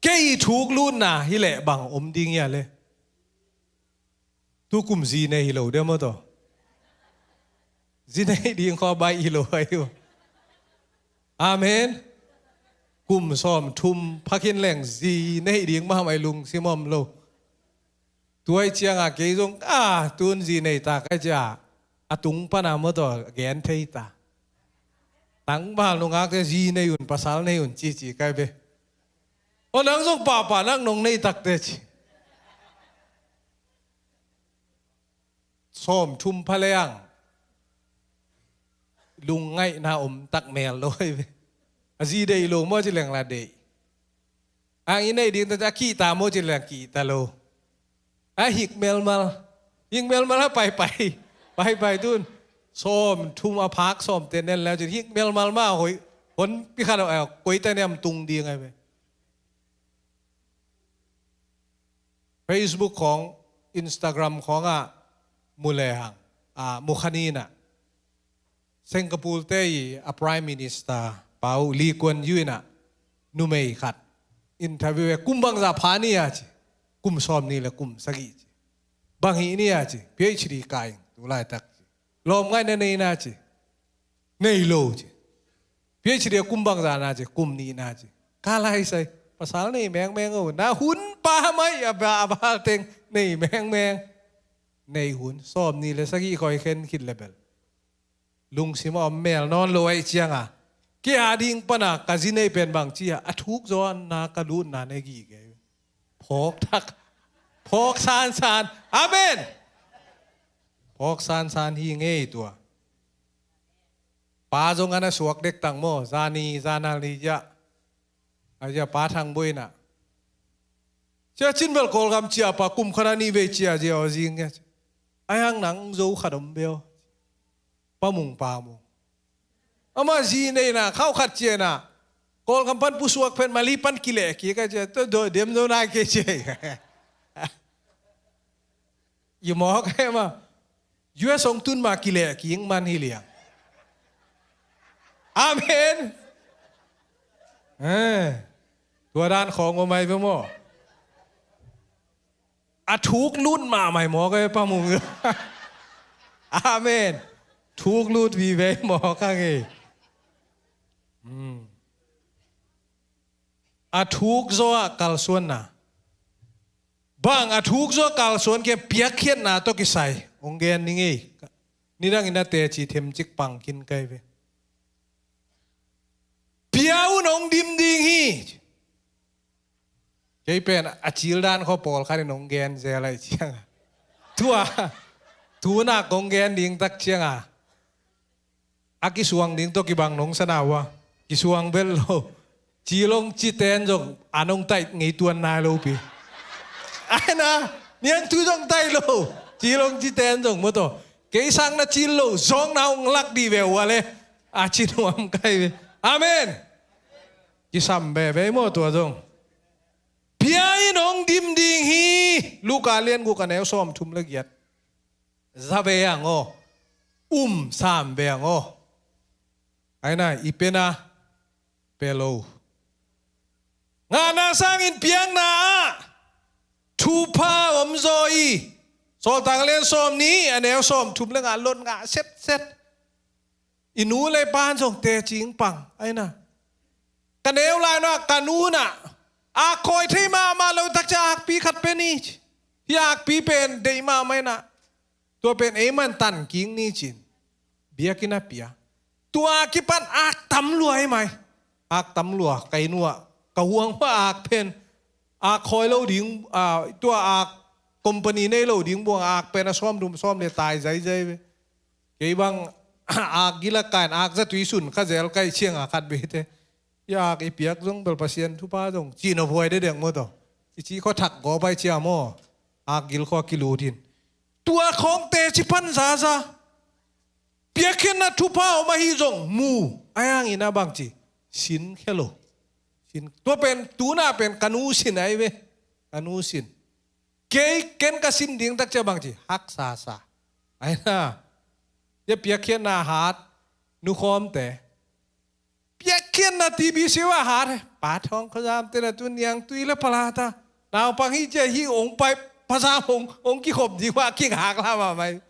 Kei i thuk lutna hi leh bang om ding hia le. Tu kum zi nei hi lo dia maw taw. Zi nei ding khaw baih hi lo ahi uh. Amen. Kum sawm thum phakin leng zi nei ding mahmah i lungsim om lo. Tuai cianga kei zong a tun zi nei ta kai cia a tung pana maw taw gen thei ta. Tangval nungakte zi nei un pasal nei un cici kai ve. O nang zong pahpah nak nong nei takte ci. Sawm thum pha le ang lungngaihna om tak mel lo hi ve. A zi deih lo maw ci leng la deih. Ang i neih ding ta a kihta maw ci leng kihta lo. A hik melmal. Hik melmal a paipai. Paipai tun. Sawm thum a phak sawm te nen leu cin hik melmal ma hoih. Hon pikhan a koita niam tung ding ai ve. Facebook khawng, Instagram khawngah mu lehang, a, mu khaninah. Singapore te i a Prime Minister pau Lee Kuan Yew inah numei khat interview e kum bangzah pha ni a ci. Kum sawm ni le kum sagih ci. Bang hi ni a ci. PhD kai tulaitak ci. Lawm ngaihna nei na ci. Nei lo ci. PhD a kum bangzah na ci. Kum nih na ci. Ka laisai. Pasal nei mengmeng o. Na hun pa mai a ba a ba teng nei mengmeng. Nei hun. Sawm ni le sagih khawi khen khit le bel. Lungsim a om mel nawn lo aih cianga. Kei a ding pana ka zi nei pen bang cia a thuk zaw na ka lutna nei gige. Phawk thak. Phawk sansan. Amen. Phawk sansan hi ngei tua. Pa zong ana suak dek tang maw zani zanal ni ya. A ya pa thang buina. Cia cin bel Kawlgam cia pa kum khana ni vei cia zia aw zing ya. Ai hang nang zo khat om beo. Pa mung pa mung. Ama zi neina khau khat ciana Kawlgam pan pusuak phen mali pan kileh kik a cia to do dem do nai ke cia. I mawk he ma. U S hong tun ma kileh kik man hi liang. Amen. Eh. Tua dan khawng om ai ve maw. A thuk lut mahmah mawk e pa mung. Amen. Thuk lut vive mawk a ngei. A thuk zaw ah kalsuanna. Bang a thuk zaw kalsuan kei piakkhiatna tawh kisai hong gen ning ei. Nidangin a teci themcik pang khin kai ve. Pia un hong dim ding hi. Kei pen a cildan khaw pawlkhat in hong gen zel ahi cianga, tua tunak hong gen ding tak cianga, a kisuang ding tawh kibang nong sana uh a, kisuang bel lo. Cilong citen zong an hong taih ngei tuan nai lo pi. Aina, niangtui zong taih lo. Cilong citen zong maw taw, kei sang na cil lo zong na hong lak dih ve uh a le, a ci nuam kai ve. Amen. Kisam veve maw tua zong. Pia in hong dim ding hi. Luka lian guk a neu sawm thum le giat. Za ve ang aw. Um sam ve ang aw. Aina, i pena pe lo. Ngahna sangin piakna ah thupha om zaw i. Sawltak lian sawm nih a neu sawm thum le nga, lot nga setset. I nu le pan zong teci ing pang. Aina, ka neu lai no ah ka nu na, a khawi thei mahmah lo tak cia akpi khat pe ni. Hi akpi pen deih mahmah ina, tua pen ei man tan kik ni cin. Biakinn a pia. Tua kipan ak tam lua hi mai. Ak tam lua, kai nu ah ka huang hua ak pen, ak khawi lo ding, ah, tua ak company nei lo ding buang ak pen a sawm dum sawm le tai zaizai ve. Kei bang ak gila kain ak zatui sun kha zel kai cianga khat bete. I ak i piak zong bel Pasian thupha zong ci nop huai dedeng maw taw. I ci khaw thak gaw pai cia maw. Ak gil khaw kilut in. Tua khawng teci pan zaza. Piakkhiatna thupha om ahi zong mu. Ai ang ina bang ci. Sin khe lo. Sin. Tua pen, tuna pen ka nu sin ai ve. Ka nu sin. Kei ken ka sin ding tak cia bang ci. Haksa sa. Aina. Cia piakkhiatna hat. Nu khawmte. Piakkhiatna T B C wa hat. Pa thawng khazam te na tu niangtui le palata. Naupang hi cia hi ong pai. Pazam ong, ong kikhop ding wa kik hak la ma mai.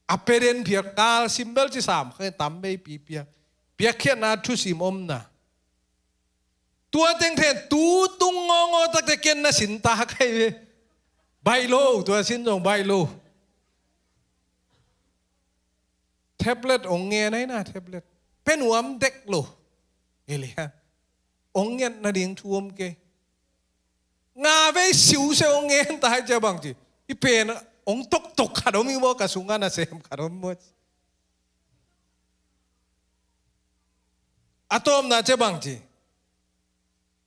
A peden piak kal simbel ci sam khe tam bei pi piak. Piakkhiatna thusim omna. Tua teng then tu tung ngawngaw takte ken na sin ta kai ve. Baih lo, tua sin zong baih lo. Tablet ong ngen ai na tablet. Pe nuam dek lo. Elia. Ong ngen na ding thu om kei. Nga vei siu se ong ngen tai cia bang ci. I pen ong toktok khat om i maw ka sunga na sem khat om maw. A tawmna cia bang ci.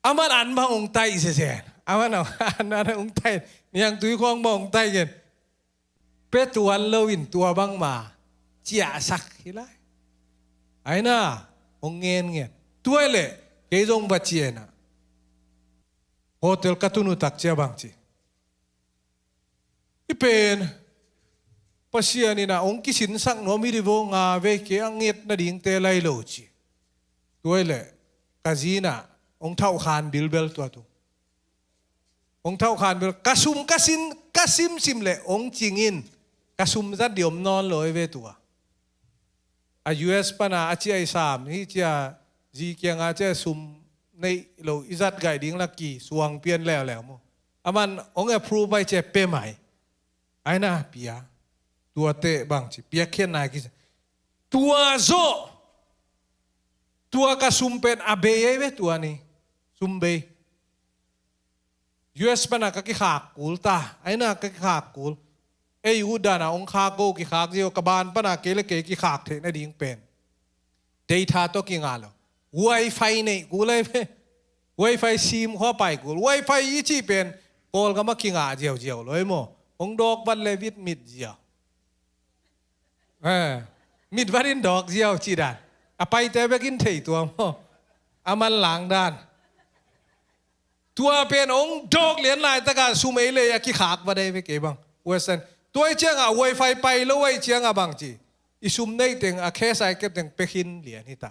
Aman an bang ong taih sesen. Aman an, an ong taih. Niangtui khawng bang ong taih gen. Pe tuan lo in tua bang ma. Ciahsak hi lai. Aina ong ngen ngen. Tua le kei zong va ciena. Hotel ka tunu tak cia bang ci. I pen Pasian ina ong kisinsak nuam hi di vo nga vei kei a nget na dingte lai lo ci. Tua i le ka zina ong thauh khan bilbel tua tu. Ong thauh khan bilbel ka sum ka sin ka simsim le ong cingin ka sum zat di om nawn lo i ve tua. A U S pana a cia i sam hi cia zi kianga cia sum neih lo i zat gaih ding laki suang pian leuleu maw. Aman ong approve ai cia pe mai. Aina pia. Tua te bang ci piakkhiatna kisa. Tua zo. Tua ka sum pen a bei ai ve tua ni. Sum bei. U S pana ka kikhak kul ta, aina ka kikhak kul. Ei u dana ong khak ko kikhak zio ka ban pana kei le kei kikhak theih na ding pen. Data tawh kinga lo. Wifi neih kul ai ve. Wifi sim khaw pai kul. Wifi i cih pen Kawlgam a kinga ziauziau lo ai maw. Ong dawk vat le vit mit ziau. Eh, mit vat in dawk ziau ci dan. A paite bekin thei tua maw. A manlang dan. Tua pen ong dawk lian laitaka sum ei lei a kikhak va dei ve kei bang. Western. Tua i cianga wifi pai lo ai cianga bang ci. I sum nei teng a khesai kep teng pekhin lian hita.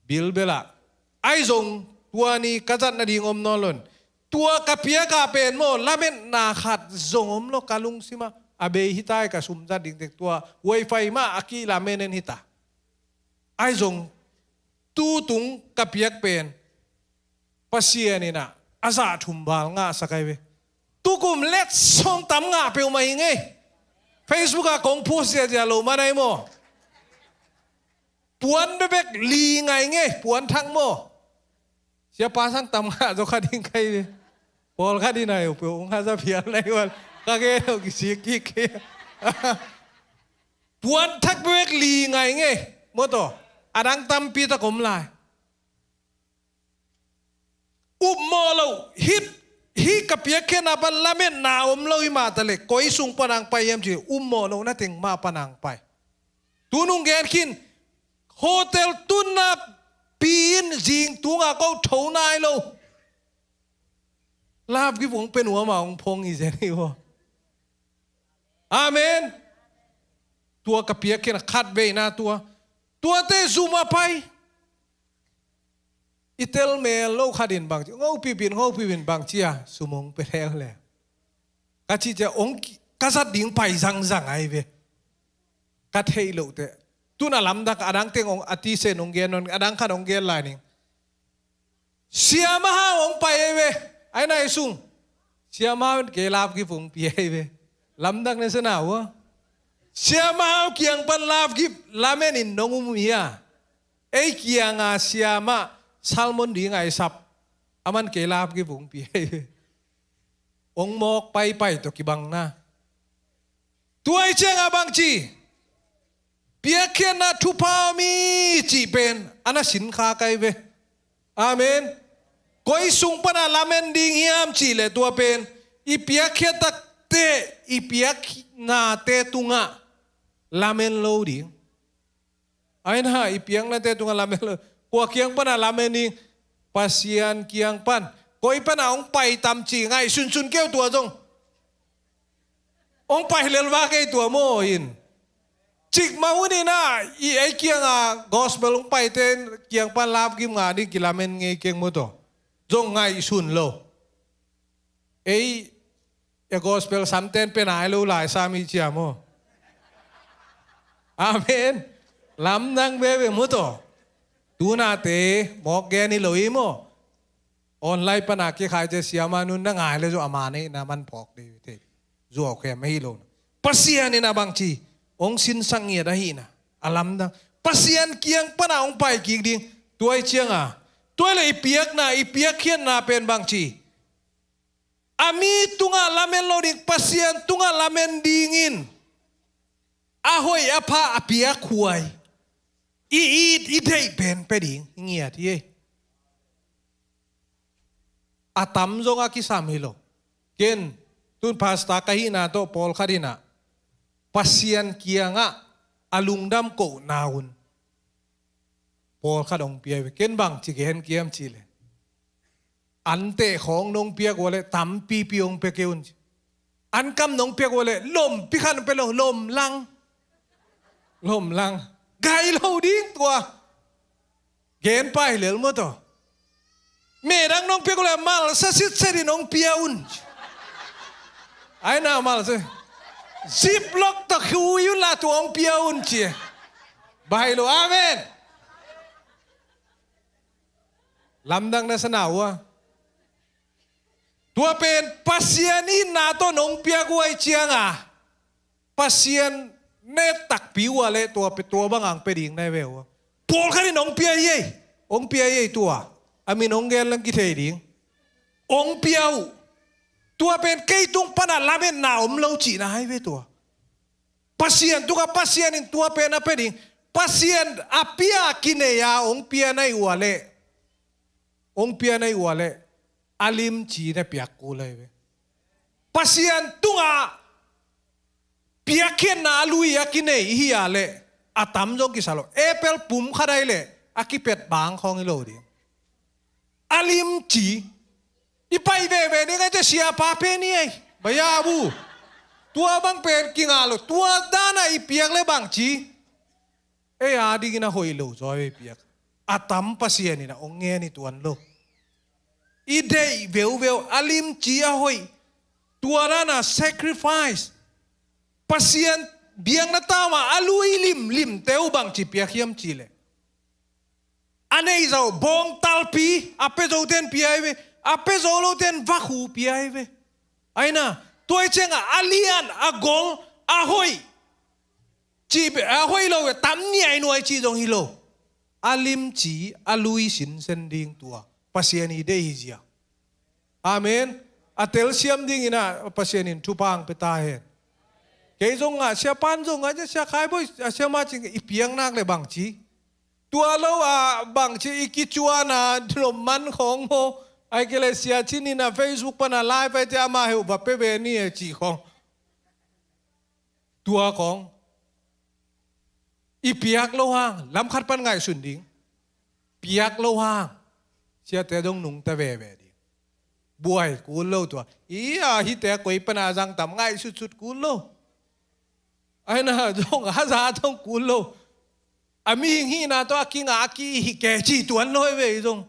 Bilbela. Ai zong tua ni ka zat nading om nawn lon. Tua ka piaka pen maw lametna khat zong om lo ka lungsima. A bei hita i ka sum zat ding teng tua wifi ma a kilamenen hita. Ai zong tutung ka piak pen Pasian inah A zah thum val ngahsak ai ve. Tukum letsong tam ngah peuhmah hi ngei. Facebook ah kong post ziahziah lo man ai maw? Puan bebek li ngai ngei, puan thak maw? Siapa sang tam ngah zaw kha ding kai ve. Pawlkhat in ai uh peuh ung haza phial nai val. Ka gen uh kisik kik kei. Puan thak bebek li ngai ngei. Maw taw. A dang tampi tak om lai. Upmawh loh, hih, hih ka piakkhiatna pan lametna om lo hi mah ta leh, koi sung pan hong pai hiam ci, upmawh loh na teng mah pan hong pai. Tu nung gen khin, hotel tunna pi in zing tungah ko tho nai lo. Love gift hong pia nuam a hong phong hi zen hi maw. Amen. Tua ka piakkhiatna khatveina tua. Tuate zum a pai. I tel mel lo khat in bang ci, ngopip in, ngopip in bang ci a, sum hong pia leuleu. Ka cih ciang hong ki-, ka zat ding pai zangzang ai ve. Ka theih loh teh. Tun a lamdang, a dang teng hong, a tisen hong gen nawn, a dang khat hong gen lai ning. Siamah Hau hong pai ai ve. Ai nai sung. Siamah Hau in kei love gift hong pia ai ve. Lamdang na sa na uh a. Siamah Hau kiang pan love gift lamen in nong um hi a. Ei kianga siamah salmon ding a i sap. Aman kei love gift hong pia ai ve. Hong mawk paipai tawh kibang na. Tua i cianga bang ci. Piakkhiatna thupha om hi cih pen. A na sin kha kai ve. Amen. Koi sung pana lamen ding hiam cih leh tua pen. I piakkhiat takte, i piaknate tungah. Lamen lo ding. Ai na, i piaknate tungah lamen lo. Kua kiang pana lamen ding. Pasian kiang pan. Koi pana hong pai tam ci ngai sunsun keu tua zong. Hong pai lel vak ei tua maw in. Cikmah hun in a, i ei kianga gospel hong paite kiang pan love gift ngah ding kilamen ngei keng maw taw. Zong ngaihsun lo. Ei, e gospel samten pe nai lo lai sam i cia maw. Amen. Lamdang veve maw taw. Tunate, mawk gen hi lo i maw. Online pana kikhai te siama nun na ngai le zu ama nei na man phawk dei te. Zuau khem ahi lo na. Pasian in a bang ci. Hong sinsak ngiat ahi na. A lamdang. Pasian kiang pana hong pai kik ding. Tua i cianga. Tua le i piakna, i piakkhiatna pen bang ci. A mi tungah lamen lo ding, Pasian tungah lamen dingin. A hoih a pha a piak huai. I it, i deih pen pe ding. Ngiat hi ei. A tam zong a kisam hi lo. Ken, tun pastor ka hihna tawh pawlkhat in a. Pasian kiangah a lungdam kohna un. Pawlkhat hong pia ve. Ken bang ci gen kiam ci le. An teh khawng nong piak ua le tampipi hong pia kei un ci. An kam nong piak ua le lompi khat nong pia lo lom lang. Lom lang. Gai lo ding tua. Gen pai lel maw taw. Medang nong piak ua le malsa sitset in hong pia un. Ai na malsa. Ziplock tawh khui un la tua hong pia un ci. Bai lo amen. Lamdang na sa na ua. Tua pen Pasian itna tawh nong piak uh ai cianga. Pasian ne takpi uh a le tua pe tua bang ang pe ding nai ve ua. Pawlkhat in hong pia hi ei. Hong pia hi ei tua. A min hong gen lang kithei ding. Hong pia uh. Tua pen kei tung pana lametna om lo cihna hai ve tua. Pasian tungah Pasian in tua pen a pe ding. Pasian a pia kinei a hong pia nai ua le. Hong pia nai ua le. A limci na piak kul ai ve. Pasian tungah piakkhiatna a lui a kinei hi a le. A tam zong kisa lo. Apple pum khat ai le. A kipet bang khawng hi lo ding. A limci. I pai veve ding ai te siapa pen hi ei. Bayabu. Tua bang pen kinga lo. Tua dana i piak le bang ci. Ei a dingin a hoih lo zaw ei piak. A tam Pasian in a hong ngen i tuan lo. I deih veuveu a limci a hoih. Tua dana sacrifice. Pasian biakna tama a lui limlim teu bang ci piak hiam ci le. A nei zau bawng talpi a pe zo ten pia ai ve. A pia zo lote in va khupi ai ve. Aina, tua i ciangah a lian, a gol, a hoih, ci a hoih lo ve, tam ni ai nuai ci zong hi lo. A limci, a lui sinsen ding tua Pasian i deih hi zia. Amen. A telsiam dingin ah Pasian in thupha hong pia ta hen. Kei zong ah, siapan zong ah, sia Khai Bawi, a siama cing i piang nak le bangci. Tua lo ah bangci i kicuan a lomman khawng maw. Ai kei le sia cinin a Facebook pan a live ai te ama heuh va pe ve ni e ci khawng. Tua khawng i piak lo hang, lamkhat pan ngaihsun ding. Piak lo hang, siate dong nungta veve ding. Buai kul lo tua. Ia, hite koi pana zang tam ngaihsutsut kul lo. Aina, dong haza dong kul lo. A mihing hihna tawh a kinga a ki hi ke ci tuan lo hi ve i zong.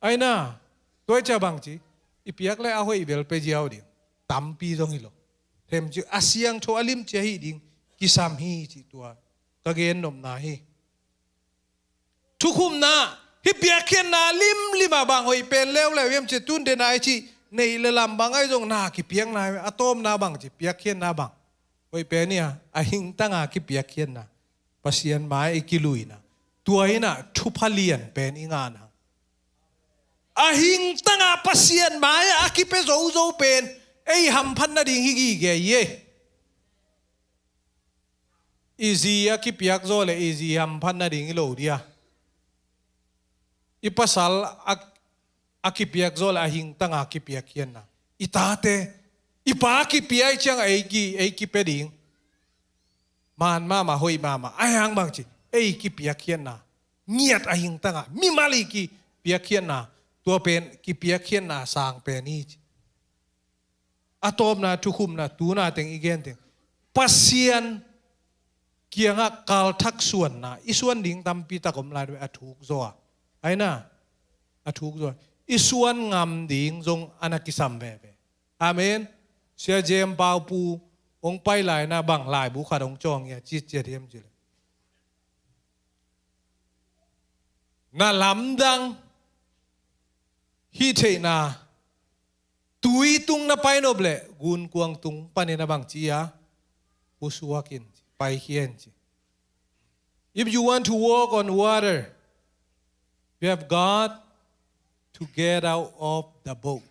Aina, tua i cia bangci, i piak le a hoih bel pe ziau ding. Tampi zong hi lo. Themci a siangtho a limci ahi ding kisam hi ci tua ka gen nopna hi. Thukhupna, hih piakkhiatna limlim ah bang hoih pen leuleu hiam ci, tun dena i ci, neih le lam bang ai zong na kipiakna hi. A tawpna bangci, piakkhiatna bang hoih pen hi a, a hingtanga kipiakkhiatna, Pasian mai i kiluina. Tua inah thupha lian pen i ngahna. A hingtanga Pasian mai a kipia zozo pen ei hamphat nading hi gige i e. I zi a kipiak zaw le i zi hamphat nading i lo dia. I pasal a, a kipiak zaw le a hingtanga kipiakkhiatna. I tate, i pa kipia i ciang ei ki, ei kipia ding. Man mahmah, hoih mahmah. Ai hang bangci, ei kipiakkhiatna. Ngiat a hingtanga mimal i kipiakkhiatna. Tua pen kipiakkhiatna sang pen hi ci. A tawpna, thukhupna, tuna teng i gen teng, Pasian kiangah kalthak suanna, i suan ding tampi tak om lai ve, a thuk zaw a. Aina, a thuk zaw a. I suan ngam ding zong a na kisam veve. Amen. Sia Jem Paupu hong pai lai na bang laibu khat hong cawng ia, citciat hiam ci le, na lamdang hih theihna, tui tung na painop leh gunkuang tung panin a bangci a, pusuak in, paikhia in ci. If you want to walk on water, you have got to get out of the boat.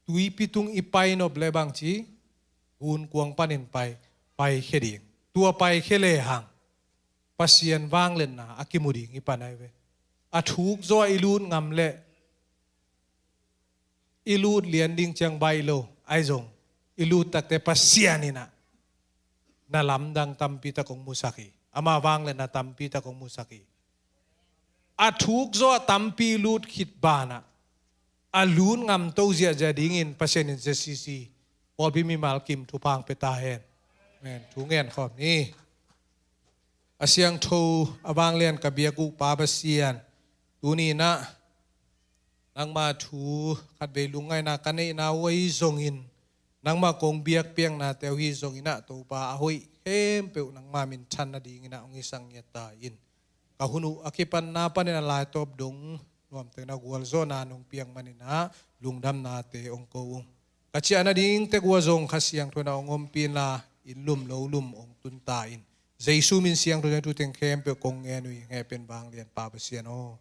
Tuipi tung i painop leh bangci, gunkuang panin pai, paikhia ding. Tua paikhia lehang Pasian vangliatna a kimu ding i pan ai ve. A thuk zaw a i lut ngam leh, i lut lian ding ciang baih lo, ai zong i lut takte Pasian inah na lamdang tampi tak hong musak hi. Ama vangliatna tampi tak hong musak hi. A thuk zaw a tampi lut khit banah a lut ngam to ziahziah dingin Pasian in Z C C pawlpi mimal kim thupha hong pia ta hen. Amen. Thu ngen khawm ni. A siangtho, a vanglian ka biak uh Pa Pasian, tuni inah nangma thu khatvei lungngaihna ka neihna uh ahi zongin, nangma kong biak piaknate uh hi zongin ah Topa, a hoih khempeuh nangma minthan nadingin ah hong hisak ngiat ta in. Ka hun uh a kipanna panin a laitawp dong nuamtehna gualzawhna nong piak manin ah lungdamnate hong ko ung. Ka ciah nading tek uh ah zong Kha Siangtho in ah hong ompih inla, inn lum lo lum hong tun ta in. Jesu min siangtho in ah thu teng khempeuh kong ngen uh hi, hehpihna vanglian Pa Pasian aw.